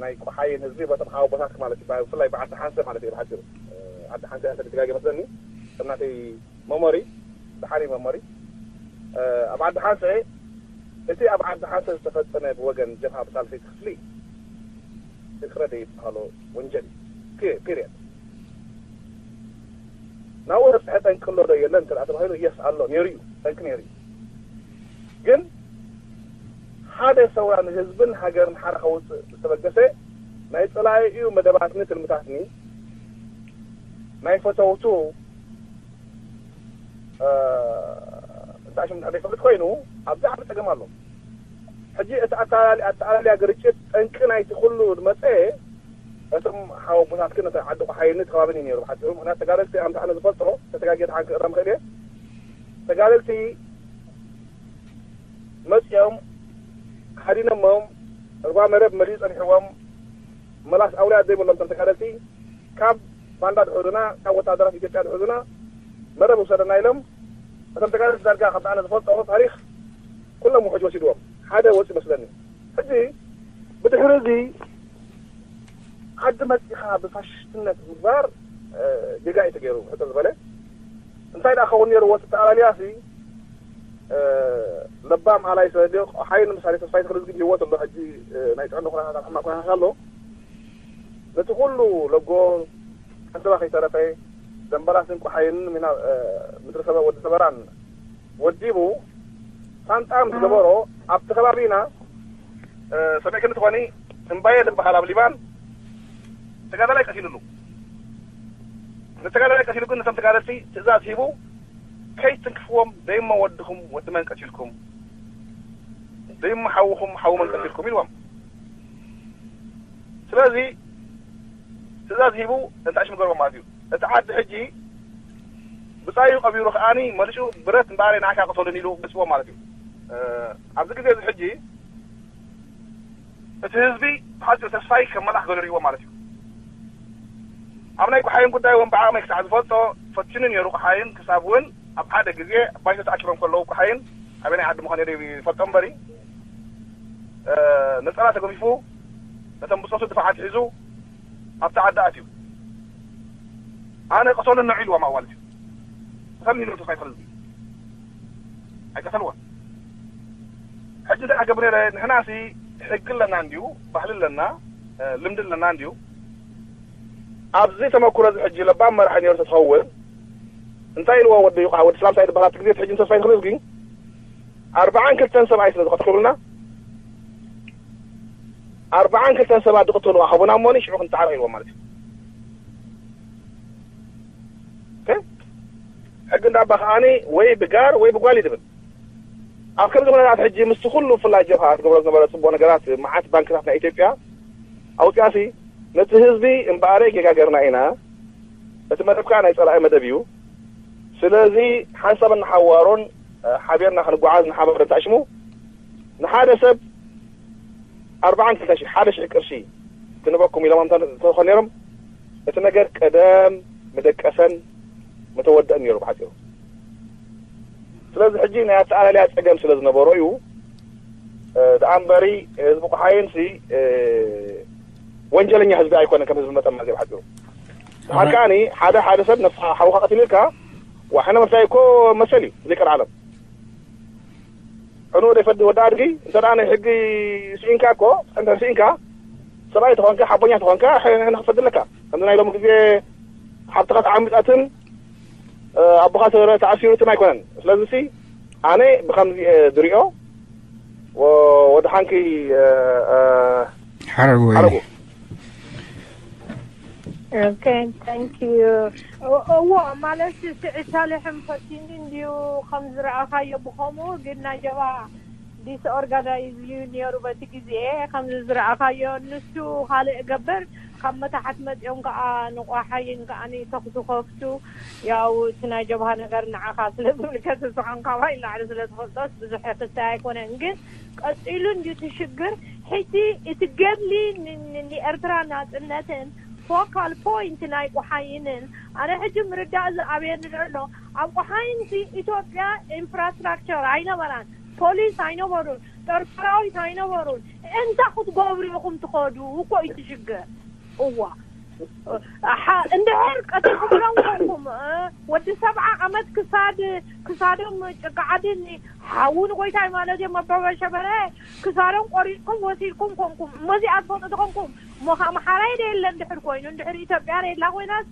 ናይ ቆሓይን ህዝቢ በቶም ሓወቦታት ማለት እዩ። ብፍላይ ብዓዲ ሓንሰ ማለት እዩ። ብሓፂሩ ዓዲ ሓንሰ እንተ ድጋገ መስለኒ ከም ናተይ መሞሪ ብሓሪ መሞሪ ኣብ ዓዲ ሓንሰ እቲ ኣብ ዓዲ ሓንሰ ዝተፈፀመ ብወገን ጀብሃ ብሳልሰይቲ ክፍሊ ይቅረ ዘይበሃሎ ወንጀል እዩ። ፒሪየድ። ናብኡ ዘብፅሐ ጠንቂ ኣሎ ዶ የለን እንተ ተባሂሉ የስ ኣሎ ነይሩ እዩ። ጠንቂ ነይሩ እዩ። ግን ሓደ ሰውራ ንህዝብን ሃገርን ሓራ ከውፅእ ዝተበገሰ ናይ ፀላኢ እዩ መደባትኒ ትልምታትኒ ናይ ፈተውቱ እንታይ ሽም እንድሕር ዘይፈልጥ ኮይኑ ኣብዚ ዓቢ ፀገም ኣሎ። ሕጂ እቲ ኣተኣላልያ ግርጭት ጠንቂ ናይቲ ኩሉ ዝመፀ እቶም ሓወቦታትክን እቲ ዓዲ ቆሓይኒ ከባብን እዩ ነይሩ። ብሓፂሩ ምክንያት ተጋደልቲ ኣምታ ኣነ ዝፈልጦ ተተጋጌ ተሓን ክእረም ክእል እየ። ተጋደልቲ መፂኦም ሃዲኖሞም ርባ መረብ መሊኡ ፀኒሕዎም መላስ ኣውልያ ዘይብሎም እቶም ተጋደልቲ ካብ ባንዳ ድሕዙና ካብ ወታደራት ኢትዮጵያ ድሕዙና መረብ ውሰደና ኢሎም እቶም ተጋደልቲ ዳርጋ ከምቲ ኣነ ዝፈልጦ ታሪክ ኩሎም ውሕጅ ወሲድዎም ሓደ ወፂ መስለኒ። ሕጂ ብድሕሪ እዚ ዓዲ መፂኻ ብፋሽስትነት ምግባር ጌጋ እዩ ተገይሩ ሕፅር ዝበለ እንታይ ደኣ ክኸውን ነይርዎ ተኣላልያ ሲ ለባም ኣላይ ሰለልዮ ሓይን ምሳሌ ተስፋይ ተክልዝጊ ህይወት ኣሎ ሕጂ ናይ ጥዕና ኩነታት ኣብ ሕማቅ ኩነታት ኣሎ ነቲ ኩሉ ለጎ ሓንሰባ ከይተረፈ ደንበላስን ቆሓይንን ሚና ምድሪ ሰበ ወዲ ሰበራን ወዲቡ ሳንጣ ምስ ገበሮ ኣብቲ ከባቢና ሰሚዕክኒ ትኾኒ እምባየ ዝበሃል ኣብ ሊባን ተጋዳላይ ቀቲሉሉ። ንተጋዳላይ ቀቲሉ ግን ነቶም ተጋደልቲ ትእዛዝ ሂቡ ከይትንክፍዎም ደይሞ ወድኹም ወዲ መን ቀቲልኩም ደይሞ ሓውኹም ሓው መን ቀቲልኩም ኢልዎም። ስለዚ ትእዛዝ ሂቡ እንታይ ሽም ገርቦም ማለት እዩ። እቲ ዓዲ ሕጂ ብጻዩ ቀቢሩ ከዓኒ መሊሱ ብረት እምበኣረይ ንዓካ ቅተሉን ኢሉ ገጽዎ ማለት እዩ። ኣብዚ ግዜ እዚ ሕጂ እቲ ህዝቢ ብሓፂሩ ተስፋይ ከም መልኣኽ ገለርዎ ማለት እዩ። ኣብ ናይ ቁሓይን ጉዳይ እውን ብዓቕመይ ክሳዕ ዝፈልጦ ፈቲኑ ነይሩ። ቁሓይን ክሳብ እውን ኣብ ሓደ ግዜ ኣብ ባይቶ ተኣኪቦም ከለዉ ቁሓይን ኣበናይ ዓዲ ምዃኑ ይፈልጦ እምበሪ ነፀላ ተገፊፉ ነቶም ብፆቱ ድፋዓት ሒዙ ኣብቲ ዓዲ ኣትዩ ኣነ ቀተሉኒ ኢልዎም ኣብኡ ማለት እዩ። ቀተሉኒ ኢሉ ተስፋይ ተኽለ ዝብል ኣይቀተልዎን። ሕጂ እንታይ ክገብር ነይረ ንሕናሲ ሕጊ ኣለና እንድዩ ባህሊ ኣለና ልምዲ ኣለና እንድዩ ኣብዚ ተመኩሮ እዚ ሕጂ ለባም መራሒ ነይሩ ተትኸውን እንታይ ኢልዎ ወዲ ይቋ ወዲ ስላምታይ ዝበሃል ኣብቲ ግዜ ሕጂ ተስፋይ ተኽለ ዝብል ኣርባዓን ክልተን ሰብኣይ ስለ ዝቐተሉልና ኣርባዓን ክልተን ሰባት ዝቐተሉ ሃቡና እሞኒ ሽዑ ክንተዓረቕ ኢልዎም ማለት እዩ። ሕጊ እንዳባ ከዓኒ ወይ ብጋር ወይ ብጓል ይድብል። ኣብ ከምዚ ኩነታት ሕጂ ምስቲ ኩሉ ብፍላይ ጀብሃ ዝገብሮ ዝነበረ ፅቡቕ ነገራት መዓት ባንክታት ናይ ኢትዮጵያ ኣውፅያሲ ነቲ ህዝቢ እምበኣረይ ጌጋ ገርና ኢና። እቲ መደብ ከዓ ናይ ፀላኢ መደብ እዩ። ስለዚ ሓንሳብን ንሓዋሮን ሓቢርና ክንጓዓዝ ንሓባር እንታይ ሽሙ ንሓደ ሰብ ኣርባዓን ክልተ ሽሕ ሓደ ሽሕ ቅርሺ ክንበኩም ኢሎም እንተኾን ነይሮም እቲ ነገር ቀደም ምደቀሰን ምተወደአን ነይሩ ብሓፂሩ። ስለዚ ሕጂ ናይ ኣተኣላልያ ፀገም ስለ ዝነበሮ እዩ። ደኣ እምበሪ ህዝቢ ቁሓይን ሲ ወንጀለኛ ህዝቢ ኣይኮነን ከም ህዝቢ መጠን ማለት እዩ ብሓፂሩ። ድሓር ከዓኒ ሓደ ሓደ ሰብ ነፍሲ ሓውካ ቀቲሉ ኢልካ ዋሕነ መፍታይ እኮ መሰል እዩ ዘይቀልዓለም ዕኑ ደይ ፈዲ ወዲ ኣድጊ እንተ ደኣ ናይ ሕጊ ስኢንካ እኮ እንተ ስኢንካ ሰብኣይ ተኾንካ ሓቦኛ ተኾንካ ንክፈድለካ ከምዚ ናይ ሎሚ ግዜ ሓብትኻ ተዓሚፃትን ኣቦኻ ተኣሲሩትን ኣይኮነን። ስለዚ ሲ ኣነ ብከምዚ ዝሪኦ ወዲ ሓንኪ ሓረጉ ሓረጉ Okay, thank you. እዎ፣ ማለት ስዒድ ሳልሕን ፈቲኒ እንድዩ ከም ዝረኣኻዮ። ብኸምኡ ግን ናይ ጀባ ዲስኦርጋናይዝ እዩ ነይሩ በቲ ግዜ። ከምዚ ዝረኣኻዮ ንሱ ካልእ እገብር፣ ካብ መታሕት መጺኦም ከኣ ንቋሓይን ከኣ ንተኹሲ ከፍቱ። ያው እቲ ናይ ጀብሃ ነገር ንዓኻ ስለ ዝምልከት፣ ንስኻን ካባይ ላዕሊ ስለ ትፈልጦስ ብዙሕ ክስታይ ኣይኮነን። ግን ቀጺሉ እንድዩ እቲ ሽግር። ሕጂ እቲ ገድሊ ን- ን- ንኤርትራ ናጽነትን ፎካል ፖይንት ናይ ቁሓይንን፣ ኣነ ሕጂ ምርዳእ ዝኣብየኒ ዘሎ፣ ኣብ ቁሓይንቲ ኢትዮጵያ ኢንፍራስትራክቸር ኣይነበራን፣ ፖሊስ ኣይነበሩን፣ ጦር ሰራዊት ኣይነበሩን። እንታይ ክትገብሩ ኢኹም ትኸዱ? እኮ እዩ እቲ ሽግር። እዋ፣ ሓ- እንድሕር ቀቲልኩምሎም ኮንኩም፣ እ፣ ወዲ ሰብዓ ዓመት ክሳድ ክሳዶም ጭቃ ዓድን ሓውን ጎይታይ ማለት እዮም። ኣባባ ሸበረ ክሳዶም ቆሪጥኩም ወሲድኩም ኮንኩም፣ እሞ እዚኣ ትፈልጡ ተኾንኩም፣ እሞ ከዓ መሓራይ ዶ የለን? እንድሕር ኮይኑ፣ እንድሕር ኢትዮጵያ ዶ የላ ኮይናስ፣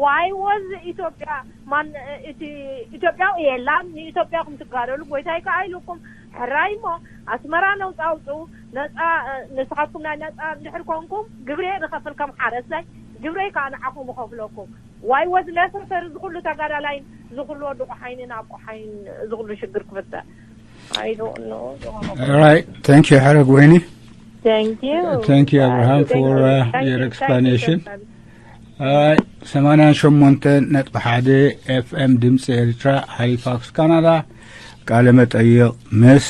ዋይ ወዝ ኢትዮጵያ ማን፣ እቲ ኢትዮጵያዊ የላን። ንኢትዮጵያ ኩም ትጋደሉ፣ ጎይታይ ከዓ ኢሉኩም። ሕራይ እሞ ኣስመራ ነውፃ ኣውፅኡ። ነፃ፣ ንስኻትኩም ናይ ነፃ እንድሕር ኮንኩም፣ ግብሬ ንኸፍል ከም ሓረስታይ፣ ግብሬ ከዓ ንዓኹም እኸፍለኩም። ዋይ ወዝ ነሰሰሪ ዝኹሉ ተጋዳላይን ዝኹሉ ወዲ ቁሓይኒ ናብ ቁሓይን ዝኹሉ ሽግር ክፍተ? I don't know. All right. Thank you, Haragwini. Thank you. Thank you, Abraham, Thank for you. uh, Thank your you. Thank you, explanation. Jonathan. All right. ሰማንያን ሸሞንተ ነጥቢ ሓደ ኤፍኤም ድምፂ ኤርትራ ሃሊፋክስ ካናዳ። ቃለ መጠይቕ ምስ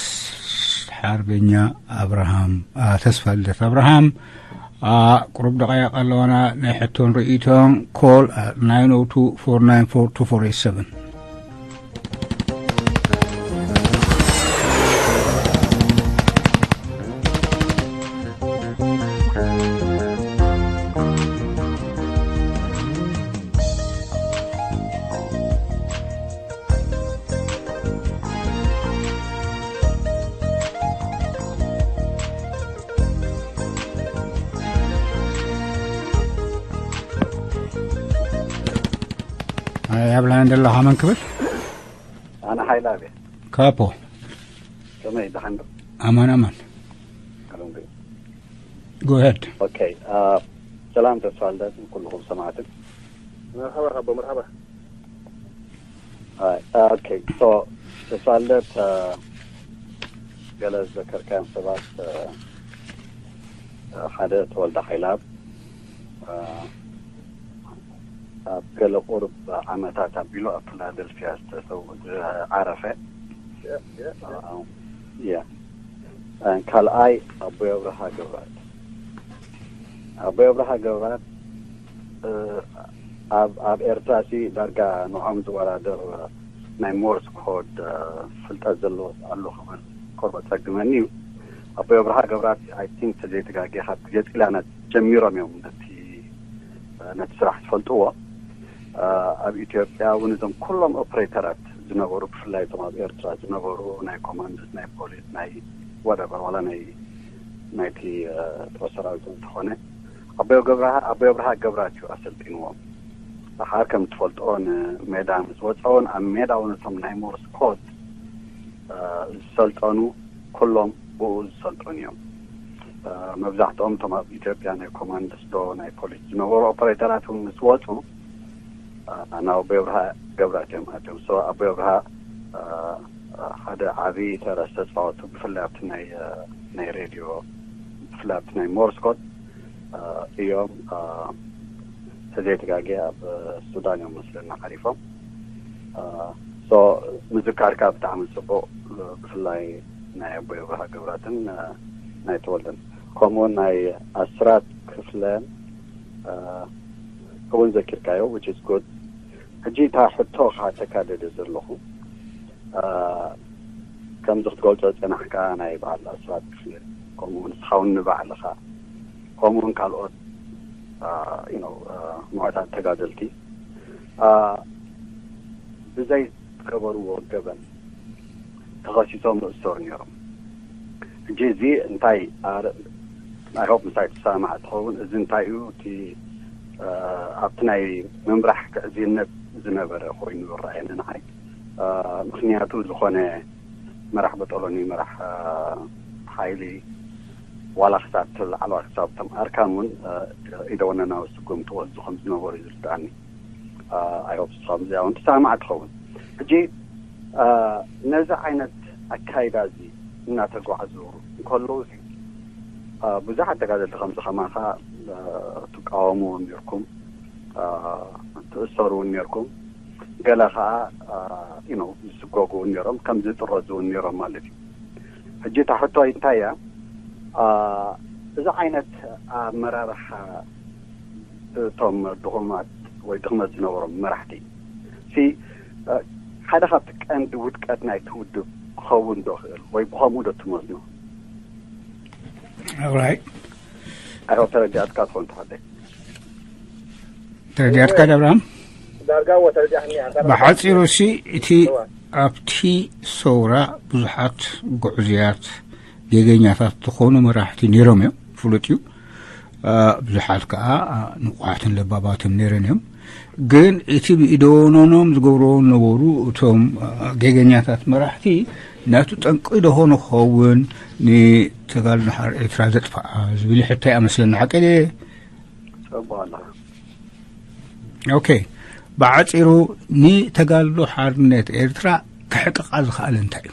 ሓርበኛ ኣብርሃም፣ አ፣ ተስፋ ልደት ኣብርሃም። አ፣ ቁሩብ ደቃይቕ ኣለዋና ናይ ሕቶን ርእይቶን። Call at nine oh two, four nine four, two four eight seven. ኣብላን ዘለኻ መን ክብል? ኣነ ሓይላ እየ። ካፖ። ከመይ ደሓን ዶ? ኣማን ኣማን። ኣለም ዶ? Go ahead. ኦኬ። አ፣ ሰላም ተስፋ ልደት ንኩልኹም ሰማዕትን። መርሓባ ካቦ፣ መርሓባ። አ፣ ኦኬ። ሶ ተስፋ ልደት፣ አ፣ ገለ ዝዘከርካዮም ሰባት፣ አ፣ ሓደ ተወልደ ሓይላብ፣ አ፣ ኣብ ገለ ቁሩብ ዓመታት ኣቢሉ ኣብ ፊላደልፊያ ዝተሰው-፣ ዝዓረፈ። ያ። ካልኣይ ኣቦይ ኣብርሃ ገብራት። ኣቦይ ኣብርሃ ገብራት፣ እ፣ ኣብ፣ ኣብ ኤርትራ ሲ ዳርጋ ንዖም ዝወዳደር ናይ ሞርስ ኮድ፣ እ፣ ፍልጠት ዘለዎ ኣሎ ክብል ቁሩብ ጸግመኒ እዩ። ኣቦይ ኣብርሃ ገብራት፣ I think ተዘይተጋግየ ካብ ግዜ ጢላናት ጀሚሮም እዮም ነቲ፣ እ፣ ነቲ ስራሕ ዝፈልጥዎ። እ፣ ኣብ ኢትዮጵያ እውን እዞም ኩሎም ኦፕሬተራት ዝነበሩ፣ ብፍላይ እቶም ኣብ ኤርትራ ዝነበሩ ናይ ኮማንዶስ፣ ናይ ፖሊስ፣ ናይ whatever፣ ዋላ ናይ፣ ናይቲ፣ እ፣ ጦር ሰራዊት እንተኾነ፣ ኣቦይ ገብርሃ-፣ ኣቦይ ኣብርሃ ገብራት እዩ ኣሰልጢንዎም። ደሓር ከም ትፈልጦ ንሜዳ ምስ ወፀውን ኣብ ሜዳ እውን እቶም ናይ ሞርስ ኮድ፣ እ፣ ዝሰልጠኑ ኩሎም ብኡ ዝሰልጠኑ እዮም። እ፣ መብዛሕትኦም እቶም ኣብ ኢትዮጵያ ናይ ኮማንድስ ዶ ናይ ፖሊስ ዝነበሩ ኦፐሬተራት እውን ምስ ወፁ፣ እ፣ ናብ ኣቦይ ኣብርሃ ገብራት እዮም ኣትዮም። ሶ ኣቦይ ኣብርሃ፣ እ፣ ሓደ ዓብዪ ተራ ዝተፃወቱ፣ ብፍላይ ኣብቲ ናይ፣ እ፣ ናይ ሬድዮ፣ ብፍላይ ኣብቲ ናይ ሞርስ ኮድ፣ እ፣ እዮም። እ፣ ተዘይተጋግየ ኣብ ሱዳን እዮም መስለና ዓሪፎም። እ፣ ሶ ምዝካርካ ብጣዕሚ ፅቡቕ፣ እ፣ ብፍላይ ናይ ኣቦይ ኣብርሃ ገብራትን፣ እ፣ ናይ ተወልደን፣ ከምኡውን ናይ ኣስራት ክፍለን፣ እ፣ እውን ዘኪርካዮ፣ which is good። ሕጂ እታ ሕቶ ክሓተካ ደደ ዘለኹ፣ እ፣ ከምዚ ክትገልጾ ዝጸናሕካ ናይ በዓል ኣስራት ክፍለ፣ ከምኡ ንስኻ እውን ንባዕልኻ፣ ከምኡ እውን ካልኦት፣ እ፣ you know፣ እ፣ ምዑታት ተጋደልቲ፣ እ፣ ብዘይ ዝገበርዎ ገበን ተኸሲሶም ይእሰሩ ነይሮም። ሕጂ እዚ እንታይ፣ ኣረ-፣ I hope ምሳይ ትሰማማዕ ትኸውን። እዚ እንታይ እዩ? እቲ፣ እ፣ ኣብቲ ናይ ምምራሕ ግዕዝይነት ዝነበረ ኮይኑ ይረኣየኒ ንዓይ። እ፣ ምኽንያቱ ዝኾነ መራሕ በጦሎኒ፣ መራሕ፣ እ፣ ሓይሊ ዋላ ክሳብ ላዕለዋይ ክሳብ እቶም ኣርካን እውን ኢደወነናዊ ስጉምቲ ወስዱ ከም ዝነበሩ እዩ ዝርዳእኒ። ኣይሆፕ ንስኻ ምስዚኣ እውን ትሰማማዕ ትኸውን። ሕጂ ነዚ ዓይነት ኣካይዳ እዚ እናተጓዕዙ እንከለዉ ብዙሓት ተጋደልቲ ከምዚ ከማኻ ትቃወሙ እውን ነርኩም፣ ትእሰሩ እውን ነርኩም፣ ገለ ከዓ ዝስጎጉ እውን ነሮም፣ ከም ዝጥረዙ እውን ነሮም ማለት እዩ። ሕጂ እታ ሕቶ እንታይ እያ? እዚ ዓይነት ኣመራርሓ እቶም ድኹማት ወይ ድኽመት ዝነበሮም መራሕቲ ሲ ሓደ ካብቲ ቀንዲ ውድቀት ናይቲ ውድብ ክኸውን ዶ ይኽእል ወይ ብኸምኡ ዶ ትመዝኖ? ኦራይት ኣይ ሆፕ ተረዲኣትካ ትኾን ትሓተይ። ተረዲኣትካ ደብራም? ዳርጋ ወ ተረዲኣኒ ኣንታ ብሓፂሩ ሲ እቲ ኣብቲ ሰውራ ብዙሓት ጉዕዝያት ጌገኛታት ዝኾኑ መራሕቲ ነይሮም እዮም፣ ፍሉጥ እዩ። ብዙሓት ከዓ ንቑሓትን ለባባትን ነይረን እዮም። ግን እቲ ብኢደወኖኖም ዝገብርዎ ነበሩ እቶም ጌገኛታት መራሕቲ ናቱ ጠንቂ ደኾነ ክኸውን ንተጋድሎ ሓር ኤርትራ ዘጥፍኣ ዝብል ሕቶ ይኣመስለኒ። ሓቂ ድየ? ጽቡቕ ኣለኻ። ኦኬ፣ ብዓፂሩ ንተጋድሎ ሓርነት ኤርትራ ክሕቅቓ ዝኽኣለ እንታይ እዩ?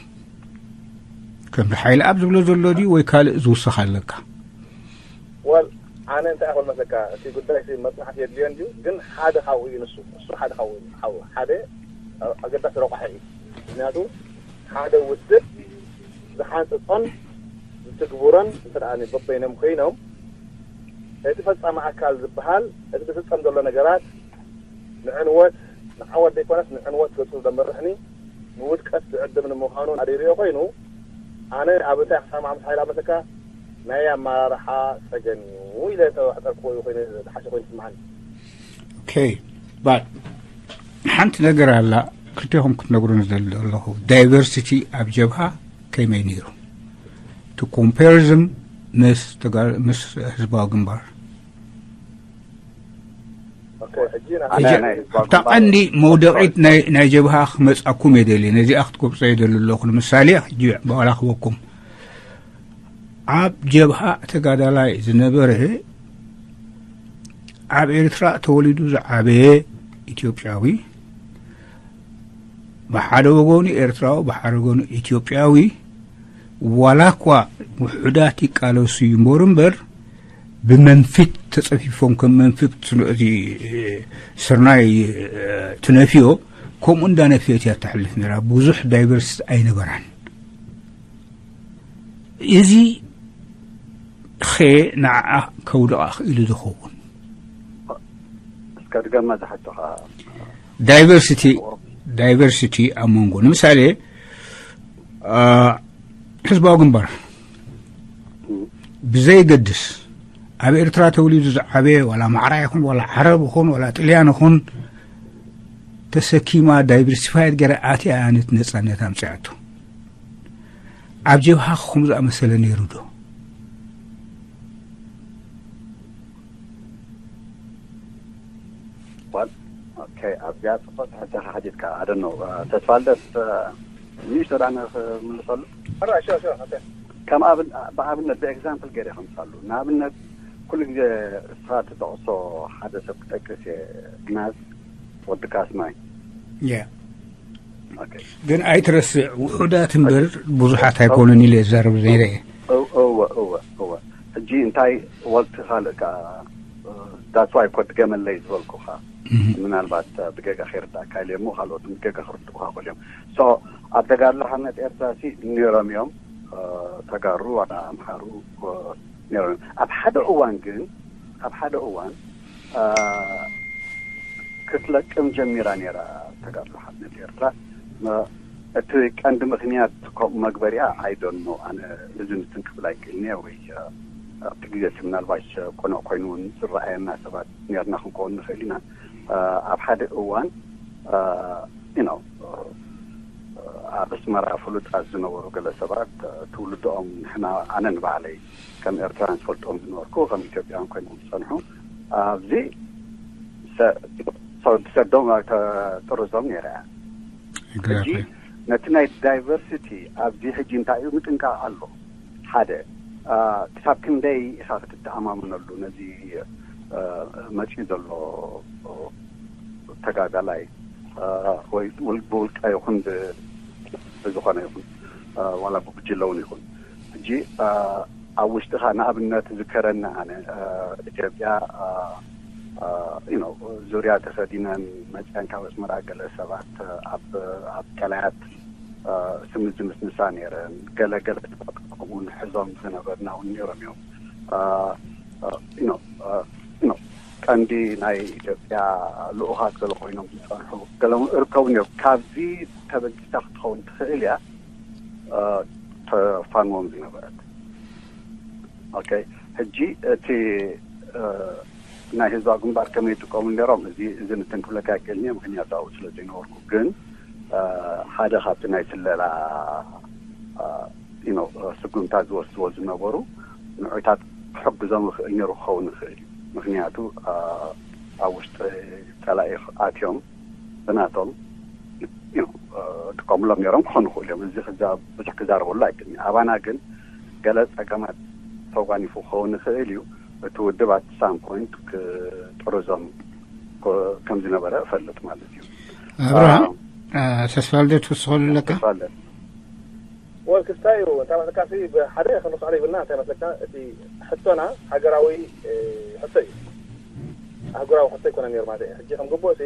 ከምዚ ሓይሊ ኣብ ዝብሎ ዘሎ ድዩ ወይ ካልእ ዝውስኽ ኣለካ? ወል ኣነ እንታይ ኣኾል መሰካ እቲ ጉዳይ ሲ መጽናዕቲ የድልዮ እንድዩ፣ ግን ሓደ ካብኡ እዩ ንሱ። እሱ ሓደ ካብኡ እዩ። ሓው- ሓደ ኣገዳሲ ረቋሒ እዩ። ምክንያቱ ሓደ ውድብ ዝሓንጽጾን ዝትግብሮን እንተ ደኣ በበይኖም ኮይኖም እቲ ፈጻሚ ኣካል ዝበሃል እቲ ዝፍጸም ዘሎ ነገራት ንዕንወት ንዓወት ዘይኮነስ ንዕንወት ገጹ ዘመርሕኒ ንውድቀት ዝዕድም ንምዃኑ ኣደይርዮ ኮይኑ ኣነ ኣብ እንታይ ክሰማዕ ምስ ሓይላ መሰካ ናይ ኣመራርሓ ጸገም እዩ ኢለ ተዋሕጠርክዎ እዩ ኮይኑ ዝሓሸ ኮይኑ ትስምዓኒ። ኦኬ፣ ባት ሓንቲ ነገር ኣላ ክልቴኹም ክትነግሩን ዝደሊ ኣለኹ። ዳይቨርሲቲ ኣብ ጀብሃ ከመይ ነይሩ? ቱ ኮምፓሪዝም ምስ ተጋ- ምስ ህዝባዊ ግንባር ኦኬ፣ ሕጂ ና- ኣነ እጃ- ናይ ህዝባዊ ኣብታ ግንባር ቀንዲ መውደቂት ናይ ናይ ጀብሃ ክመጻኩም እየ ደልየ። ነዚኣ ክትገብጾ እየ ደሊ ኣለኹ። ንምሳሌ ሕጂ ብቓላ ክበኩም ኣብ ጀብሃ ተጋዳላይ ዝነበረ ኣብ ኤርትራ ተወሊዱ ዝዓበየ ኢትዮጵያዊ፣ ብሓደ ወገኑ ኤርትራዊ ብሓደ ወገኑ ኢትዮጵያዊ፣ ዋላ እኳ ውሑዳት ይቃለሱ ይንበሩ እምበር ብመንፊት ተጸፊፎም ከም መንፊት እቲ ስርናይ ትነፍዮ ከምኡ እንዳነፍየት እያ ተሕልፍ ነራ። ብዙሕ ዳይቨርሲቲ ኣይነበራን። እዚ ኸ ንዓኣ ከውድቓ ክኢሉ ዝኸውን እስከ ድገማ ዝሓቶኻ ዳይቨርሲቲ ዳይቨርሲቲ ኣብ መንጎ ንምሳሌ ህዝባዊ ግንባር ብዘይገድስ ኣብ ኤርትራ ተወሊዱ ዝዓበየ ዋላ ማዕራ ይኹን ዋላ ዓረብ ይኹን ዋላ ጥልያን ይኹን ተሰኪማ ዳይቨርሲፋይድ ገይራ ኣትያ ነቲ ነፃነት ኣምፅኣቶ። ኣብ ጀብሃ ከምኡ ዝኣመሰለ ነይሩ ዶ? ኣብዚኣ ፅቡቅ ሕቶኻ ሓቲትካ ኣደኖ ተስፋልደስ ንእሽቶ ዳ ክምልሰሉ ከም ብኣብነት ብኤግዛምፕል ገይረ ከምሳሉ ንኣብነት ኩሉ ግዜ እስኻ ትጠቕሶ ሓደ ሰብ ክጠቅስ እየ ግናዝ ወዲ ካስማይ ግን ኣይትረስዕ ውሑዳት እምበር ብዙሓት ኣይኮኑን ኢለ ዝዛረብ ነይረ እየ። እወ እወ እወ ሕጂ እንታይ ወልቲ ካልእ ከዓ that's why ኮ ድገመለይ ዝበልኩኻ ምናልባት ብገጋ ከይርዳእካ ኢለ እሞ ካልኦት ብገጋ ክርድኡኻ ክእል እዮም። So ኣብ ተጋድሎ ሓርነት ኤርትራ ሲ ነይሮም እዮም ተጋሩ ዋላ ኣምሓሩ ነይሮም እዮም። ኣብ ሓደ እዋን ግን ኣብ ሓደ እዋን ክትለቅም ጀሚራ ነይራ ተጋድሎ ሓርነት ኤርትራ። እቲ ቀንዲ ምኽንያት ከምኡ መግበሪኣ I don't know ኣነ እዚ ንትን ክብል ኣይክእልን እየ ወይ ኣብቲ ግዜ እቲ ምናልባሽ ቅኑዕ ኮይኑ እውን ዝረኣየና ሰባት ነርና ክንከውን ንኽእል ኢና። ኣብ ሓደ እዋን you know ኣብ ኣስመራ ፍሉጣት ዝነበሩ ገለ ሰባት ትውልድኦም ንሕና ኣነ ንባዕለይ ከም ኤርትራውያን ዝፈልጦም ዝነበርኩ ከም ኢትዮጵያውያን ኮይኖም ዝጸንሑ ኣብዚ ሰ- ሰ- ሰዶም ተጥርዞም ነይረ እያ። ሕጂ ነቲ ናይ ዳይቨርሲቲ ኣብዚ ሕጂ እንታይ እዩ ምጥንቃቕ ኣሎ ሓደ ክሳብ ክንደይ ኢኻ ክትተኣማመነሉ ነዚ መፂኡ ዘሎ ተጋዳላይ? ወይ ብውልቀ ይኹን ብዝኾነ ይኹን ዋላ ብጉጅለ እውን ይኹን፣ ሕጂ ኣብ ውሽጥኻ ንኣብነት ዝከረኒ ኣነ ኢትዮጵያ ዙርያ ተኸዲነን መፅአን ካብ ኣስመራ ገለ ሰባት ኣብ ቀላያት ስም ዝንስንሳ ነይረን። ገለ ገለ እውን ሕዞም ዝነበርና እውን ነይሮም እዮም። ቀንዲ ናይ ኢትዮጵያ ልኡኻት ገለ ኮይኖም ዝፀንሑ ገለ እውን እርከቡ ነይሩ። ካብዚ ተበጊሳ ክትኸውን ትኽእል እያ ተፋንዎም ዝነበረት። ኦኬ፣ ሕጂ እቲ ናይ ህዝባዊ ግንባር ከመይ ይጥቀሙ ነይሮም፣ እዚ እዚ ንትን ክብለካ ይክእልኒ፣ ምክንያቱ ኣብኡ ስለ ዘይነበርኩ። ግን ሓደ ካብቲ ናይ ስለላ ስጉምታ ዝወስድዎ ዝነበሩ ንዑታት ክሕግዞም ይኽእል ነይሩ ክኸውን ይኽእል እዩ። ምክንያቱ ኣብ ውሽጢ ጸላኢ ኣትዮም ብናቶም ጥቀሙሎም ነይሮም ክኾኑ ይኽእሉ እዮም። እዚ ብዙሕ ክዛረበሉ ኣይክእልን። ኣባና ግን ገለ ጸገማት ተጓኒፉ ክኸውን ይኽእል እዩ። እቲ ውድብ ኣት ሳም ፖይንት ክጥርዞም ከም ዝነበረ እፈልጥ ማለት እዩ። ኣብርሃም ተስፋልደት ትውስኸሉ ኣለካ? ተስፋልደት ወል ክስታይ እዩ። እንታይ ማለትካ ሲ ብሓደ ክንርስዖ ዘይብልና እንታይ መስለካ፣ እቲ ሕቶና ሃገራዊ ሕቶ እዩ፣ ኣህጉራዊ ሕቶ ኣይኮነ ነይሩ ማለት እዩ። ሕጂ ከም ግቡእ ሲ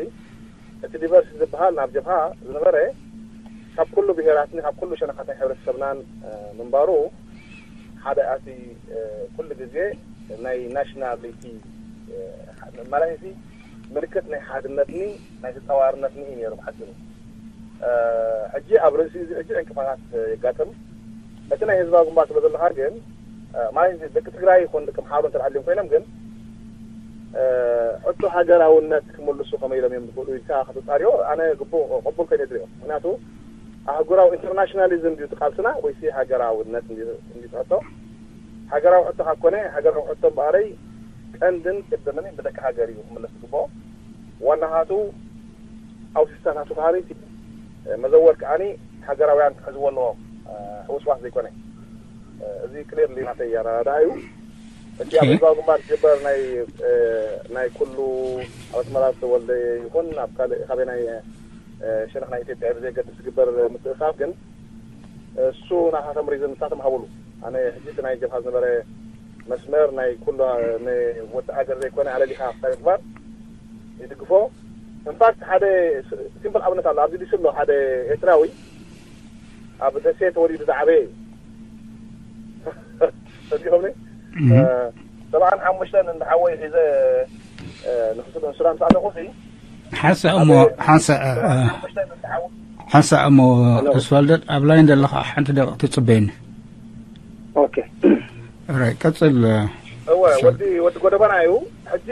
እቲ ዲቨርሲቲ ዝበሃል ናብ ጀብሃ ዝነበረ ካብ ኩሉ ብሄራትን ካብ ኩሉ ሸነኻት ናይ ሕብረተሰብናን ምንባሩ ሓደ ኣቲ ኩሉ ግዜ ናይ ናሽናሊቲ ማለት ምልክት ናይ ሓድነትኒ ናይ ተፃዋርነትኒ እዩ ነይሩ ብሓፂሩ። ሕጂ ኣብ ርእሲ እዚ ሕጂ ዕንቅፋታት የጋጥም። እቲ ናይ ህዝባዊ ግንባር ትብሎ ዘለኻ ግን ማለት ደቂ ትግራይ ይኹን ደቂ ኣምሓሩ እንተ ኣልዮም ኮይኖም ግን ሕቶ ሃገራውነት ክምልሱ ከመይ ኢሎም እዮም ዝኽእሉ ኢልካ ከተፃርዮ ኣነ ግቡእ ቅቡል ኮይነ ዝሪኦ። ምክንያቱ ኣህጉራዊ ኢንተርናሽናሊዝም ድዩ ቃልስና ወይሲ ሃገራውነት እንዲ ትሕቶ? ሃገራዊ ሕቶ ካብ ኮነ ሃገራዊ ሕቶ እምበኣረይ ቀንድን ቅድምን ብደቂ ሃገር እዩ ክምለስ ዝግብኦ። ዋናኻቱ ኣውቲስታታቱ ከዓኒ መዘወር ከዓኒ ሃገራውያን ክሕዝዎ ኣለዎም ሕውስዋስ ዘይኮነ። እዚ ክሊርሊ ናተይ ኣረዳድኣ እዩ። እቲ ኣብ ህዝባዊ ግንባር ዝግበር ናይ ናይ ኩሉ ኣብ ኣስመራ ዝተወልደ ይኹን ኣብ ካልእ ካበይ ናይ ሸነኽ ናይ ኢትዮጵያ ብዘየገድስ ዝግበር ምትእኽኻብ ግን እሱ ናታቶም ሪዝን ንሳቶም ሃብሉ። ኣነ ሕጂ እቲ ናይ ጀብሃ ዝነበረ መስመር ናይ ኩሉ ንወዲ ሃገር ዘይኮነ ኣለሊኻ ክሳብ ምግባር ይድግፎ። ኢንፋክት ሓደ ሲምፕል ኣብነት ኣሎ። ኣብዚ ዲሲ ኣሎ ሓደ ኤርትራዊ ኣብ ደሴ ተወሊዱ ዝዓበየ እዩ። ፈዚኹምኒ ሰብዓን ሓሙሽተን እንዳ ሓወይ ሒዘ ንሱዳን ምስ ኣለኹ ሲ ሓንሳእ እሞ ሓንሳእ ሓንሳእ እሞ ተስፋልደት ኣብ ላይን ዘለኻ ሓንቲ ደቂቕ ትጽበየኒ። ኦኬ። ራይ ቀጽል። እወ ወዲ ወዲ ጎደባና እዩ። ሕጂ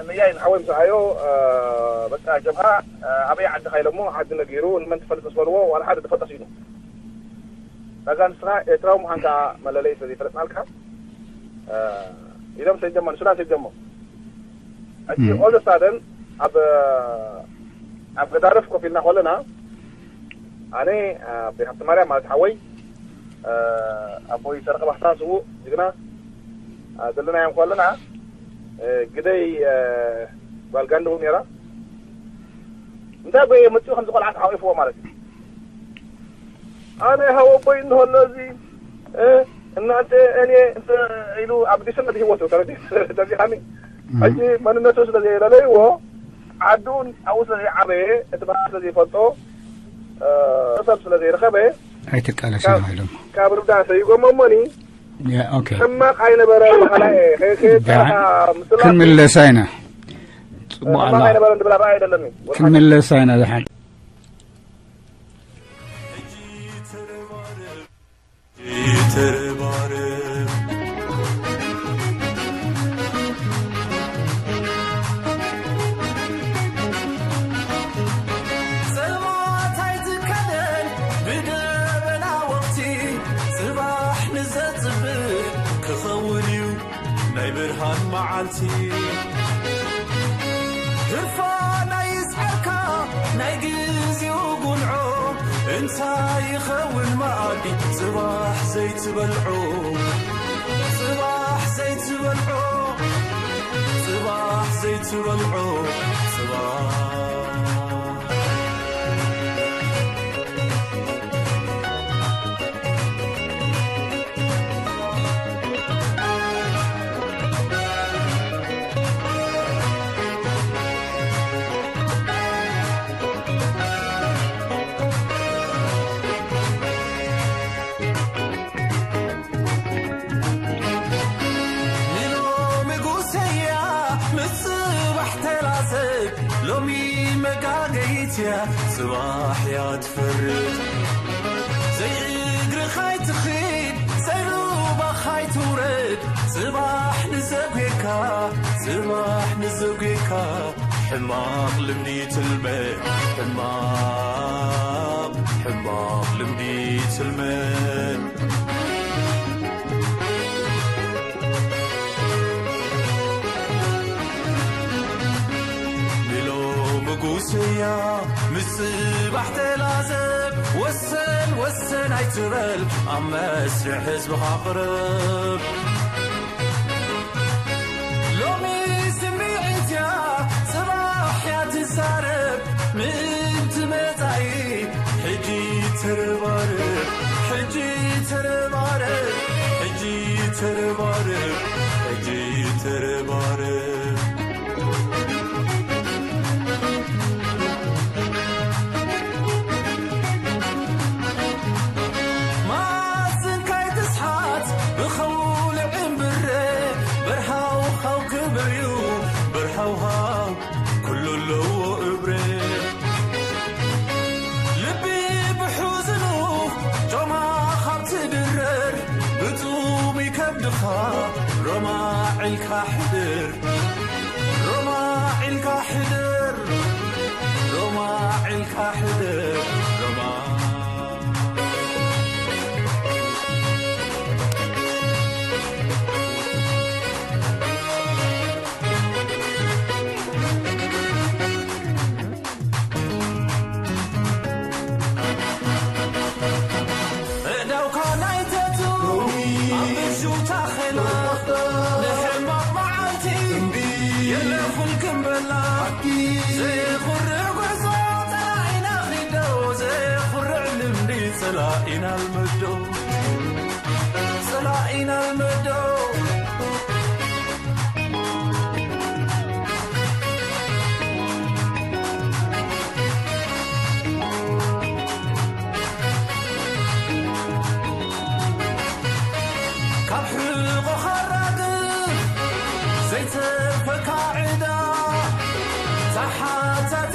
ንያይ ንሓወይ ምስ ኣዮ በቃ ጀብሃ ኣበይ ዓዲ ካይለሞ ዓዲ ነጊሩ ንመን ትፈልጥ ምስ በልዎ ዋላ ሓደ ዝፈልጦ ስኢኑ። ዳጋ ንስኻ ኤርትራዊ ምዃንካ መለለይ ስለ ዘይፈለጥናልካ ኢሎም ሰጀሞ ንሱዳን ሰጀሞ። ሕጂ ኦል ሳደን ኣብ ኣብ ገዳርፍ ኮፍ ኢልና ከለና ኣነ ኣቦይ ሃብተ ማርያም ማለት ሓወይ ኣቦይ ሰረቐ ባህታ ስዉእ ጅግና ዘለናዮም ከለና ግደይ ጓል ጋንድቡ ነይራ እንታይ ጎየ መፅኡ ከምዚ ቆልዓ ተሓቂፍዎ ማለት እዩ። ኣነ ሃወቦይ እንሆሎ እዚ እናንተ እኔ ኢሉ ኣብ ዲስነት ህይወቱ ተረዲኻኒ። ሕጂ መንነቱ ስለ ዘየለለይዎ ዓዱን ኣብኡ ስለ ዘይዓበየ እቲ ባህሊ ስለ ዘይፈልጦ ሰብ ስለ ዘይረኸበ ኣይትቃለሰ ኢሎም ካብ ርዳ ሰይጎሞ እሞኒ ሕማቕ ኣይነበረ በሃላ እየ። ከየጣኻ ምስላ ክንምለሳ ኢና። ፅቡቕ ሕማቕ ኣላ ኣይነበረ እንድብል ኣረኣይ ኣይደለኒ። ክንምለሳ ኢና ዝሓን ተረባረብ። ጸልማት ኣይትከደን ብደበና ወቕቲ፣ ጽባሕ ንዘጽብቕ ክኸውን እዩ ናይ ብርሃን መዓልቲ። ህርፋን ኣይስዓርካ ናይ ግዜኡ ጉንዖ፣ እንታይ ይኸውን መኣዲ ጽባሕ ዘይትበልዖ። ጽባሕ ዘይትበልዖ ጽባሕ። ንሎሚ ጉሰያ ምስ ጽባሕ ተላዘብ፣ ሎሚ መጋገይትያ ጽባሕ እያ ትፈርድ። ዘይእግርኻ ኣይትኺድ፣ ዘይሩባኻ ኣይትውረድ፣ ጽባሕ ንዘጉየካ፣ ጽባሕ ንዘጉየካ፣ ሕማቕ ልምዲ ትልመድ፣ ሕማቕ፣ ሕማቕ ልምዲ ትልመድ። ንሎሚ ጉስያ ምስ ጽባሕ ተላዘብ፣ ወሰን ወሰን ኣይትበል፣ ኣብ መስርሕ ህዝብኻ ቅረብ። ሎሚ ስምዒት እያ፣ ጽባሕ እያ ትዛረብ። ምእንቲ መጻኢ ሕጂ ተረባረብ፣ ሕጂ ተረባረብ፣ ሕጂ ተረባረብ፣ ሕጂ ተረባረብ። ማስን ከይትስሓት ብኸውሊ ዕምብረ፣ በርሃው ሃው ክብርዩ፣ በርሃው ሃው ኩሉ ኣለዎ እብረ። ልቢ ብሑዝኑ ጮማ ካብ ትድረር፣ ብጡም ይከብድኻ ሮማ ዒልካ ሕድር። ሮማ ዒልካ ሕድር፣ ሮማ ዒልካ ሕድር፣ ሮማ። እዳውካ ናይ ተቱ ኣብ ብሹ ታኸላ ንሕማቕ መዓልቲ የለ ኩልክም በላ። ዘየኹርዕ ጉዕዞ ጸላኢና ኺዶ፣ ዘየኹርዕ ልምዲ ጸላኢና ልመዶ፣ ጸላኢና ልመዶ። ካብ ሕቖኻ ራግፍ ዘይተርፈካ ዕዳ፣ ተሓታቲ